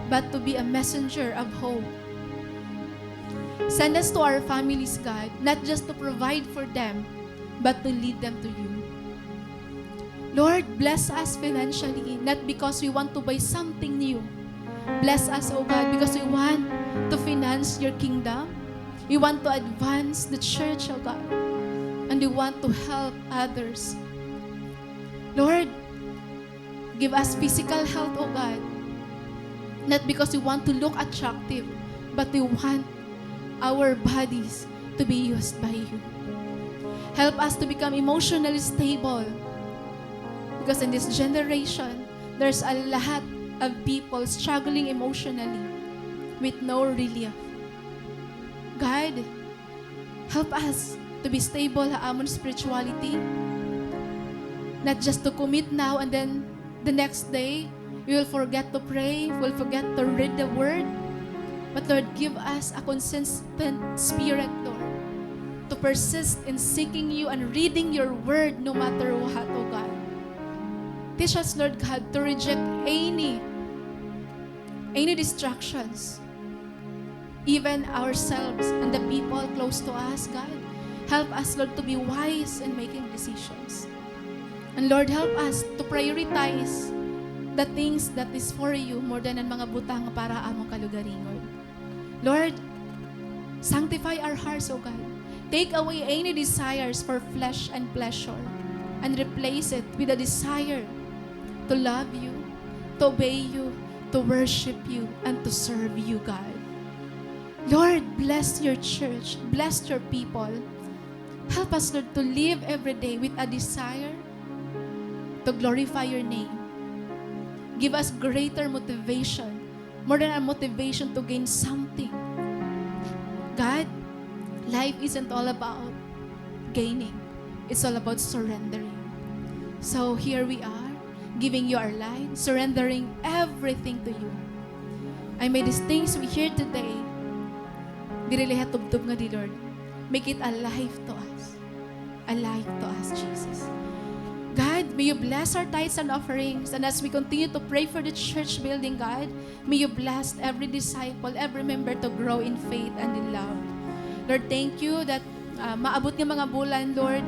but to be a messenger of hope. Send us to our families, God, not just to provide for them, but to lead them to you. Lord, bless us financially, not because we want to buy something new. Bless us, O God, because we want to finance your kingdom. We want to advance the church, O God. And we want to help others. Lord, give us physical health, O God. Not because we want to look attractive, but we want our bodies to be used by you. Help us to become emotionally stable. Because in this generation, there's a lot of people struggling emotionally with no relief. God, help us to be stable ha amon spirituality. Not just to commit now and then the next day, we will forget to pray, we'll forget to read the word. But Lord, give us a consistent spirit, Lord, to persist in seeking you and reading your word no matter what, O God. Teach us, Lord God, to reject any, any distractions, even ourselves and the people close to us, God. Help us, Lord, to be wise in making decisions. And Lord, help us to prioritize the things that is for you more than an mga butang para ha amon kalugaringon. Lord, sanctify our hearts, O God. Take away any desires for flesh and pleasure and replace it with a desire to love you, to obey you, to worship you, and to serve you, God. Lord, bless your church, bless your people. Help us, Lord, to live every day with a desire to glorify your name. Give us greater motivation, more than a motivation to gain something. God, life isn't all about gaining. It's all about surrendering. So here we are, giving you our life, surrendering everything to you. Ay, may these things we hear today, diri la hiya tubtob ngadi, Lord. Make it alive to us. Alive to us, Jesus. God, may you bless our tithes and offerings. And as we continue to pray for the church building, God, may you bless every disciple, every member to grow in faith and in love. Lord, thank you that, ah, maabot nga mga bulan, Lord,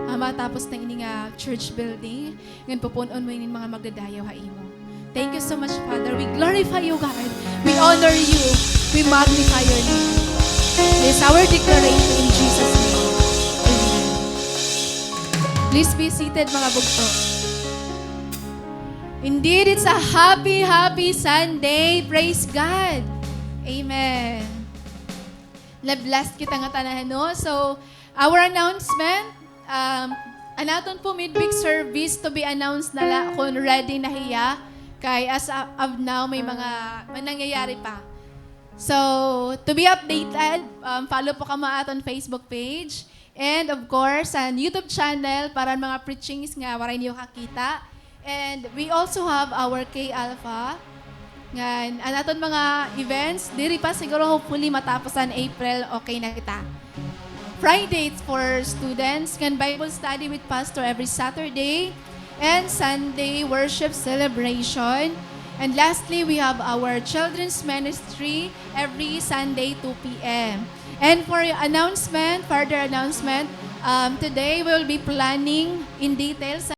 ah, matapos na ini nga church building. Ngan pupun-on mo ini mga magdadayaw ha imo. Thank you so much, Father. We glorify you, God. We honor you. We magnify your name. This is our declaration in Jesus' name. Amen. Please be seated, mga bugto. Indeed, it's a happy, happy Sunday. Praise God. Amen. Na-blessed kita ngatanan, no? So, our announcement, um, an aton po midweek service to be announced na la kon ready na hiya. Kay as of now, may mga, may nangyayari pa. So, to be updated, um, follow po kamo aton Facebook page. And of course, an YouTube channel para mga preachings nga waray niyo kakita. And we also have our K Alpha. Ngan, an aton mga events, diri pa siguro, hopefully, matapos an April, okay na kita. Friday, it's for students. Ngan Bible study with Pastor every Saturday. And Sunday, worship celebration. And lastly, we have our children's ministry every Sunday, two p.m. And for announcement, further announcement, um, today we will be planning in detail sa